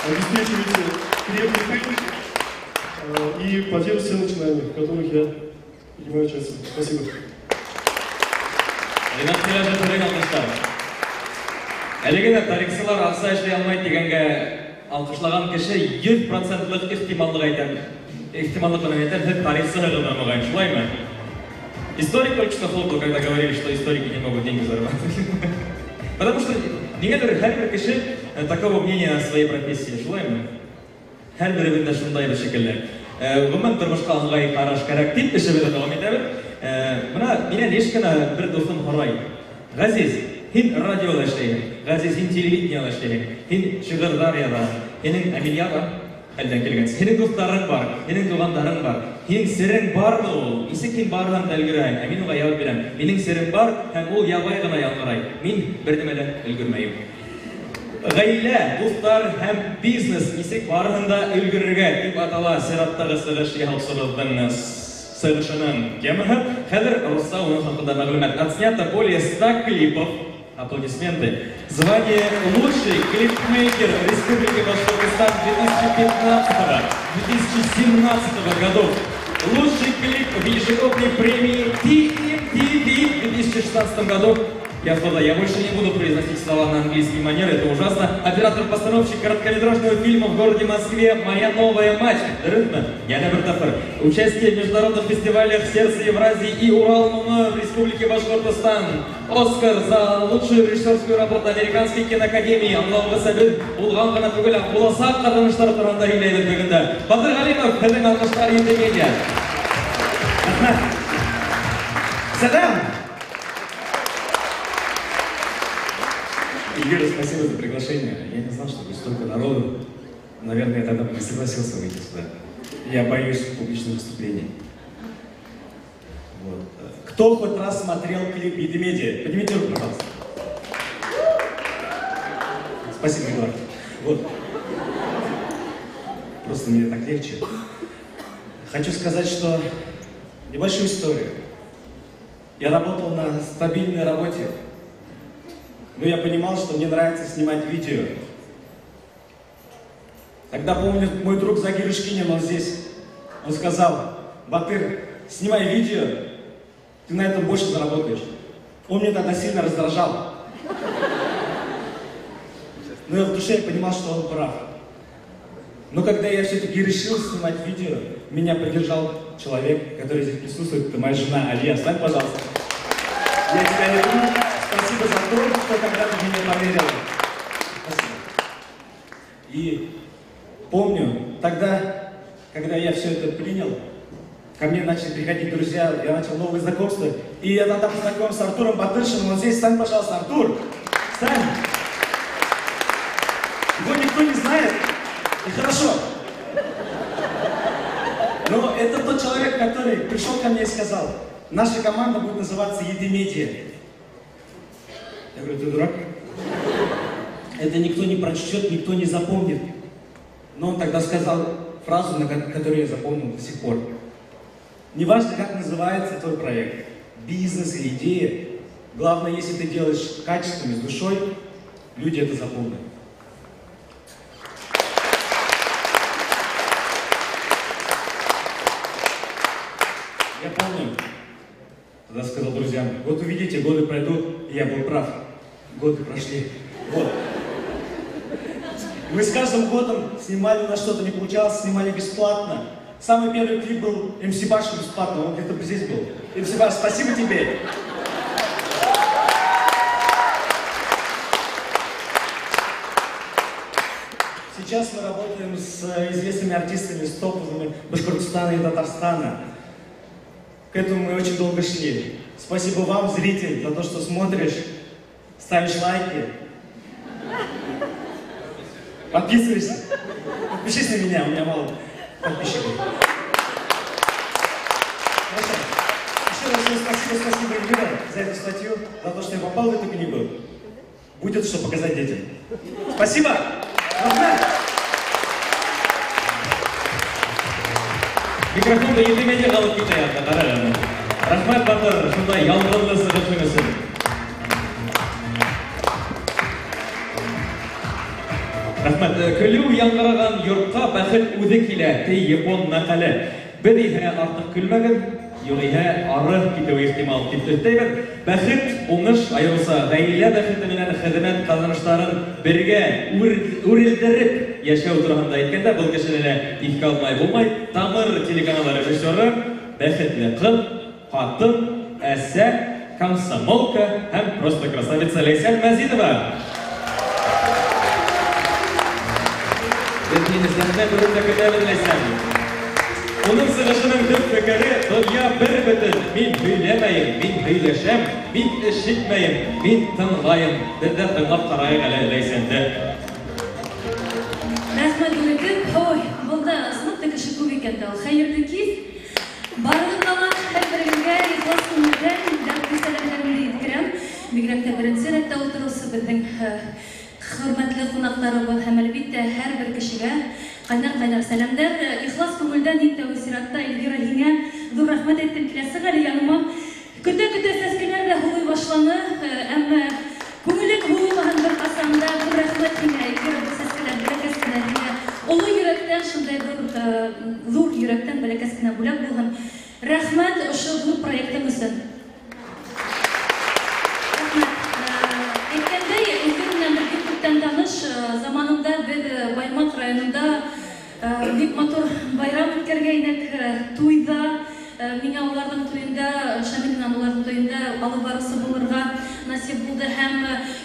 T: обеспечиваете крепкий тыл и поддерживаете все начинания, в которых я принимаю участие. Спасибо.
A: Ринат Сираҗев беҙҙең алҡыштар. Әлеге лә тарихсылар аҡса эшләй алмай тигәнгә алҡышлаған кеше 100% ихтималлыҡ әйтәм. Ихтималлыҡ менән әйтәм, һеҙ тарихсыһығыҙ мөғәйен, шулаймы? Историк только что хлопал, когда говорили, что историки не могут деньги зарабатывать. Потому что ниңәлер һәр бер кеше такого мнения о своей профессии, шулаймы? Һәр беребеҙ ҙә шундайбыҙ шикелле. Ғөмүмән, тормошҡа ыңғай ҡараш кәрәк тип эшебеҙҙе дауам итәбеҙ. Бына минән еш кенә бер дуҫым һорай. Ғәзиз, һин радиола эшләйһең, Ғәзиз, һин телевидениела эшләйһең, һин шиғырҙар яҙаһың, һинең Әмилә бар, хәлдән килгәнсе, һинең дуҫтарың бар, һинең туғандарың бар, һинең серең бармы ул? Нисек һин барыһын да өлгөрәһең? Ә мин уға яуап бирәм. Минең серем бар, һәм ул ябай ғына яңғырай. Мин бер нәмә лә өлгөрмәйем. Ғаилә, дуҫтар һәм бизнес нисек барыһын да өлгөрөргә тип атала сираттағы сығыш яһаусыбыҙҙың сығышының темаһы. Хәҙер русса уның хаҡында мәғлүмәт. Отснято более 100 клипов. Аплодисменты. Звание лучший клипмейкер Республики Башкортостан 2015-2017 годов. Лучший клип в ежегодной премии TMTV в 2016 году. Я Хода, я больше не буду произносить слова на английский манер, это ужасно. Оператор-постановщик короткометражного фильма в городе Москве «Моя новая мать». Дөрөҫмө? Йәнә бер тапҡыр. Участие в международных фестивалях «Сердце Евразии» и «Урал Моңо» в Республике Башкортостан. Оскар за лучшую режиссерскую работу Американской киноакадемии. Аңлауығыҙса, беҙ булған ғына түгел, буласаҡ ҡаҙаныштар тураһында һөйләйбеҙ бөгөн дә. Батыр Ғәлимов, һеҙҙең алҡыштар Еде Медиа.
U: Рәхмәт. Сәләм!
V: Эльвира, спасибо за приглашение. Я не знал, что будет столько народу. Наверное, я тогда бы не согласился выйти сюда. Я боюсь публичных выступлений. Вот. Кто хоть раз смотрел клип Еде Медиа? Поднимите руку, пожалуйста. Спасибо, Эдуард. Вот. Просто мне так легче. Хочу сказать, что небольшую историю. Я работал на стабильной работе. Но я понимал, что мне нравится снимать видео. Тогда, помню, мой друг Загир Ишкинин, он здесь, он сказал: Батыр, снимай видео, ты на этом больше заработаешь. Он меня тогда сильно раздражал. Но я в душе понимал, что он прав. Но когда я все-таки решил снимать видео, меня поддержал человек, который здесь присутствует, это моя жена Алия. Встань, пожалуйста. Я тебя люблю. Спасибо за то, что когда-то мне поверила. Спасибо. И помню, тогда, когда я все это принял, ко мне начали приходить друзья, я начал новые знакомства. И я тогда познакомился с Артуром Батыршиным. Он здесь, встань, пожалуйста, Артур, встань. Его никто не знает, и хорошо. Но это тот человек, который пришел ко мне и сказал: наша команда будет называться Еде Медиа. Я говорю: ты дурак? Это никто не прочтет, никто не запомнит. Но он тогда сказал фразу, на которую я запомнил до сих пор. Неважно, как называется твой проект, бизнес или идея, главное, если ты делаешь качественно, с душой, люди это запомнят. Я помню, тогда сказал друзьям: вот увидите, годы пройдут, и я был прав. Годы прошли. Вот. Мы с каждым годом снимали, на что-то не получалось, снимали бесплатно. Самый первый клип был МС Башу бесплатно, он где-то здесь был. МС Баш, спасибо тебе! Сейчас мы работаем с известными артистами, с топовыми Башкортостана и Татарстана. К этому мы очень долго шли. Спасибо вам, зритель, за то, что смотришь, ставишь лайки, подписываешься. Подпишись на меня, у меня мало подписчиков. Хорошо. Еще раз всем спасибо, спасибо, Эльвира, за эту статью, за то, что я попал в эту книгу. Будет что показать детям. Спасибо!
A: Микрофонды Еде Медиа алып китә ятты, ҡара әле. Рәхмәт, Батыр, шундай ялҡынлы сығышың өсөн. Рәхмәт. Көлөү яңғыраған йортҡа бәхет үҙе килә, ти япон мәҡәле. Беҙ иһә артыҡ көлмәгеҙ, юғиһә ары китеүе ихтимал тип өҫтәйбеҙ. Бәхет, уңыш, айырыуса ғаилә бәхете менән хеҙмәт ҡаҙаныштарын бергә үрелдереп йәшәү тураһында әйткәндә, был кешене лә иҫкә алмай булмай. Тамыр телеканалы режиссеры, бәхетле ҡыҙ, ҡатын, әсә, комсомолка һәм просто красавица Ләйсән Мәзитова. Беҙ һине сәхнә түрендә көтәбеҙ, Ләйсән. Уның сығышының төп фекере: донъя бер бөтөн. Мин һөйләмәйем, мин һөйләшәм, мин ишетмәйем, мин тыңлайым. Беҙ ҙә тыңлап ҡарайыҡ әле Ләйсәнде.
W: Рәхмәт үлекеп. Ой, был да ысынлап та кеше күп икән дә ул. Хәйерле кис. Барығыҙға ла, һәр берегеҙгә ихлас күңелдән дәртле сәләмдәремде еткерәм. Бигерәк тә беренсе рәттә ултырыусы беҙҙең хөрмәтле ҡунаҡтарыбыҙ һәм әлбиттә һәр бер кешегә ҡайнар-ҡайнар сәләмдәр. Ихлас күңелдән иң тәүге сиратта Эльвира һиңә ҙур рәхмәт әйттем. Киләсе әле яныма. Көтә-көтә сәскәләр ҙә һулый башланы, әммә күңелем һулымаһын бер ҡасан да. Ҙур рәхмәт һиңә, Эльвира, был сәскәләр бәләкәс кенә һиңә. Оло йөрәктән, шундай ҙур йөрәктән бәләкәс кенә бүләк булһын. Рәхмәт ошо ҙур проектың өсөн. Рәхмәт. Бик матур байрам үткәргәйнек туйҙа. Миңә уларҙың туйында, Шамил менән уларҙың туйында алып барыусы булырға насип булды. Һәм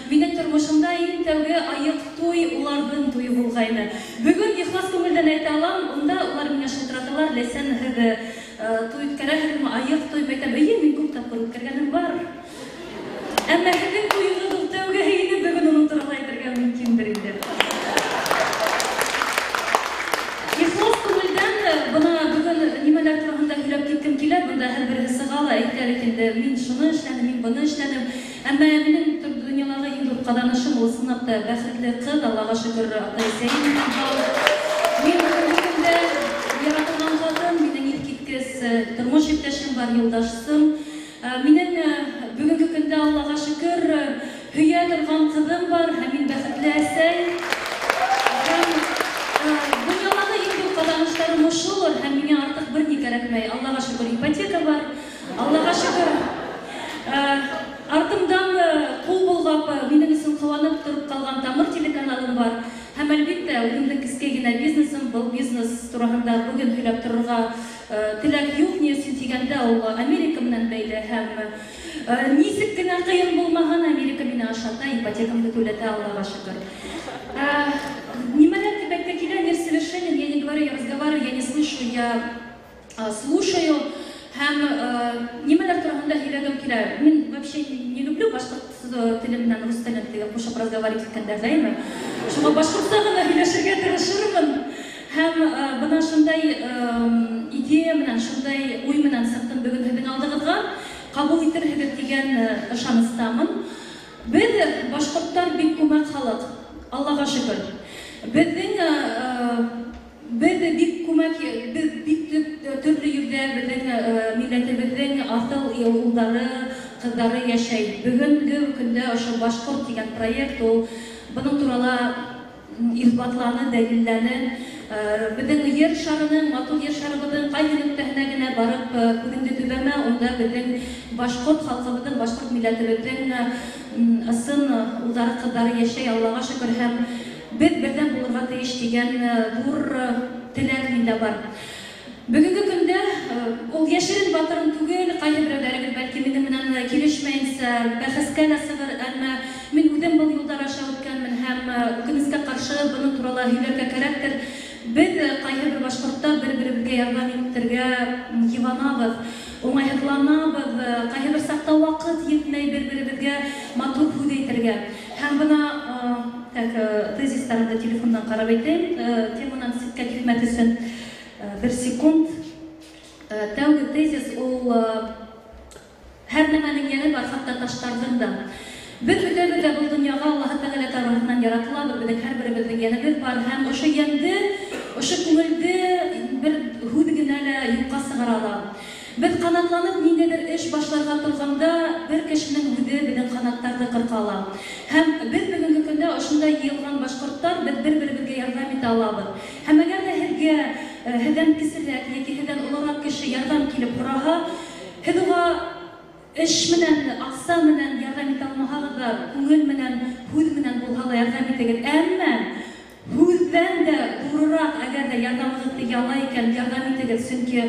W: минең тормошомда иң тәүге айыҡ туй уларҙың туйы булғайны. Бөгөн ихлас күңелдән әйтә алам, унда улар миңә шылтыраталар, Ләйсән, һеҙ туй үткәрәһегеҙме, айыҡ туй? Әйтәм, эйе, мин күп тапҡыр үткәргәнем бар. Әммә һеҙҙең туйығыҙ ул тәүгеһе ине, бөгөн уның турала әйтергә мөмкиндер инде. Ихлас күңелдән бына бөгөн нимәләр тураһында һөйләп киткем килә, бында һәр береһе сыға ла әйтә бит инде, мин шуны эшләнем, мин быны эшләнем. Әммә минең донъялағы иң ҙур ҡаҙанышым ул ысынлап та бәхетле ҡыҙ, Аллаға шөкөр, атай-әсәйем менән һау. Мин бөгөнгө көндә яратылған ҡатын, минең иҫ киткес тормош иптәшем бар, юлдашсым. Минең бөгөнгө көндә Аллаға шөкөр һөйә торған ҡыҙым бар, һәм мин бәхетле әсәй. Һәм донъялағы иң ҙур ҡаҙаныштарым ошолор, һәм миңә артыҡ бер ни кәрәкмәй. Аллаға шөкөр, ипотека бар. Аллаға шөкөр, артымдан ҡул болғап, минең өсөн ҡыуанып тороп ҡалған Тамыр телеканалым бар. Һәм әлбиттә, үҙемдең кескәй генә бизнесым, был бизнес тураһында бөгөн һөйләп торорға теләк юҡ, ни өсөн тигәндә ул Америка менән бәйле, һәм нисек кенә ҡыйын булмаһын, Америка мине ашата, ипотекамды түләтә, Аллаға шөкөр. Нимәләр тип әйткә килә, мир совершенен, я не говорю, я разговариваю, я не слышу, я слушаю. Һәм нимәләр тураһында һөйләгем килә. Мин вообще не люблю башҡорт теле менән рус телен теге ҡушып разговаривать иткәндә, әйме? Шуға башҡортса ғына һөйләшергә тырышырмын. Һәм бына шундай идея менән, шундай уй менән сыҡтым бөгөн һеҙҙең алдығыҙға. Ҡабул итерһегеҙ тигән ышаныстамын. Беҙ башҡорттар бик күмәк халыҡ, Аллаға шөкөр. Беҙ бик күмәк, беҙ бик төрлө ерҙә беҙҙең милләтебеҙҙең аҫыл улдары, ҡыҙҙары йәшәй. Бөгөнгө көндә ошо башҡорт тигән проект ул бының турала иҫбатланы, дәлилләне. Беҙҙең ер шарының, матур ер шарыбыҙҙың ҡайһы нөктәһенә генә барып күҙеңде төбәмә, унда беҙҙең башҡорт халҡыбыҙҙың, башҡорт милләтебеҙҙең ысын улдары, ҡыҙҙары йәшәй, Аллаға шөкөр, һәм беҙ берҙәм булырға тейеш тигән ҙур теләк миндә бар. Бөгөнгө көндә ул йәшерен батырын түгел, ҡайһы берәүҙәрегеҙ бәлки минең менән килешмәйенсә бәхәскә лә сығыр, әммә мин үҙем был юлдар аша үткәнмен һәм үкенескә ҡаршы бының турала һөйләргә кәрәктер. Беҙ ҡайһы бер башҡорттар бер-беребеҙгә ярҙам итергә йыбанабыҙ, уңайһыҙланабыҙ, ҡайһы бер саҡта ваҡыт етмәй бер-беребеҙгә матур һүҙ әйтергә. Һәм бына так, тезистарымды телефондан ҡарап әйтәйем, теманан ситкә китмәҫ өсөн бер секунд. Тәүге тезис ул һәр нәмәнең йәне бар, хатта таштарҙың да. Беҙ бөтәбеҙ ҙә был донъяға Аллаһы Тәғәлә тарафынан яратылабыҙ, беҙҙең һәр беребеҙҙең йәнебеҙ бар, һәм ошо йәнде, ошо күңелде бер һүҙ генә лә юҡҡа сығара ала. Беҙ ҡанатланып ниндәйҙер эш башларға торғанда бер кешенең үҙе беҙҙең ҡанаттарҙы ҡырҡа ала. Һәм беҙ бөгөнгө көндә ошондай йыйылған башҡорттар, беҙ бер-беребеҙгә ярҙам итә алабыҙ. Һәм әгәр ҙә һеҙгә һеҙҙән кесерәк йәки һеҙҙән олораҡ кеше ярҙам килеп һораһа, һеҙ уға эш менән, аҡса менән ярҙам итә алмаһағыҙ ҙа, күңел менән, һүҙ менән булһа ла ярҙам итегеҙ. Әммә һүҙҙән дә ҙурыраҡ, әгәр ҙә ярҙамығыҙ тейә ала икән, ярҙам итегеҙ, сөнки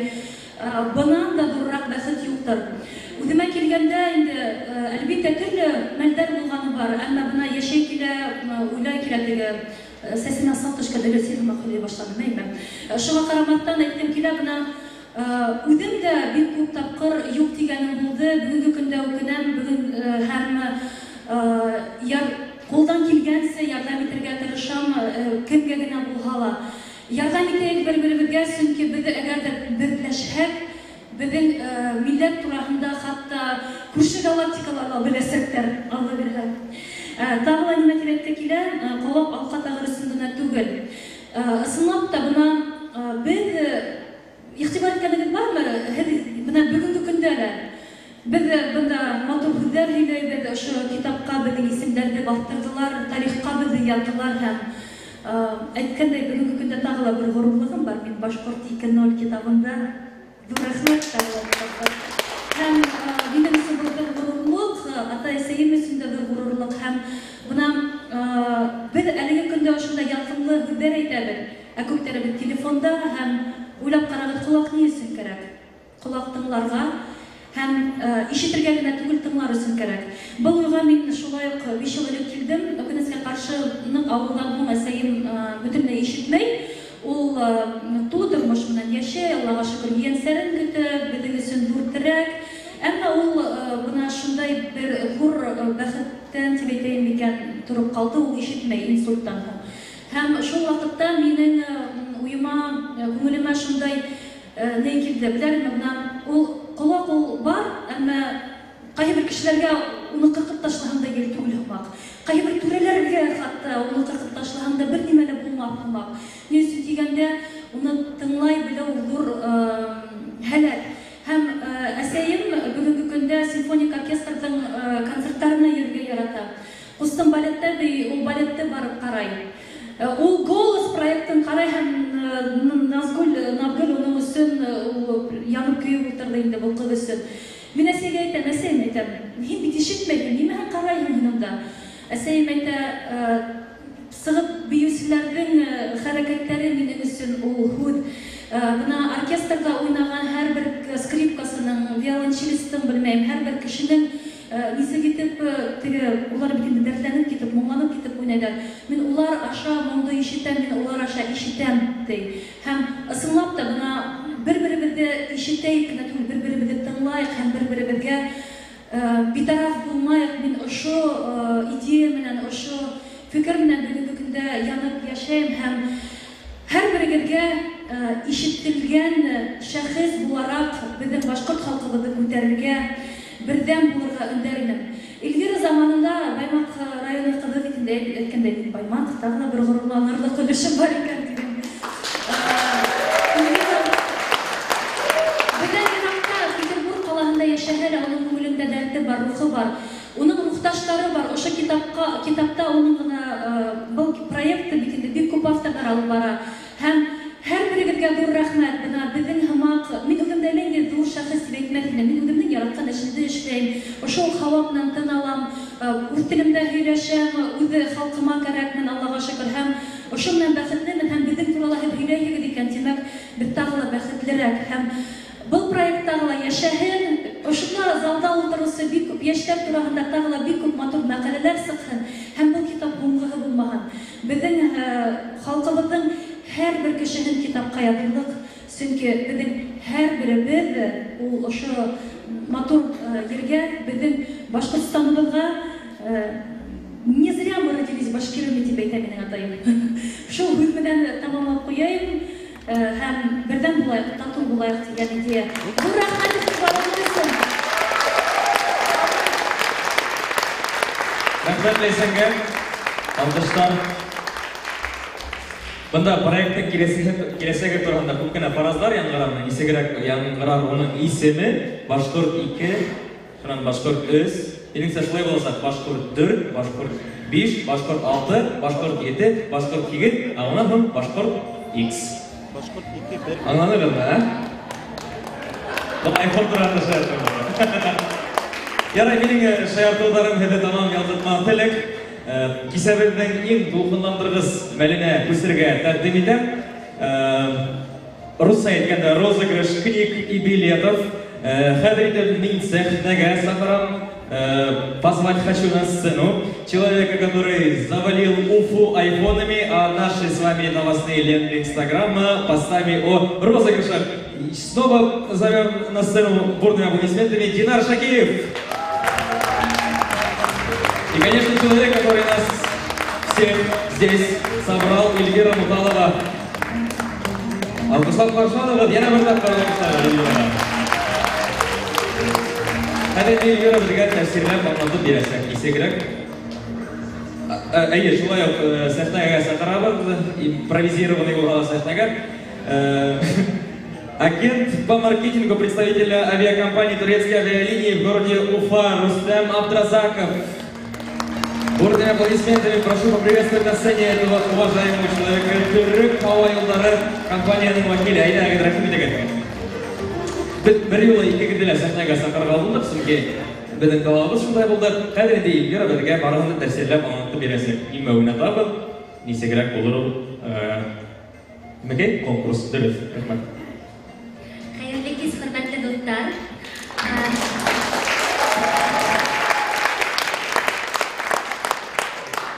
W: бынан да ҙурыраҡ бәхет юҡтыр. Үҙемә килгәндә инде, әлбиттә, төрлө мәлдәр булғаны бар, әммә бына йәшәй килә, уйлай килә теге сәсенә сал төшкән өләсәй һымаҡ һөйләй башланым, әйме? Шуға ҡарамаҫтан әйткем килә, бына үҙем дә бик күп тапҡыр юҡ тигәнем булды, бөгөнгө көндә үкенәм, бөгөн һәм ҡулдан килгәнсә ярҙам итергә тырышам, кемгә генә булһа ла. Ярҙам итәйек бер-беребеҙгә, сөнки беҙ әгәр ҙә берләшһәк, беҙҙең милләт тураһында хатта күрше галактикалар ла беләсәктәр, Алла бирһә. Тағы ла нимә тип әйтте килә, ҡолаҡ алҡа тағыр өсөн генә түгел. Ысынлап та бына беҙ иғтибар иткәнегеҙ бармы? Һеҙ бына бөгөнгө көндә лә беҙ бында матур һүҙҙәр һөйләйбеҙ, ошо китапҡа беҙҙең исемдәрҙе баҫтырҙылар, тарихҡа беҙҙе яҙҙылар һәм әйткәндәй, бөгөнгө көндә тағы ла бер ғорурлығым бар. Мин Башҡорт 2.0 китабында ҙур рәхмәт тағы ла бер тапҡыр. Һәм минең өсөн был бер ғорурлыҡ, атай-әсәйем өсөн дә бер ғорурлыҡ. Һәм бына беҙ әлеге көндә ошондай ялҡынлы һүҙҙәр әйтәбеҙ. Ә күптәребеҙ телефонда һәм уйлап ҡарағыҙ, ҡолаҡ ни өсөн кәрәк? Ҡолаҡ тыңларға һәм ишетергә генә түгел, тыңлар өсөн кәрәк. Был уйға мин шулай уҡ 5 йыл элек килдем. Үкенескә ҡаршы, ныҡ ауылдан һуң әсәйем бөтөнләй ишетмәй. Ул тулы тормош менән йәшәй, Аллаға шөкөр, ейәнсәрен көтә, беҙҙең өсөн ҙур терәк. Әммә ул бына шундай бер ҙур бәхеттән тип әйтәйем микән, тороп ҡалды, ул ишетмәй инсульттан һуң. Һәм шул ваҡытта минең уйыма, күңелемә шундай ни килде, беләһеңме, бына ул ҡолаҡ ул бар, әммә ҡайһы бер кешеләргә уны ҡырҡып ташлаһаң да ел түгел һымаҡ. Ҡайһы бер түрәләргә хатта уны ҡырҡып ташлаһаң да бер нимә лә булмаҫ һымаҡ. Ни өсөн тигәндә, уны тыңлай белеү ҙур һәләт. Һәм әсәйем бөгөнгө көндә симфоник оркестрҙың концерттарына йөрөргә ярата. Ҡустым балетта бей, ул балетты барып ҡарай. Ул «Голос» проектын ҡарай һәм Назгөл, Назгөл уның өсөн ул янып көйөп ултырҙы инде был ҡыҙ өсөн. Мин әсәйгә әйтәм, әсәйем әйтәм, һин бит ишетмәйһең, нимәһен ҡарайһың һин унда? Әсәйем әйтә, сығып бейеүселәрҙең хәрәкәттәре минең өсөн ул һүҙ. Бына оркестрҙа уйнаған һәр бер скрипкасының, виолончелистың, белмәйем, һәр бер кешенең нисек итеп теге улар бит инде дәртләнеп китеп, моңланып китеп уйнайҙар. Мин улар аша моңдо ишетәм, мин улар аша ишетәм, ти. Һәм ысынлап та бына бер-беребеҙҙе ишетәйек кенә түгел, бер-беребеҙҙе тыңлайыҡ һәм бер-беребеҙгә битараф булмайыҡ. Мин ошо идея менән, ошо фекер менән бөгөнгө көндә янып йәшәйем һәм һәр берегеҙгә ишетелгән шәхес булараҡ беҙҙең башҡорт халҡыбыҙҙы күтәрергә, берҙәм булырға өндәр инем. Эльвира заманында Баймаҡ районы ҡыҙы бит инде, әйткәндәй, мин Баймаҡ, тағы ла бер ғорурланырлыҡ өлөшөм бар икән тигән. Эльвира беҙҙән йыраҡта, Петербург ҡалаһында йәшәһә лә, уның күңелендә дәрте бар, рухы бар. Уның рухташтары бар. Ошо китапҡа, китапта уның ғына был проектты бит инде бик күп авторҙар алып бара. Һәм һәр берегеҙгә ҙур рәхмәт. Бына беҙҙең һымаҡ, мин үҙемде әллә ниндәй ҙур шәхес тип әйтмәҫ инем. Мин үҙемдең яратҡан эшемде эшләйем. Ошо уҡ һауа менән тын алам, үҙ телемдә һөйләшәм, үҙ халҡыма кәрәкмен, Аллаға шөкөр. Һәм ошо менән бәхетлемен, һәм беҙҙең турала һеҙ һөйләйһегеҙ икән, тимәк, беҙ тағы ла бәхетлерәк. Һәм был проект тағы ла йәшәһен, ошонда залда ултырыусы бик күп йәштәр тураһында тағы ла бик күп матур мәҡәләләр сыҡһын, һәм был китап һуңғыһы булмаһын. Беҙҙең халҡыбыҙҙың һәр бер кешеһен китапҡа яҙырлыҡ, сөнки беҙҙең һәр беребеҙ ул ошо матур ергә, беҙҙең Башҡортостаныбыҙға не зря мы родились башкирами, тип әйтә минең атайым. Шул һүҙ менән тамамлап ҡуяйым. Һәм берҙәм булайыҡ, татыу булайыҡ тигән идея. Ҙур рәхмәт иғтибарығыҙ өсөн.
A: Рәхмәт Ләйсәнгә. Алҡыштар. Бында проекттың киләсәге тураһында күп кенә фаразлар яңғырар, нисегерәк яңғырар уның исеме Башҡорт 2, шунан Башҡорт 3, минеңсә шулай буласаҡ, Башҡорт 4, Башҡорт 5, Башҡорт 6, Башҡорт 7, Башҡорт 8, ә унан һуң Башҡорт X.
B: Башҡорт 2, 1.
A: Аңланығыҙмы, ә? Был iPhone тураһында шаяртыу. Ярай, минең шаяртыуҙарым һеҙҙе тамам ялҡытмаҫ элек. Кисәбеҙҙең иң тулҡынландырғыс мәленә күсергә тәҡдим итәм. Русса әйткәндә, розыгрыш книг и билетов. Хәҙер инде мин сәхнәгә саҡырам. Позвать хочу на сцену человека, который завалил Уфу айфонами, а наши с вами новостные ленты Инстаграма постами о розыгрышах. И снова зовем на сцену бурными аплодисментами Динар Шакиев. И, конечно, человек, который нас всех здесь собрал, Эльвира Муталова. Алҡышлап ҡаршы йәнә бер тапҡыр алҡышлар Эльвираға. Хәҙер Эльвира беҙгә тәфсирләп аңлатып бирәсәк, нисегерәк. Әйе, шулай уҡ сәхнәгә саҡырабыҙ, импровизированный булған сәхнәгә. Агент по маркетингу представителя авиакомпании «Турецкие авиалинии» в городе Уфа Рустем Абдразаков. Бурными аплодисментами прошу поприветствовать на сцене этого уважаемого человека Төрөк һауа юлдары компанияның вәкиле Әйҙә, рәхим итегеҙ. Беҙ бер юлы икегеҙҙе лә сәхнәгә саҡырырға булдыҡ, сөнки беҙҙең талабыбыҙ шундай булды. Хәҙер инде Эльвира беҙгә барыһын да тәфсирләп аңлатып бирәсәк. Нимә уйнатабыҙ, нисегерәк булыр ул, Димәк, конкурс дөрөҫ. Рәхмәт.
W: Хәйерле кис, хөрмәтле дуҫтар.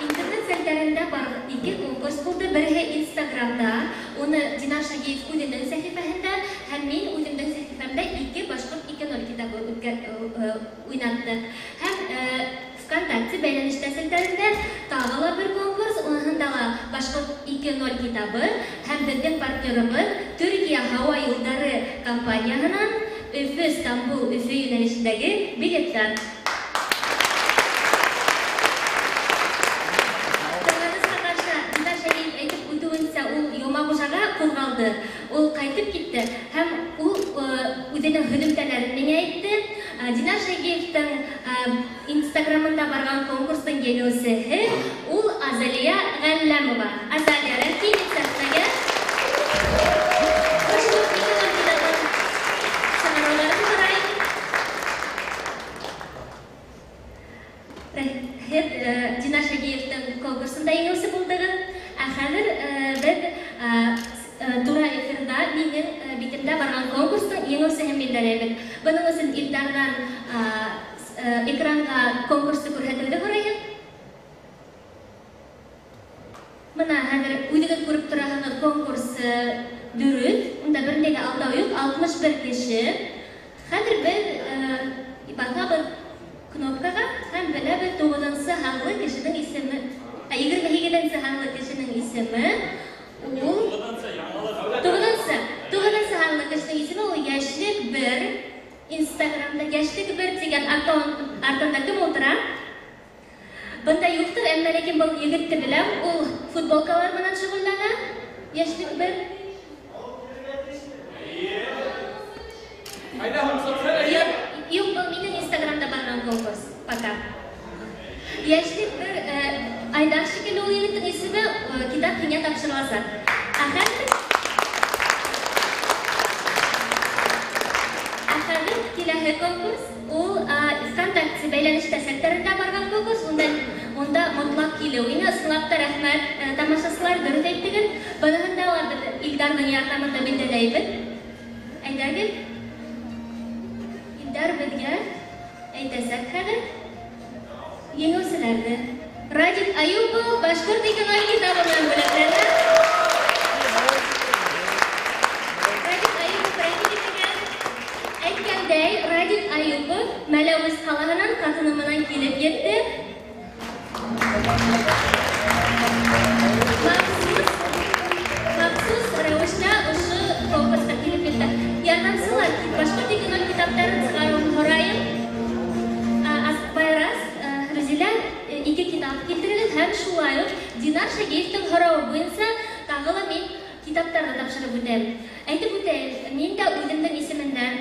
W: Интернет селтәрендә бар ике конкурс булды. Береһе Инстаграмда, уны Динар Шагиев үҙенең сәхифәһендә һәм мин үҙемдең сәхифәмдә ике башҡорт 2.0 китабы уйнаттыҡ. Һәм ВКонтакте бәйләнештә селтәрендә тағы ла бер конкурс, уныһында ла башҡорт 2.0 китабы һәм беҙҙең партнерыбыҙ Төркиә һауа юлдары компанияһынан Өфө, Стамбул, Өфө йүнәлешендәге билеттар. Ҡыҙғанысҡа ҡаршы, Динар Шагиев әйтеп үтеүенсә, ул Йомағужаға ҡуҙғалды. Ул ҡайтып китте һәм ул үҙенең һөҙөмтәләрен миңә әйтте. Динар Шагиевтың Инстаграмында барған конкурстың еңеүсеһе ул Азалия Ғәлләмова. Азалия, рәхим ит сәхнәгә. Башҡорт 2.0 китабын сығарыуҙарын һорайым. Һеҙ Динар Шагиевтың конкурсында еңеүсе булдығыҙ. Ә хәҙер беҙ тура эфирҙа минең битемдә барған конкурстың еңеүсеһен билдәләйбеҙ. Бының өсөн Илдарҙан экранға конкурсты күрһәтеүҙе һорайым. Бына хәҙер үҙегеҙ күреп тораһығыҙ, конкурс дөрөҫ, унда бер ниндәй ҙә алдау юҡ, 61 кеше. Хәҙер беҙ баҫабыҙ кнопкаға һәм беләбеҙ туғыҙынсы һанлы кешенең исеме, 28-нсе һанлы кешенең исеме ул туғыҙынсы һанлы кешенең исеме ул Йәшлек бер. Инстаграмда Йәшлек бер тигән аккаунт артында кем ултыра? Бында юҡтыр, әммә ләкин был егетте беләм, ул футболкалар менән шөғөлләнә. Йәшлек бер. Юҡ, был минең Инстаграмда барған конкурс. Пока. Йәшлек бер Айдар шикелле ул егеттең исеме, китап һиңә тапшырыласаҡ. Ә хәҙер киләһе конкурс ул ВКонтакте бәйләнештә селтәрендә барған конкурс, унда мотлаҡ килеү. Ине ысынлап та рәхмәт, тамашасылар, дөрөҫ әйттегеҙ. Быныһын да ла беҙ Илдарҙың ярҙамында билдәләйбеҙ. Әйҙәгеҙ, Илдар беҙгә әйтәсәк хәҙер еңеүселәрҙе. Радик Аюпов башҡорт 2.0 китабы менән бүләкләнә. Радик Аюпов рәхим итегеҙ. Әйткәндәй, Радик Аюпов Мәләүез ҡалаһынан ҡатыны менән килеп етте. Махсус рәүештә ошо конкурсҡа килеп етте. Ярҙамсылар, башҡорт 2.0 китаптарын сығарыуын һорайым. Байрас, Рузилә, ике китап килтерегеҙ һәм шулай уҡ Динар Шагиевтың һорауы буйынса тағы ла мин китаптарҙы тапшырып үтәм. Әйтеп үтәйем, мин дә үҙемдең исемемдән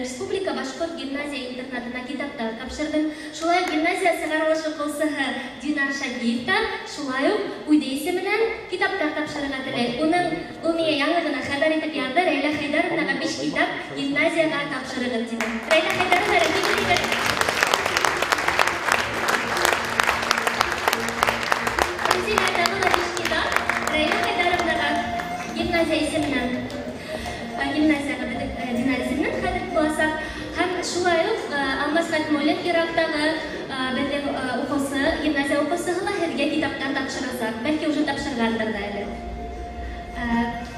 W: Республика башҡорт гимназия интернатына китаптар тапшырҙым. Шулай уҡ гимназия сығарылыш уҡыусыһы Динар Шагиев та шулай уҡ үҙе исеменән китаптар тапшырырға теләй. Ул миңә яңы ғына хәбәр итеп яҙҙы, Рәйлә Хәйҙәровнаға 5 китап гимназияға тапшырығыҙ тине. Рәйлә Хәйҙәровна, рәхим итегеҙ. Рузилә, тағы ла 5 китап Рәйлә Хәйҙәровнаға гимназия исеменән. Гимназияға Динар исеменән хәҙер буласаҡ. Һәм шулай уҡ Алмаз Хәтмуллин Ирактағы беҙҙең уҡыусы, гимназия уҡыусыһы ла һеҙгә китаптар тапшырасаҡ. Бәлки уже тапшырғандыр ҙа әле.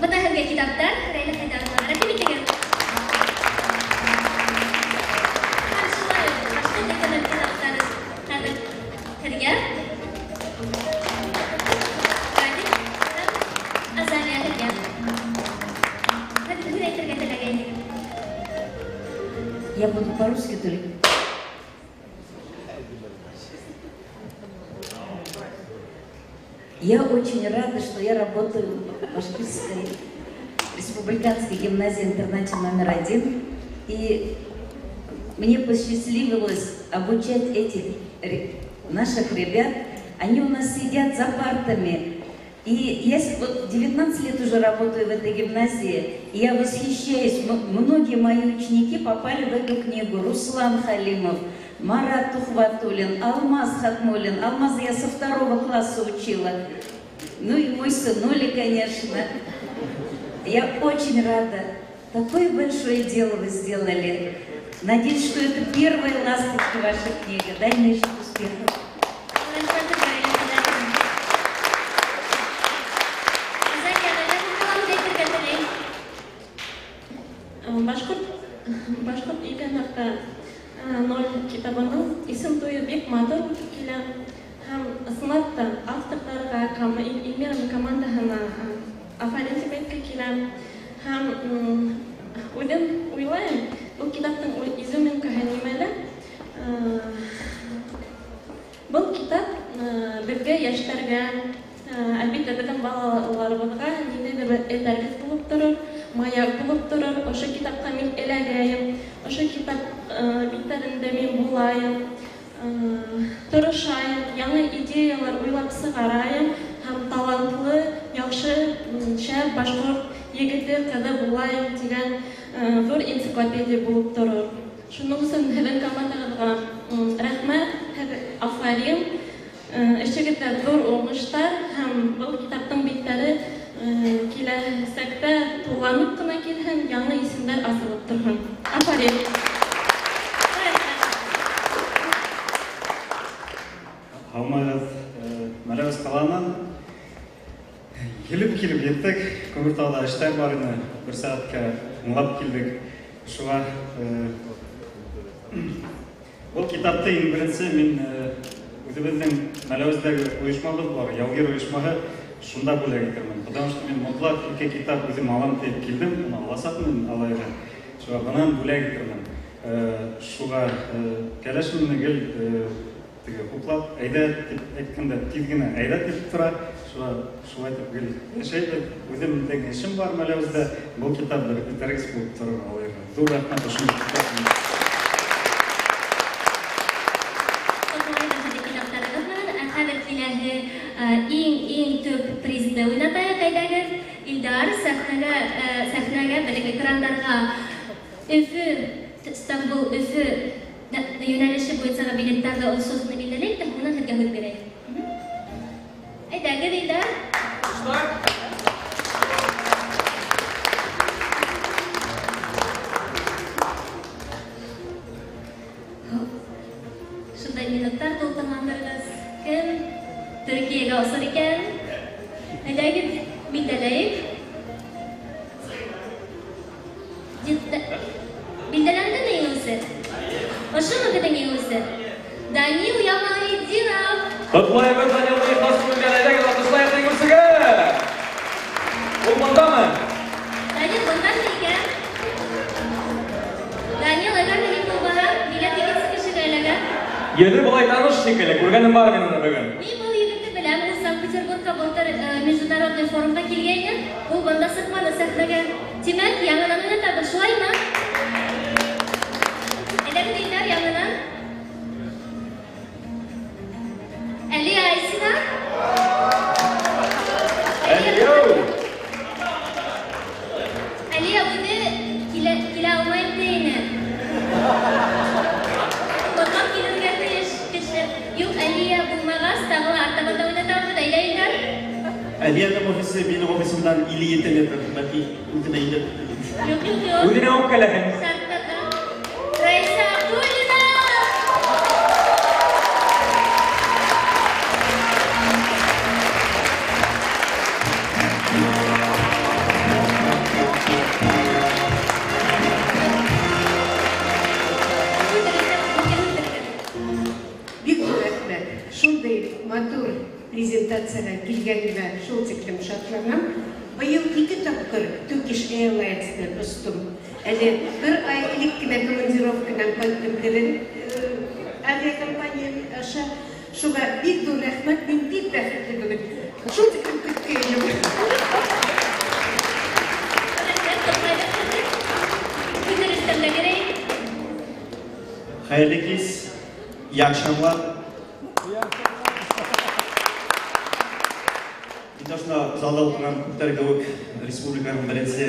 W: Бына һеҙгә китаптар, Рәйлә Хәйҙәровна, рәхим итегеҙ. Һәм шулай уҡ башҡорт 2.0 китаптары хәҙер һеҙгә. Радик һәм Азалия һеҙгә. Хәҙер һүҙ әйтергә теләгәйнегеҙ.
B: Я буду по-русски только. Я очень рада, что я работаю в Башкирской республиканской гимназии-интернате номер 1. И мне посчастливилось обучать этих наших ребят. Они у нас сидят за партами. И я 19 лет уже работаю в этой гимназии, и я восхищаюсь. Многие мои ученики попали в эту книгу. Руслан Халимов, Марат Тухватуллин, Алмаз Хатмуллин. Алмаза я со 2 класса учила. Ну и мой сынуля, конечно. Я очень рада. Такое большое дело вы сделали. Надеюсь, что это первая ласточка вашей книги. Дальнейших успехов.
Q: Башҡорт 2.0 китабының исем туйы бик матур үтеп килә. Һәм ысынлап та авторҙарға, Эльмираның командаһына афарин тип әйтке килә. Һәм үҙем уйлайым, был китаптың изюминкаһы нимәлә? Был китап беҙгә, йәштәргә, әлбиттә, беҙҙең балаларыбыҙға ниндәйҙер бер этәргес булып торор, маяк булып торор. Ошо китапҡа мин эләгәйем, ошо китап биттәрендә мин булайым, тырышайым, яңы идеялар уйлап сығарайым һәм талантлы, яҡшы, шәп башҡорт егете, ҡыҙы булайым тигән ҙур энциклопедия булып торор. Шуның өсөн һеҙҙең командағыҙға рәхмәт, афарин, эшегеҙҙә ҙур уңыштар һәм был китаптың биттәре киләсәктә тулланып ҡына килһен, яңы исемдәр асылып торһон. Афарин!
E: Һаумыһығыҙ, Мәләүез ҡалаһынан елеп килеп еттек. Күмертауҙа эштәр бар ине, бер сәғәткә тыңлап килдек. Шуға был китапты иң беренсе мин үҙебеҙҙең Мәләүездәге ойошмабыҙ бар, яугир ойошмаһы, шунда бүләк итермен. Потому что мин мотлаҡ ике китап үҙем алам тип килдем, уны аласаҡмын алайға. Шуға бынан бүләк итермен. Шуға кәләшем мине гел теге хуплап, әйҙә тип әйткәндә тиҙ генә әйҙә тип тора. Шуға шулай итеп гел йәшәйбеҙ. Үҙемдең эшем бар Мәләүездә. Был китап бер этәргес булып торор алайға. Ҙур рәхмәт ошондай китап.
W: Иң төп призды уйнатайыҡ, әйҙәгеҙ. Илдар, сәхнәгә, беҙҙең экрандарға Өфө, Стамбул, Өфө йүнәлеше буйынса билеттарҙы осоусыны билдәләйек тә, һуңынан һеҙгә һүҙ бирәйек. Әйҙәгеҙ, Илдар. Шундай минуттар тулҡынландырғыс. Кем Төркиәгә осор икән? Әйҙәгеҙ, билдәләйек. Билдәләндеме еңеүсе? Ошомо беҙҙең еңеүсе? Данил Ямалетдинов.
A: Ҡотлайбыҙ Данилды ихлас күңелдән. Әйҙәгеҙ, алҡышлайыҡ еңеүсегә. Ул бындамы?
W: Данил бындамы икән? Данил, әгәр ҙә һин булмаһаң, билет икенсе кешегә эләгә.
A: Йөҙө былай таныш шикелле, күргәнем бар мин уны бөгөн.
W: Мин был егетте беләм, ул Санкт-Петербургка былтыр международный форумға килгәйне, ул бында сыҡманы сәхнәгә. Тимәк, яңынан уйнатабыҙ, шулаймы? Әйҙәгеҙ, Илдар, яңынан. Әлиә Айсина. Әлиә үҙе килә алмайым тине. Мотлаҡ килергә тейеш кеше. Юҡ, Әлиә булмағас, тағы ла артабан да уйнатабыҙ. Әйҙә, Илдар.
F: Әлиәнең офисы минең офисымдан 57 метр, бәлки үҙенә инеп.
W: Юҡ, юҡ, юҡ.
A: Үҙенә үпкәләһен.
W: Шарттарға. Раиса Абдуллина!
G: Бик ҙур рәхмәт. Шундай матур презентацияға килгәнемә шул тиклем шатланам. Быйыл 2 тапҡыр Turkish Airlines'та остом. Әле бер ай элек кенә командировканан ҡайттым һеҙҙең авиакомпания аша. Шуға бик ҙур рәхмәт, мин бик бәхетле бөгөн. Шул тиклем көткәйнем.
F: Хәйерле кис, iyi akşamlar. Мин ошоно залда отурган күптөр кебек республиканын биринчи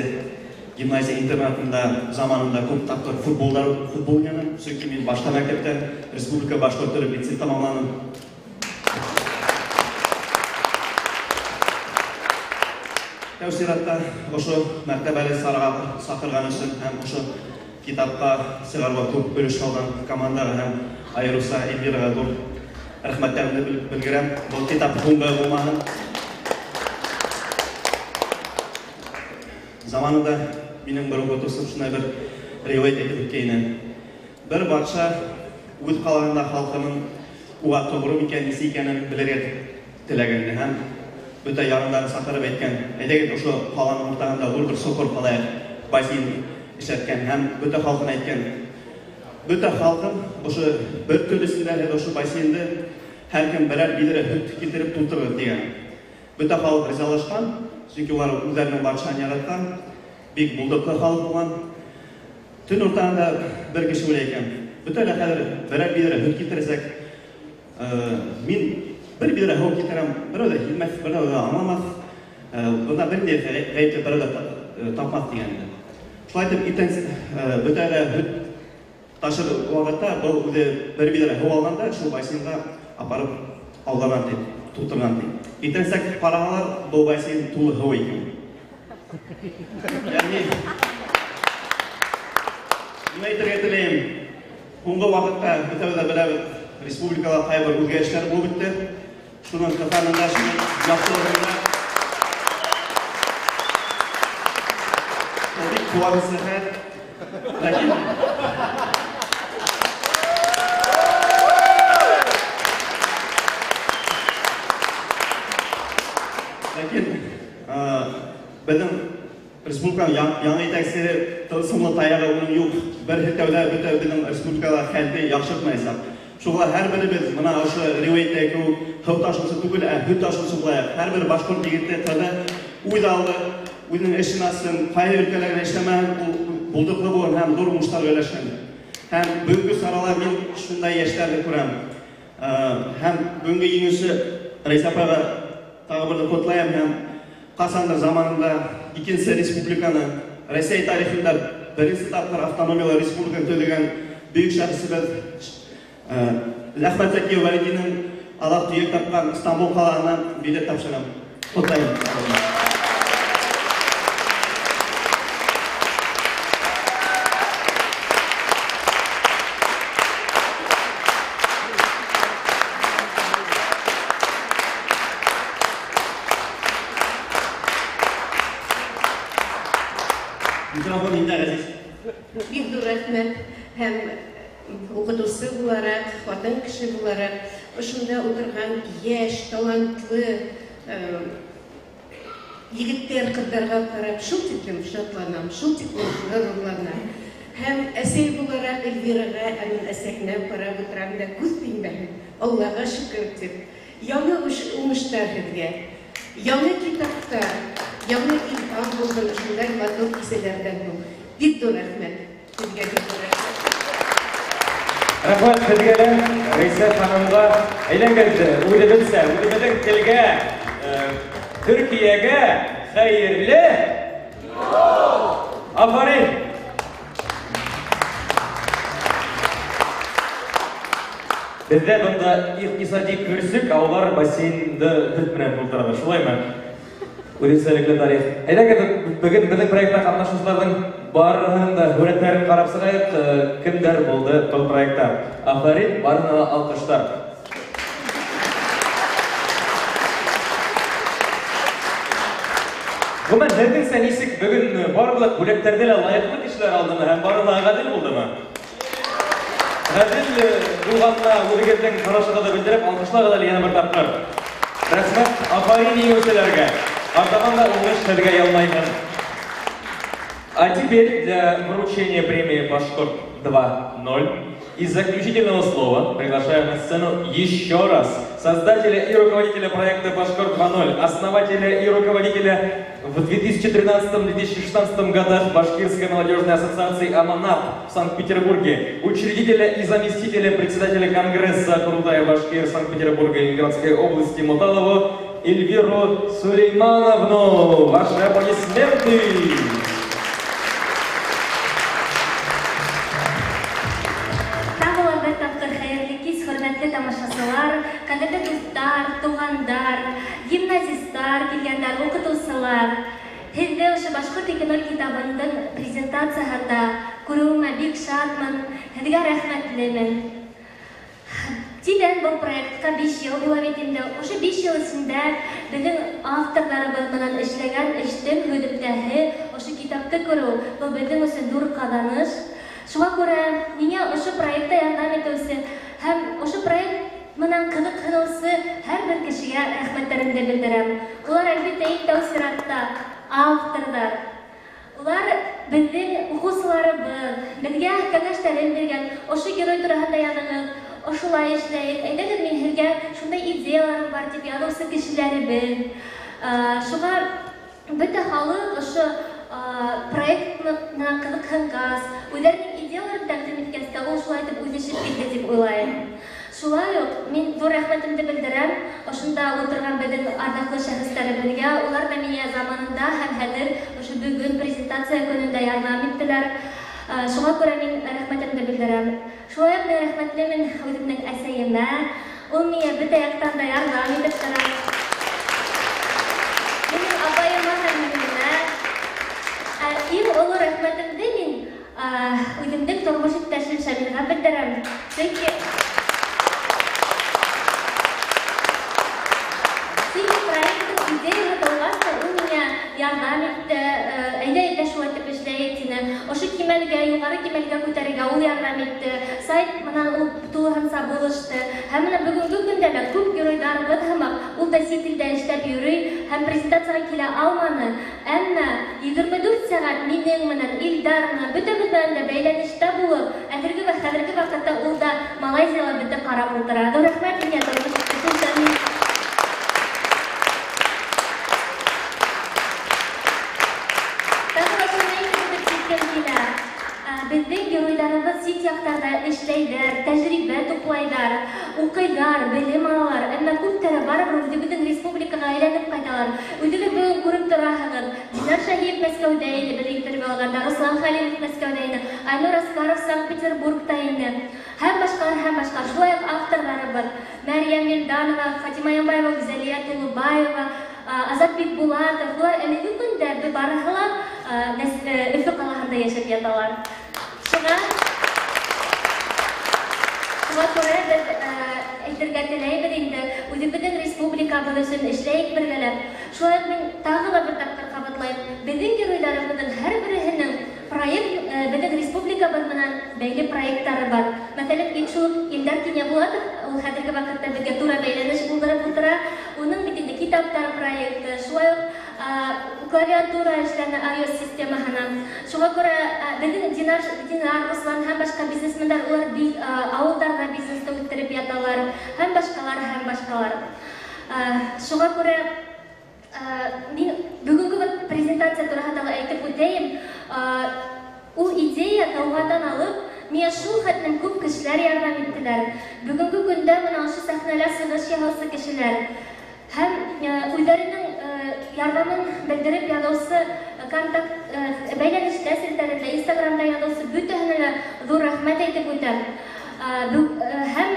F: гимназия интернатында заманында күп тапкыр футбол ойнаным. Чөнки мин башта мәктәптә республика башкорт теле лицей тамамланым. Тәү сиратта ошо мәртәбәле сараға саҡырған өсөн һәм ошо китапҡа сығарыуға күп өлөш һалған командаға һәм айырыуса Эльвираға ҙур рәхмәттәремде белдерәм. Был китап һуңғы булмаһын. Заманында минең бер уҡытыусым шундай бер риүәйәт әйтеп үткәйне. Бер батша үҙ ҡалаһында халҡының уға тоғро микән, нисек икәнен белергә теләгән һәм бөтә ярындарын саҡырып әйткән: "Әйҙәгеҙ, ошо ҡаланың уртаһында ҙур бер соҡор ҡалайыҡ", бассейн эшләткән һәм бөтә халҡын әйткән: "Бөтә халҡым ошо бер төн эсендә һеҙ ошо бассейнды һәр кем берәр биҙрә һөт килтереп тултырығыҙ", тигән. Бөтә халыҡ ризалашҡан, сөнки улар үҙҙәренең батшаһын яратҡан, бик булдыҡлы халыҡ булған. Төн уртаһында бер кеше үлә икән. Бөтә лә хәҙер берәр биҙрә һөт килтерәсәк. Мин бер биҙрә һыу килтерәм, берәү ҙә һиҙмәҫ, берәү ҙә аңламаҫ. Бында бер ни ғәйепте берәү ҙә тапмаҫ тигән ине. Шулай итеп, иртән бөтә лә һөт ташыр ваҡытта был үҙе бер биҙрә һыу алған да шул бассейнға апарып ауҙарған ти, тултырған ти. Иртәнсәк ҡараһалар, был бассейн тулы һыу икән. Ягъни, нимә әйтергә теләйем? Һуңғы ваҡытта бөтәбеҙ ҙә беләбеҙ, республикала ҡайбер үҙгәрештәр булып бөттө. Шуның ҡыҫанында, шуның яҡшылығында ул бик ҡыуаныслы хәл. Ләкин беҙҙең республиканың яңы етәксеһе тылсымлы таяғы уның юҡ. Бер һелтәүҙә бөтә беҙҙең республикала хәлде яҡшыртмаясаҡ. Шуға һәр беребеҙ бына ошо риүәйәттәге кеүек һыу ташыусы түгел, ә һөт ташыусы булайыҡ. Һәр бер башҡорт егете, ҡыҙы үҙ алды, үҙенең эшен асһын, ҡайһы өлкәлә генә эшләмәһен, ул булдыҡлы булһын һәм ҙур уңыштарға өләшһен. Һәм бөгөнгө сарала мин шундай йәштәрҙе күрәм. Һәм бөгөнгө еңеүсе Рәйсә апайға тағы берҙе ҡотлайым һәм ҡасандыр заманында икенсе республиканы, Рәсәй тарихында беренсе тапҡыр автономиялы республиканы төҙөгән бөйөк шәхесебеҙ Әхмәт Зәки Вәлидинең аҙаҡ төйәк тапҡан Истанбул ҡалаһына билет тапшырам. Ҡотлайым. Микрофон инде, Ғәзиз.
G: Бик ҙур рәхмәт. Һәм уҡытыусы булараҡ, хатын кеше булараҡ, ошонда ултырған йәш, талантлы егеттәр, ҡыҙҙарға ҡарап шул тиклем шатланам, шул тиклем ғорурланам. Һәм әсәй булараҡ Эльвираға, аның әсәһенә ҡарап ултырам да күҙ теймәһен, Аллаға шөкөр тип. Яңы уңыштар һеҙгә, яңы китаптар, яңы илһам булһын ошондай матур кисәләрҙән һуң. Бик ҙур рәхмәт. Һеҙгә бик ҙур рәхмәт.
A: Рәхмәт һеҙгә лә, Рәйсә ханымға. Әйләнгән үҙебеҙсә, үҙебеҙҙең телгә, Төркиәгә хәйерле афарин! Беҙҙә бында иҡтисади көрсөк, ә улар бассейнды һөт менән тултырҙы, шулаймы? Үҙенсәлекле тарих. Әйҙәгеҙ, бөгөн беҙҙең проектта ҡатнашыусыларҙың барыһының да һүрәттәрен ҡарап сығайыҡ, кемдәр булды был проектта. Афарин, барыһына ла алҡыштар. Ғөмүмән, һеҙҙеңсә нисек бөгөн барлыҡ бүләктәрҙе лә лайыҡлы кешеләр алдымы һәм барыһы ла ғәҙел булдымы? Ғәҙел булғанына үҙегеҙҙең ҡарашығыҙҙы белдереп, алҡышлағыҙ әле йәнә бер тапҡыр. Рәхмәт, афарин еңеүселәргә. Артабан да уңыш һеҙгә ялмайһын. А теперь для вручения премии «Башкорт 2.0» и заключительного слова приглашаю на сцену еще раз создателя и руководителя проекта «Башкорт 2.0», основателя и руководителя в 2013-2016 годах Башкирской молодежной ассоциации «Аманат» в Санкт-Петербурге, учредителя и заместителя председателя Конгресса Курултая Башкир Санкт-Петербурга и Ленинградской области Муталову Эльвиру Сулеймановну. Ваши аплодисменты!
W: Тағы ла бер тапҡыр хәйерле кис, хөрмәтле тамашасылар, ҡәҙерле дуҫтар, туғандар, гимназистар, килгәндәр, уҡытыусылар.
D: Һеҙҙе ошо Башҡорт 2.0 китабының презентацияһында күреүемә бик шатмын, һеҙгә рәхмәтлемен. Тиҙҙән был проектҡа 5 йыл була бит инде. Ошо 5 йыл эсендә беҙҙең авторҙарыбыҙ менән эшләгән эштең һөҙөмтәһе, ошо китапты күреү, был беҙҙең өсөн ҙур ҡаҙаныш. Шуға күрә миңә ошо проектта ярҙам итеүсе һәм ошо проект менән ҡыҙыҡһыныусы һәр бер кешегә рәхмәттәремде белдерәм. Улар әлбиттә иң тәү сиратта авторҙар. Улар беҙҙең уҡыусыларыбыҙ, беҙгә кәңәштәрен биргән, ошо герой тураһында яҙығыҙ, ошолай эшләйек, әйҙәгеҙ мин һеҙгә шундай идеяларым бар тип яҙыусы кешеләребеҙ. Шуға бөтә халыҡ ошо проект менән ҡыҙыҡһынғас, үҙҙәренең идеяларын тәҡдим иткәс тә ул шулай итеп үҙешеп китте тип уйлайым. Шулай уҡ мин ҙур рәхмәтемде белдерәм ошонда ултырған беҙҙең арҙаҡлы шәхестәребеҙгә. Улар ҙа миңә заманында һәм хәҙер ошо бөгөн презентация көнөндә ярҙам иттеләр. Шуға күрә мин рәхмәтемде белдерәм. Шулай уҡ мин рәхмәтлемен үҙемдең әсәйемә. Ул миңә бөтә яҡтан да ярҙам итеп тора. Минең апайыма һәм һеңлемә. Иң оло рәхмәтемде мин үҙемдең тормош иптәшем Шамилгә белдерәм. Сөнки проекттың идеяһы тыуғас та ул миңә ярҙам итте, әйҙә шулай итеп эшләйек тине. Ошо кимәлгә, юғары кимәлгә күтәрергә ул ярҙам итте. Сайт менән ул тулыһынса булышты. Һәм менә бөгөнгө көндә лә күп геройҙарыбыҙ һымаҡ ул да сит илдә эшләп йөрөй һәм презентацияға килә алманы. Әммә 24 сәғәт минең менән, Илдар менән, бөтәбеҙ менән дә бәйләнештә булып, әҙерге вә хәҙерге ваҡытта ул да Малайзияла беҙҙе ҡарап ултыра. Ҙур рәхмәт һиңә, тормош иптәшем Шамил. Беҙҙең геройҙарыбыҙ сит яҡтарҙа эшләйҙәр, тәжрибә туплайҙар, уҡыйҙар, белем алалар. Әммә күптәре барыбер үҙебеҙҙең республикаға әйләнеп ҡайталар. Үҙегеҙ бөгөн күреп тораһығыҙ. Динар Шаһиев Мәскәүҙә ине, беҙ интервью алғанда, Руслан Хәлимов Мәскәүҙә ине, Айнур Аскаров Санкт-Петербургта ине. Һәм башҡалар, һәм башҡалар. Шулай уҡ авторҙарыбыҙ Мәрйәм Вилданова, Фатима Ямбаева, Гүзәлиә Тулубаева, Азат Бикбулатов. Улар әлеге көндә барыһы ла Өфө ҡалаһында йәшәп яталар. Шуға күрә беҙ әйтергә теләйбеҙ инде, үҙебеҙҙең республикабыҙ өсөн эшләйек бергәләп. Шулай уҡ мин тағы ла бер тапҡыр ҡабатлайым, беҙҙең геройҙарыбыҙҙың һәр береһенең проект, беҙҙең республикабыҙ менән бәйле проекттары бар. Мәҫәлән, шул уҡ Илдар Кинйәбулатов, ул хәҙерге ваҡытта беҙгә тура бәйләнеш булдырып ултыра. Уның бит инде китаптар проекты, шулай уҡ клавиатура эшләне iOS системаһынан. Шуға күрә беҙҙең Динар, Руслан һәм башҡа бизнесмендар, улар ауылдарҙа бизнесты үҫтереп яталар, һәм башҡалар, һәм башҡалар. Шуға күрә мин бөгөнгө презентация тураһында ла әйтеп үтәйем. Ул идея тыуғандан алып, миңә шул хәтлем күп кешеләр ярҙам иттеләр. Бөгөнгө көндә бына ошо сәхнәлә сығыш яһаусы кешеләр һәм үҙҙәренең ярҙамын белдереп яҙыусы контакт бәйләнештә селтәрендә, Инстаграмда яҙыусы бөтәһенә лә ҙур рәхмәт әйтеп үтәм. Һәм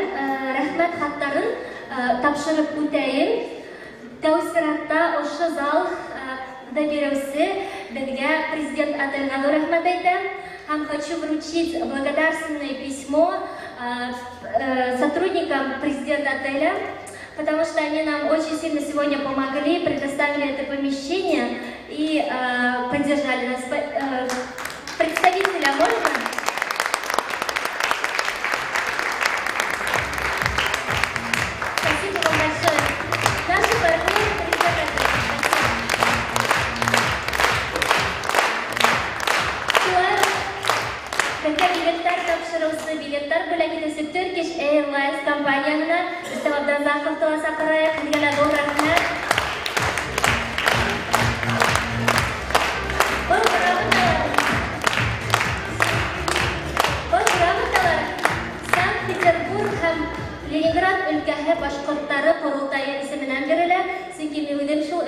D: рәхмәт хаттарын тапшырып үтәйем. Тәү сиратта ошо залда биреүсе беҙгә президент отельгә ҙур рәхмәт әйтәм. Һәм хочу вручить благодарственное письмо сотрудникам президента отеля, потому что они нам очень сильно сегодня помогли, предоставили это помещение и поддержали нас. Представителя можно? Спасибо вам большое. Наши партнеры президента. Беҙгә билеттар тапшырыусы, билеттар бүләк итеүсе Turkish Airlines компанияһына Рөстәм Абдразаҡовты ла саҡырайыҡ. Һеҙгә лә ҙур рәхмәт. Был грамоталар Санкт-Петербург һәм Ленинград өлкәһе башҡорттары ҡоролтайы исеменән бирелә. Сөнки мин үҙем шул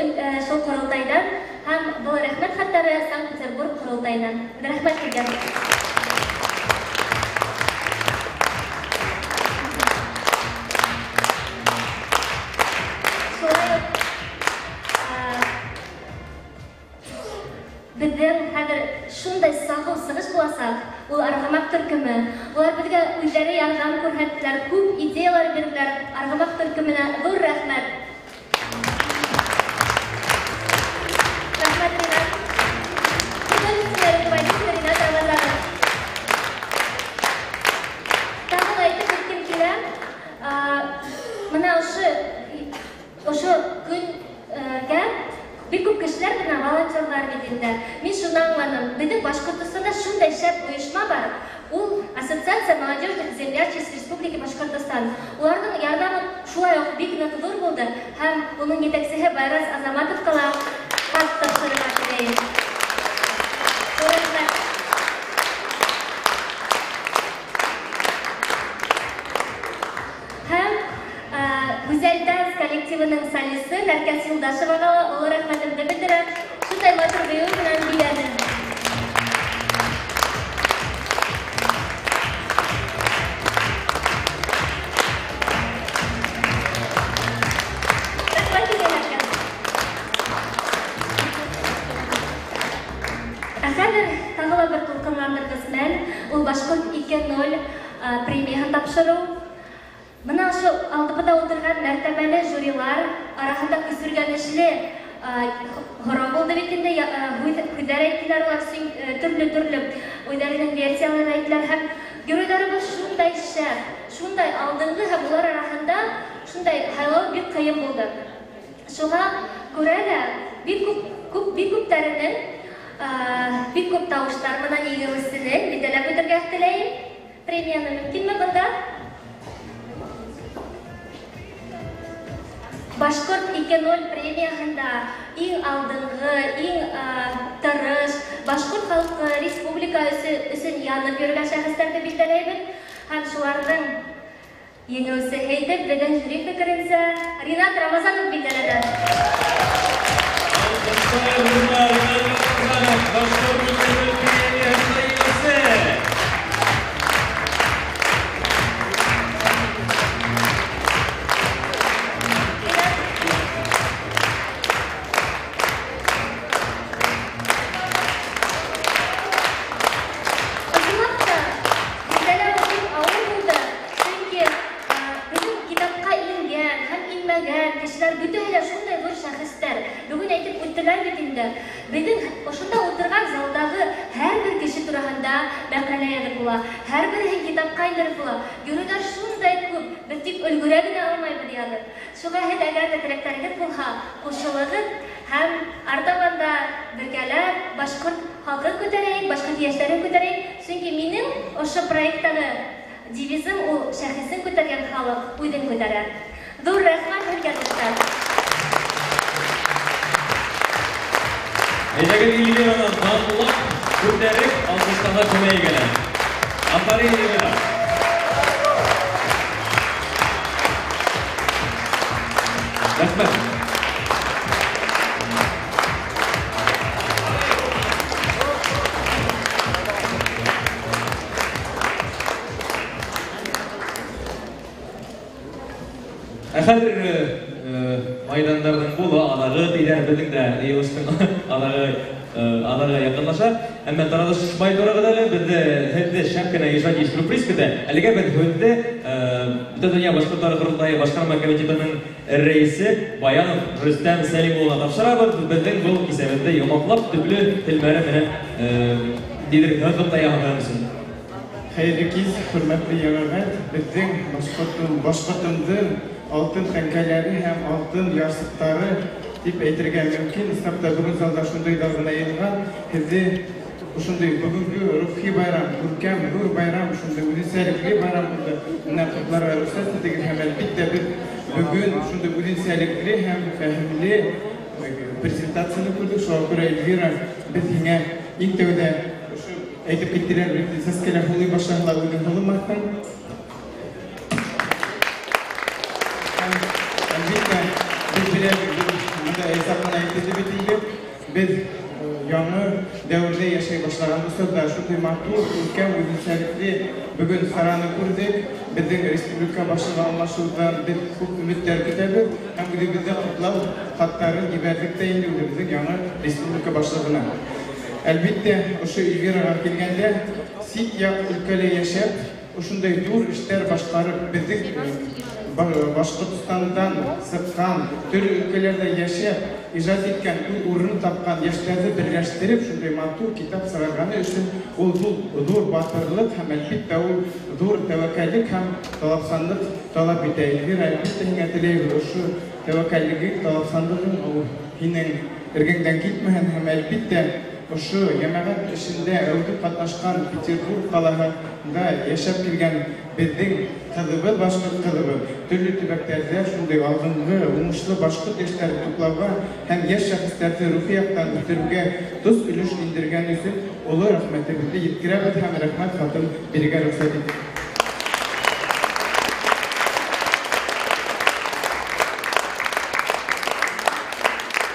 D: ҡоролтайҙан, һәм был рәхмәт хаттары Санкт-Петербург ҡоролтайынан. Рәхмәт һеҙгә. Беҙҙең хәҙер шундай сағыу сығыш буласаҡ, ул Арғымаҡ төркөмө. Улар беҙгә үҙҙәре ярҙам күрһәттеләр, күп идеялар бирҙеләр. Арғымаҡ төркөмөнә ҙур рәхмәт. Рәхмәт, Ринат. Художественный руководитель Ринат Рамазанов. Тағы ла әйтеп үткем килә, бына ошо көнгә бик күп кешеләр бына волонтерлар бит инде. Мин шуны аңланым. Беҙҙең Башҡортостанда шундай шәп ойошма бар. Ул Ассоциация молодежных землячеств Республики Башкортостан. Уларҙың ярҙамы шулай уҡ бик ныҡ ҙур булды һәм уның етәксеһе Байрас Азаматовҡа ла хат тапшырырға теләйем. Рәхмәт. Һәм Гүзәл данс коллективының солисы Нәркәс Юлдашеваға ла оло рәхмәтемде белдерәм. Шундай матур бейеү менән бийләне. Рәхмәт һеҙгә, Нәркәс. Ә хәҙер тағы ла бер тулҡынландырғыс мәл, ул Башҡорт 2.0 премияһын тапшырыу. Бына ошо алдыбыҙҙа ултырған мәртәбәле жюрилар араһында көсөргәнешле һорау булды бит инде, һүҙҙәр әйттеләр улар, төрлө-төрлө үҙҙәренең версияларын әйттеләр һәм геройҙарыбыҙ шундай шәп, шундай алдынғы һәм улар араһында шундай һайлау бик ҡыйын булды. Шуға күрә лә бик күптәренең бик күп тауыштар менән еңеүсене билдәләп үтергә теләйем. Премияны мөмкинме бында? Башҡорт 2.0 премияһында иң алдынғы, иң тырыш, башҡорт халҡы республика өсөн янып йөрөгән шәхестәрҙе билдәләйбеҙ. Һәм шуларҙың еңеүсеһе итеп беҙҙең жюри фекеренсә Ринат Рамазанов билдәләнә.
A: Башҡорт 2.0 премияһында еңеүсе.
D: Ысынлап та, билдәләү бик ауыр булды, сөнки беҙҙең китапҡа ингән һәм инмәгән кешеләр бөтәһе лә шундай ҙур шәхестәр. Бөгөн әйтеп үттеләр бит инде. Беҙҙең ошонда ултырған залдағы һәр бер кеше тураһында мәҡәлә яҙып була, һәр береһен китапҡа индереп була. Геройҙар шундай күп, беҙ тик өлгөрә генә алмайбыҙ яҙып. Шуға һеҙ әгәр ҙә теләктәрегеҙ булһа, ҡушылығыҙ һәм артабан да бергәләп башҡорт халҡын күтәрәйек, башҡорт йәштәрен күтәрәйек. Сөнки минең ошо проекттағы девизым ул шәхесен күтәргән халыҡ үҙен күтәрә. Ҙур рәхмәт һеҙгә, дуҫтар.
A: Әйҙәгеҙ Эльвираны данлап, күтәреп, алҡыштарға күмәйек әле. Афарин, Эльвира! Рәхмәт. Ә хәҙер майҙандарҙың була аҙағы тиҙәр, беҙҙең дә йыйылыштың аҙағы яҡынлаша. Әммә таралышмай торағыҙ әле, беҙҙе һеҙҙе шәп кенә ижади сюрприз көтә. Әлегә беҙ һүҙҙе Бөтә донъя башҡорттары ҡоролтайы башҡарма комитетының рәйесе Баянов Рөстәм Сәлим улына тапшырабыҙ. Беҙҙең был кисәбеҙҙе йомаҡлап, төплө телмәре менән ниҙер һыҙып та яһаған өсөн.
H: Хәйерле кис, хөрмәтле йәмәғәт, беҙҙең Башҡортондоң алтын тәңкәләре һәм алтын ярсыҡтары тип әйтергә мөмкин. Ысынлап та бөгөн залда шундыйҙар ғына йыйылған. Һеҙҙе ошондай бөгөнгө рухи байрам, күркәм ҙур байрам, шундай үҙенсәлекле байрам булды. Менән ҡотларға рөхсәт итегеҙ һәм әлбиттә беҙ бөгөн шундай үҙенсәлекле һәм фәһемле презентацияны күрҙек. Шуға күрә, Эльвира, беҙ һиңә иң тәүҙә ошо әйтеп киттеләр, сәскәләр һулый башлаһалар, үҙең һулымаҫһың. Әлбиттә, беҙ беләбеҙ, бында Эйсап ҡына әйтелде бит инде, беҙ яңы дәүерҙә йәшәй башлаған осорҙа шундай матур, күркәм, үҙенсәлекле бөгөн сараны күрҙек. Беҙҙең республика башлығы алмашыуҙан беҙ күп өмөттәр көтәбеҙ һәм үҙебеҙҙең ҡотлау хаттарын ебәрҙек тә инде үҙебеҙҙең яңы республика башлығына. Әлбиттә, ошо Эльвираға килгәндә, сит яҡ өлкәлә йәшәп, ошондай ҙур эштәр башҡарып, беҙҙең Башҡортостандан сыҡҡан, төрлө өлкәләрҙә йәшәп, ижад иткән, үҙ урынын тапҡан йәштәрҙе берләштереп, шундай матур китап сығарғаны өсөн ул ҙур батырлыҡ һәм әлбиттә ул ҙур тәүәккәллек һәм талапсанлыҡ талап итә. Эльвира, әлбиттә, һиңә теләйбеҙ ошо тәүәккәллегең, талапсанлығың ул һинең эргәңдән китмәһен һәм әлбиттә ошо йәмәғәт эшендә әүҙем ҡатнашҡан Петербург ҡалаһында йәшәп килгән беҙҙең ҡыҙыбыҙ, башҡорт ҡыҙыбыҙ, төрлө төбәктәрҙә шундай алдынғы, уңышлы башҡорт йәштәрен туплауға һәм йәш шәхестәрҙе рухи яҡтан үҫтереүгә тос өлөш индергән өсөн оло рәхмәтебеҙҙе еткерәбеҙ һәм рәхмәт хатын бирергә рөхсәт итегеҙ.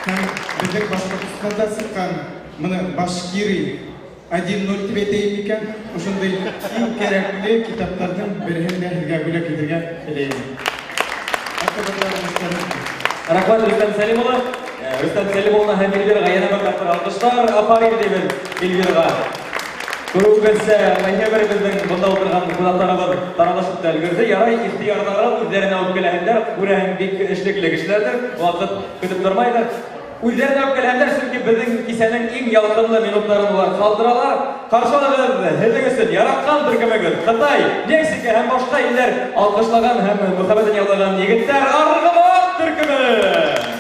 H: Һәм беҙҙең Башҡортостанда сыҡҡан мына Башкирий 1.0 тип әйтәйем икән, ошондай иң кәрәкле китаптарҙың береһен дә һеҙгә бүләк итергә теләйем.
A: Рәхмәт, Рөстәм Сәлим улы. Рөстәм Сәлим улына һәм Эльвираға йәнә бер тапҡыр алҡыштар. Афарин тибеҙ Эльвираға. Күреүебеҙсә, ҡайһы беребеҙҙең бында ултырған ҡунаҡтарыбыҙ таралышып та өлгөрҙө. Ярай, ихтыярҙары үҙҙәренә үпкәләһендәр, күрәһең, бик эшлекле кешеләрҙер, ваҡыт көтөп тормайҙар. Үҙҙәренә үпкәләһендәр, сөнки беҙҙең кисәнең иң ялҡынлы минуттарын улар ҡалдыралар. Ҡаршы алығыҙ һеҙҙең өсөн яратҡан төркөмөгөҙ Ҡытай, Мексика һәм башҡа илдәр алҡышлаған һәм мөхәббәтен яулаған егеттәр Арғымаҡ төркөмө.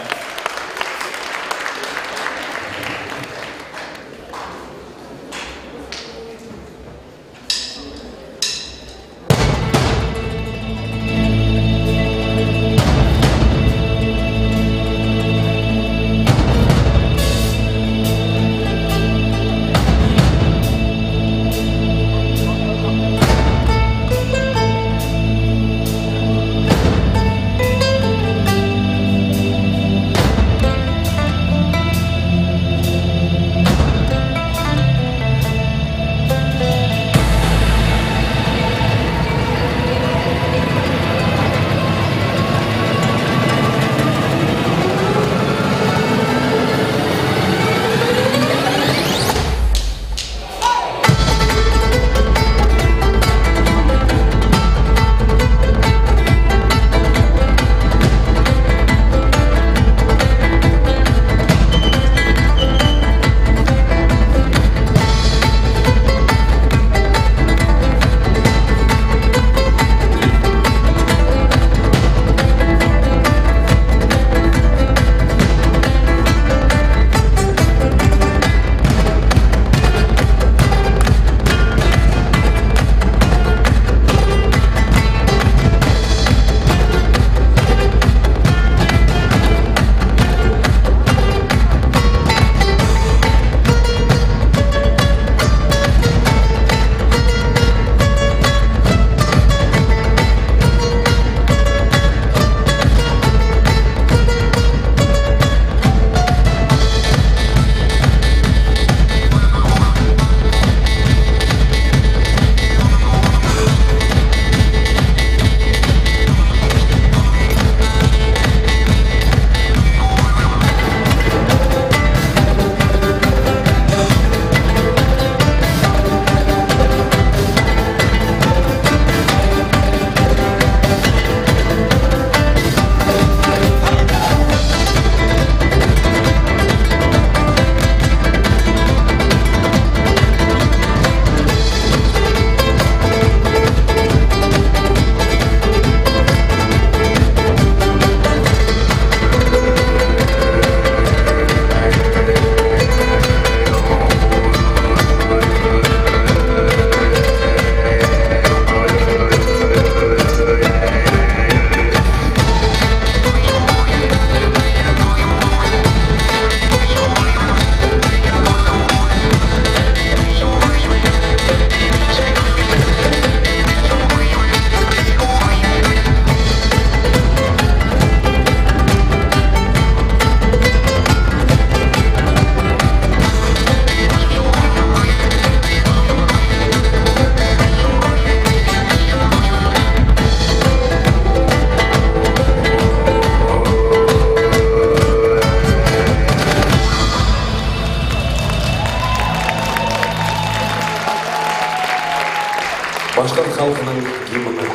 I: Башҡорт халҡының гимны.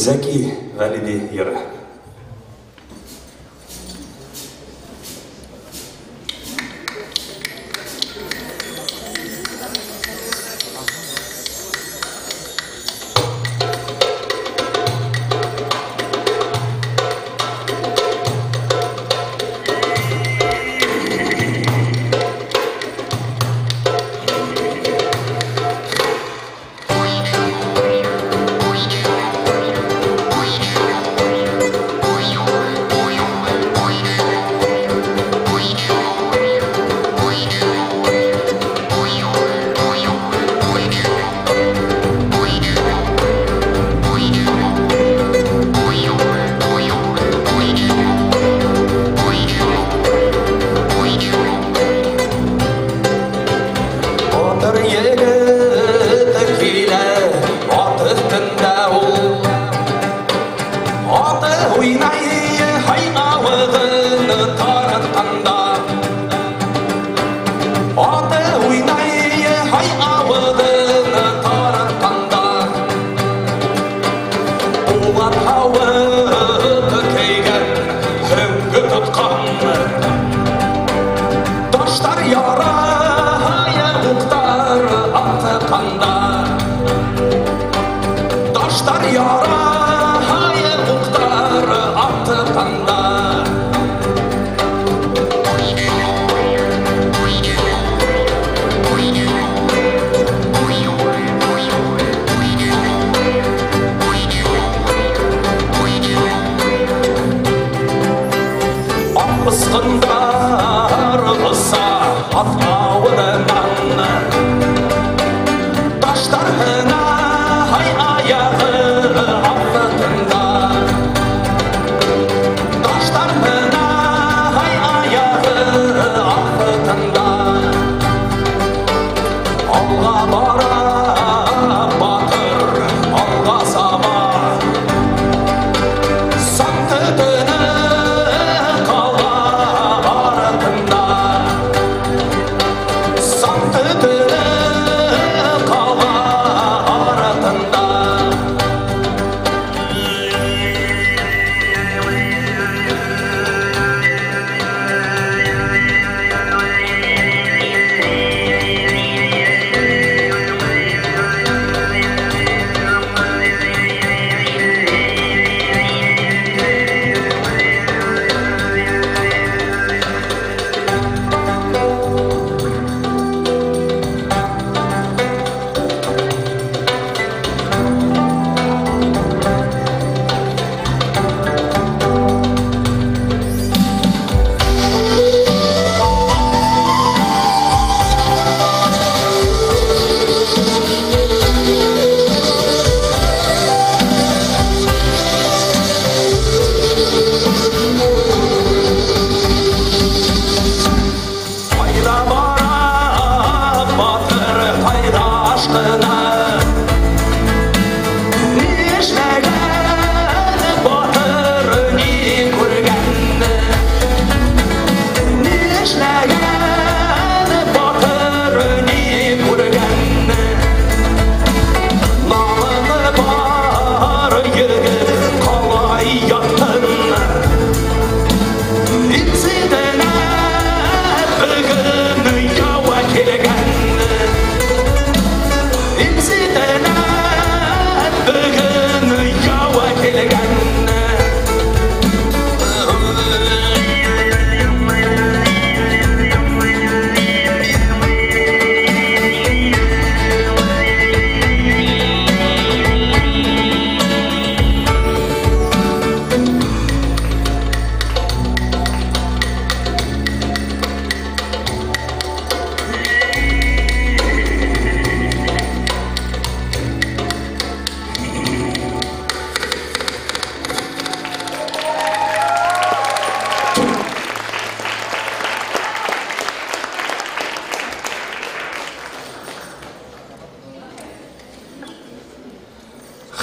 I: Зәки Вәлиди йыры.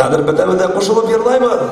I: Хәҙер бөтәбеҙ ҙә ҡушылып йырлайбыҙ.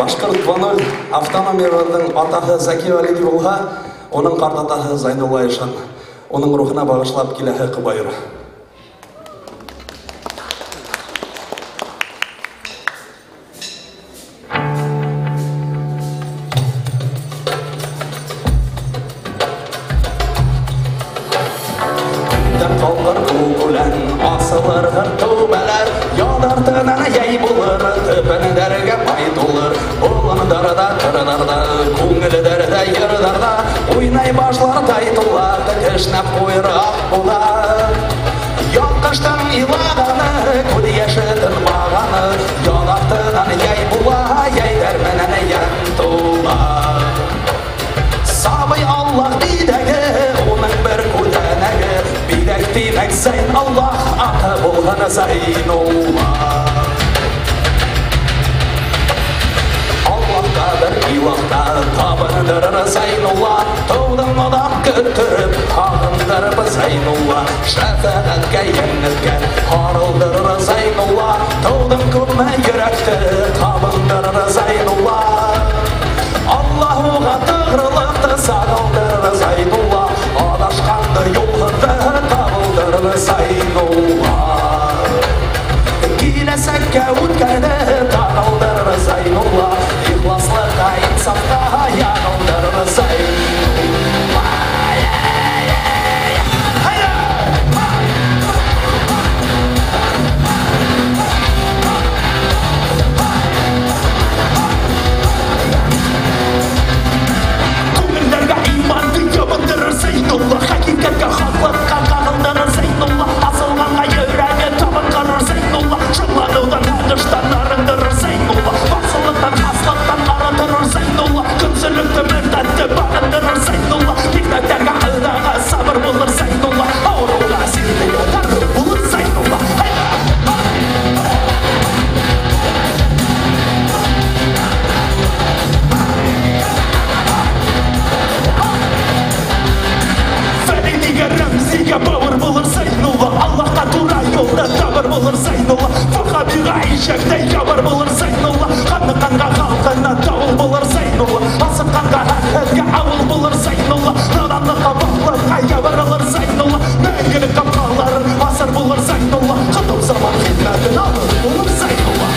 I: Башҡорт 2.0 автономиябыҙҙың атаһы Зәки Вәлиди булһа, уның ҡартатаһы Зайнулла Ишан. Уның рухына бағышлап киләһе ҡыбайыр. Киләсәккә үткәнде таралдыр Зайнулла, ихласлыҡҡа, инсафҡа янылдыр Зайнулла.
J: Вахабиға ишәктәй ябыр булыр Зәйнулла. Ҡаны ҡанға халҡына дауыл булыр Зәйнулла. Асыҡҡанға һәҙгә ауыл булыр Зәйнулла. Наданлыҡҡа ваҡлыҡҡа ябырылыр Зәйнулла. Мәңгелек ҡапҡаларын асыр булыр Зәйнулла. Ҡытыу заман хикмәтен алыр булыр Зәйнулла.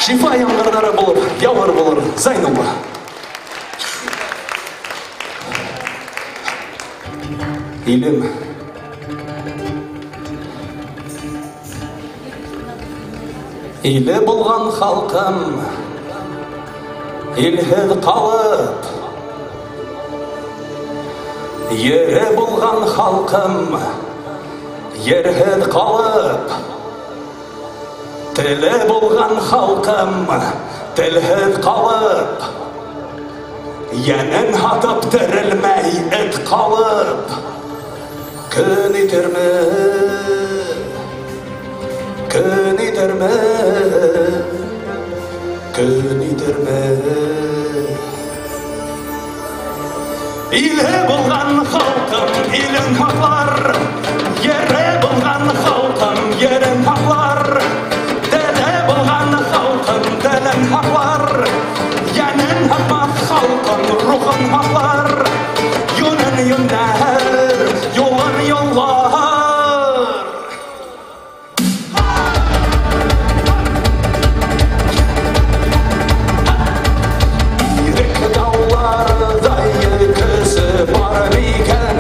J: Шифа ямғырҙары булып, яуыр булыр Зәйнулла. Илем. Иле булған халҡым, илһеҙ ҡалып. Ере булған халҡым, ерһеҙ ҡалып. Теле булған халҡым, телһеҙ ҡалып. Йәнен һатып терелмәй эт ҡалып. Көн итерме, көн итерме, көн итерме. Иле булған халҡым, илен һаҡлар. Ере булған халҡым, ерен һаҡлар. Телен һаҡлар, йәнен һатмаҫ халҡым, рухын һаҡлар. Йүнен йүнләр, юлын юллар. Ирек дауларҙай көсө бар микән?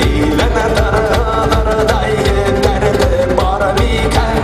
J: Илен тырҙырҙай дәрте бар микән?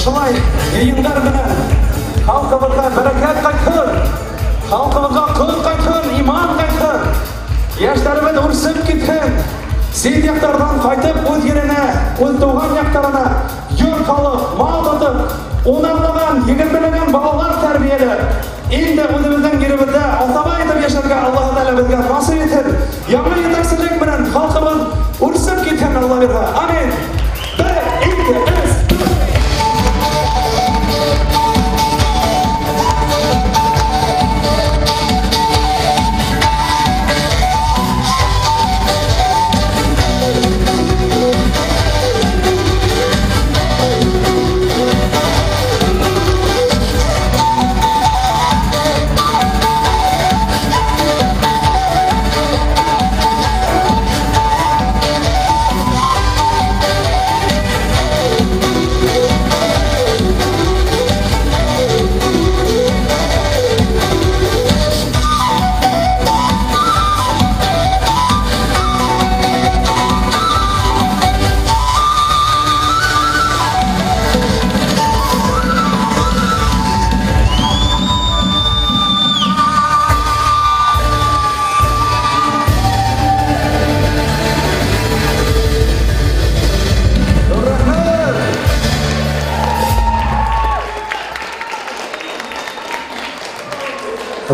I: Шулай йыйындар менән халҡыбыҙға бәрәкәт ҡайтһын, халҡыбыҙға ҡот ҡайтһын, иман ҡайтһын, йәштәребеҙ үрсеп китһен, сит яҡтарҙан ҡайтып үҙ еренә, үҙ тыуған яҡтарына йорт һалып, мал тотоп, унарлаған, егермеләгән балалар тәрбиәләп, инде үҙебеҙҙең еребеҙҙә аҫаба итеп йәшәргә Аллаһы Тәғәлә беҙгә насип итһен. Яңы етәкселек менән халҡыбыҙ үрсеп китһен, Алла бирһә. Амин. 1, 2, 3.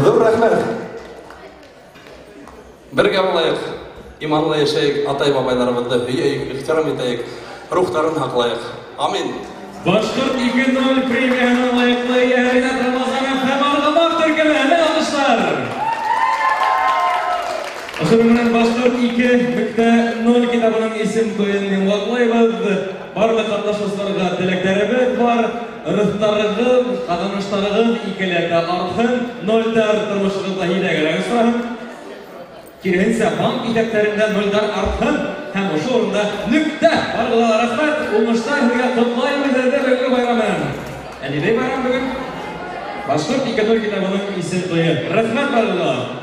I: Ҙур рәхмәт. Бергә булайыҡ, иманлы йәшәйек, атай-бабайларыбыҙҙы һөйәйек, ихтирам итәйек, рухтарын һаҡлайыҡ. Амин.
A: Башҡорт 2.0 премияһына лайыҡлы эйәһе Ринат Рамазанов һәм Арғымаҡ төркөмө. Әмәл алҡыштар. Ошоно менән Башҡорт 2.0 китабының исем туйын йомғаҡлайбыҙ. Барлыҡ ҡатнашыусыларға теләктәребеҙ бар. Ырыҫтарығыҙ, ҡаҙаныштарығыҙ икеләтә артһын, нолдәр тормошоғоҙҙа һирәгерәк осраһын. Киреһенсә, банк иҫәптәрендә нолдәр артһын һәм ошо урында нөктә. Барығыҙға ла рәхмәт, уңыштар һеҙгә, ҡотлайбыҙ һеҙҙе бөгөнгө байрам менән. Ә ниндәй байрам бөгөн? Башҡорт 2.0 китабының исем туйы. Рәхмәт барығыҙға.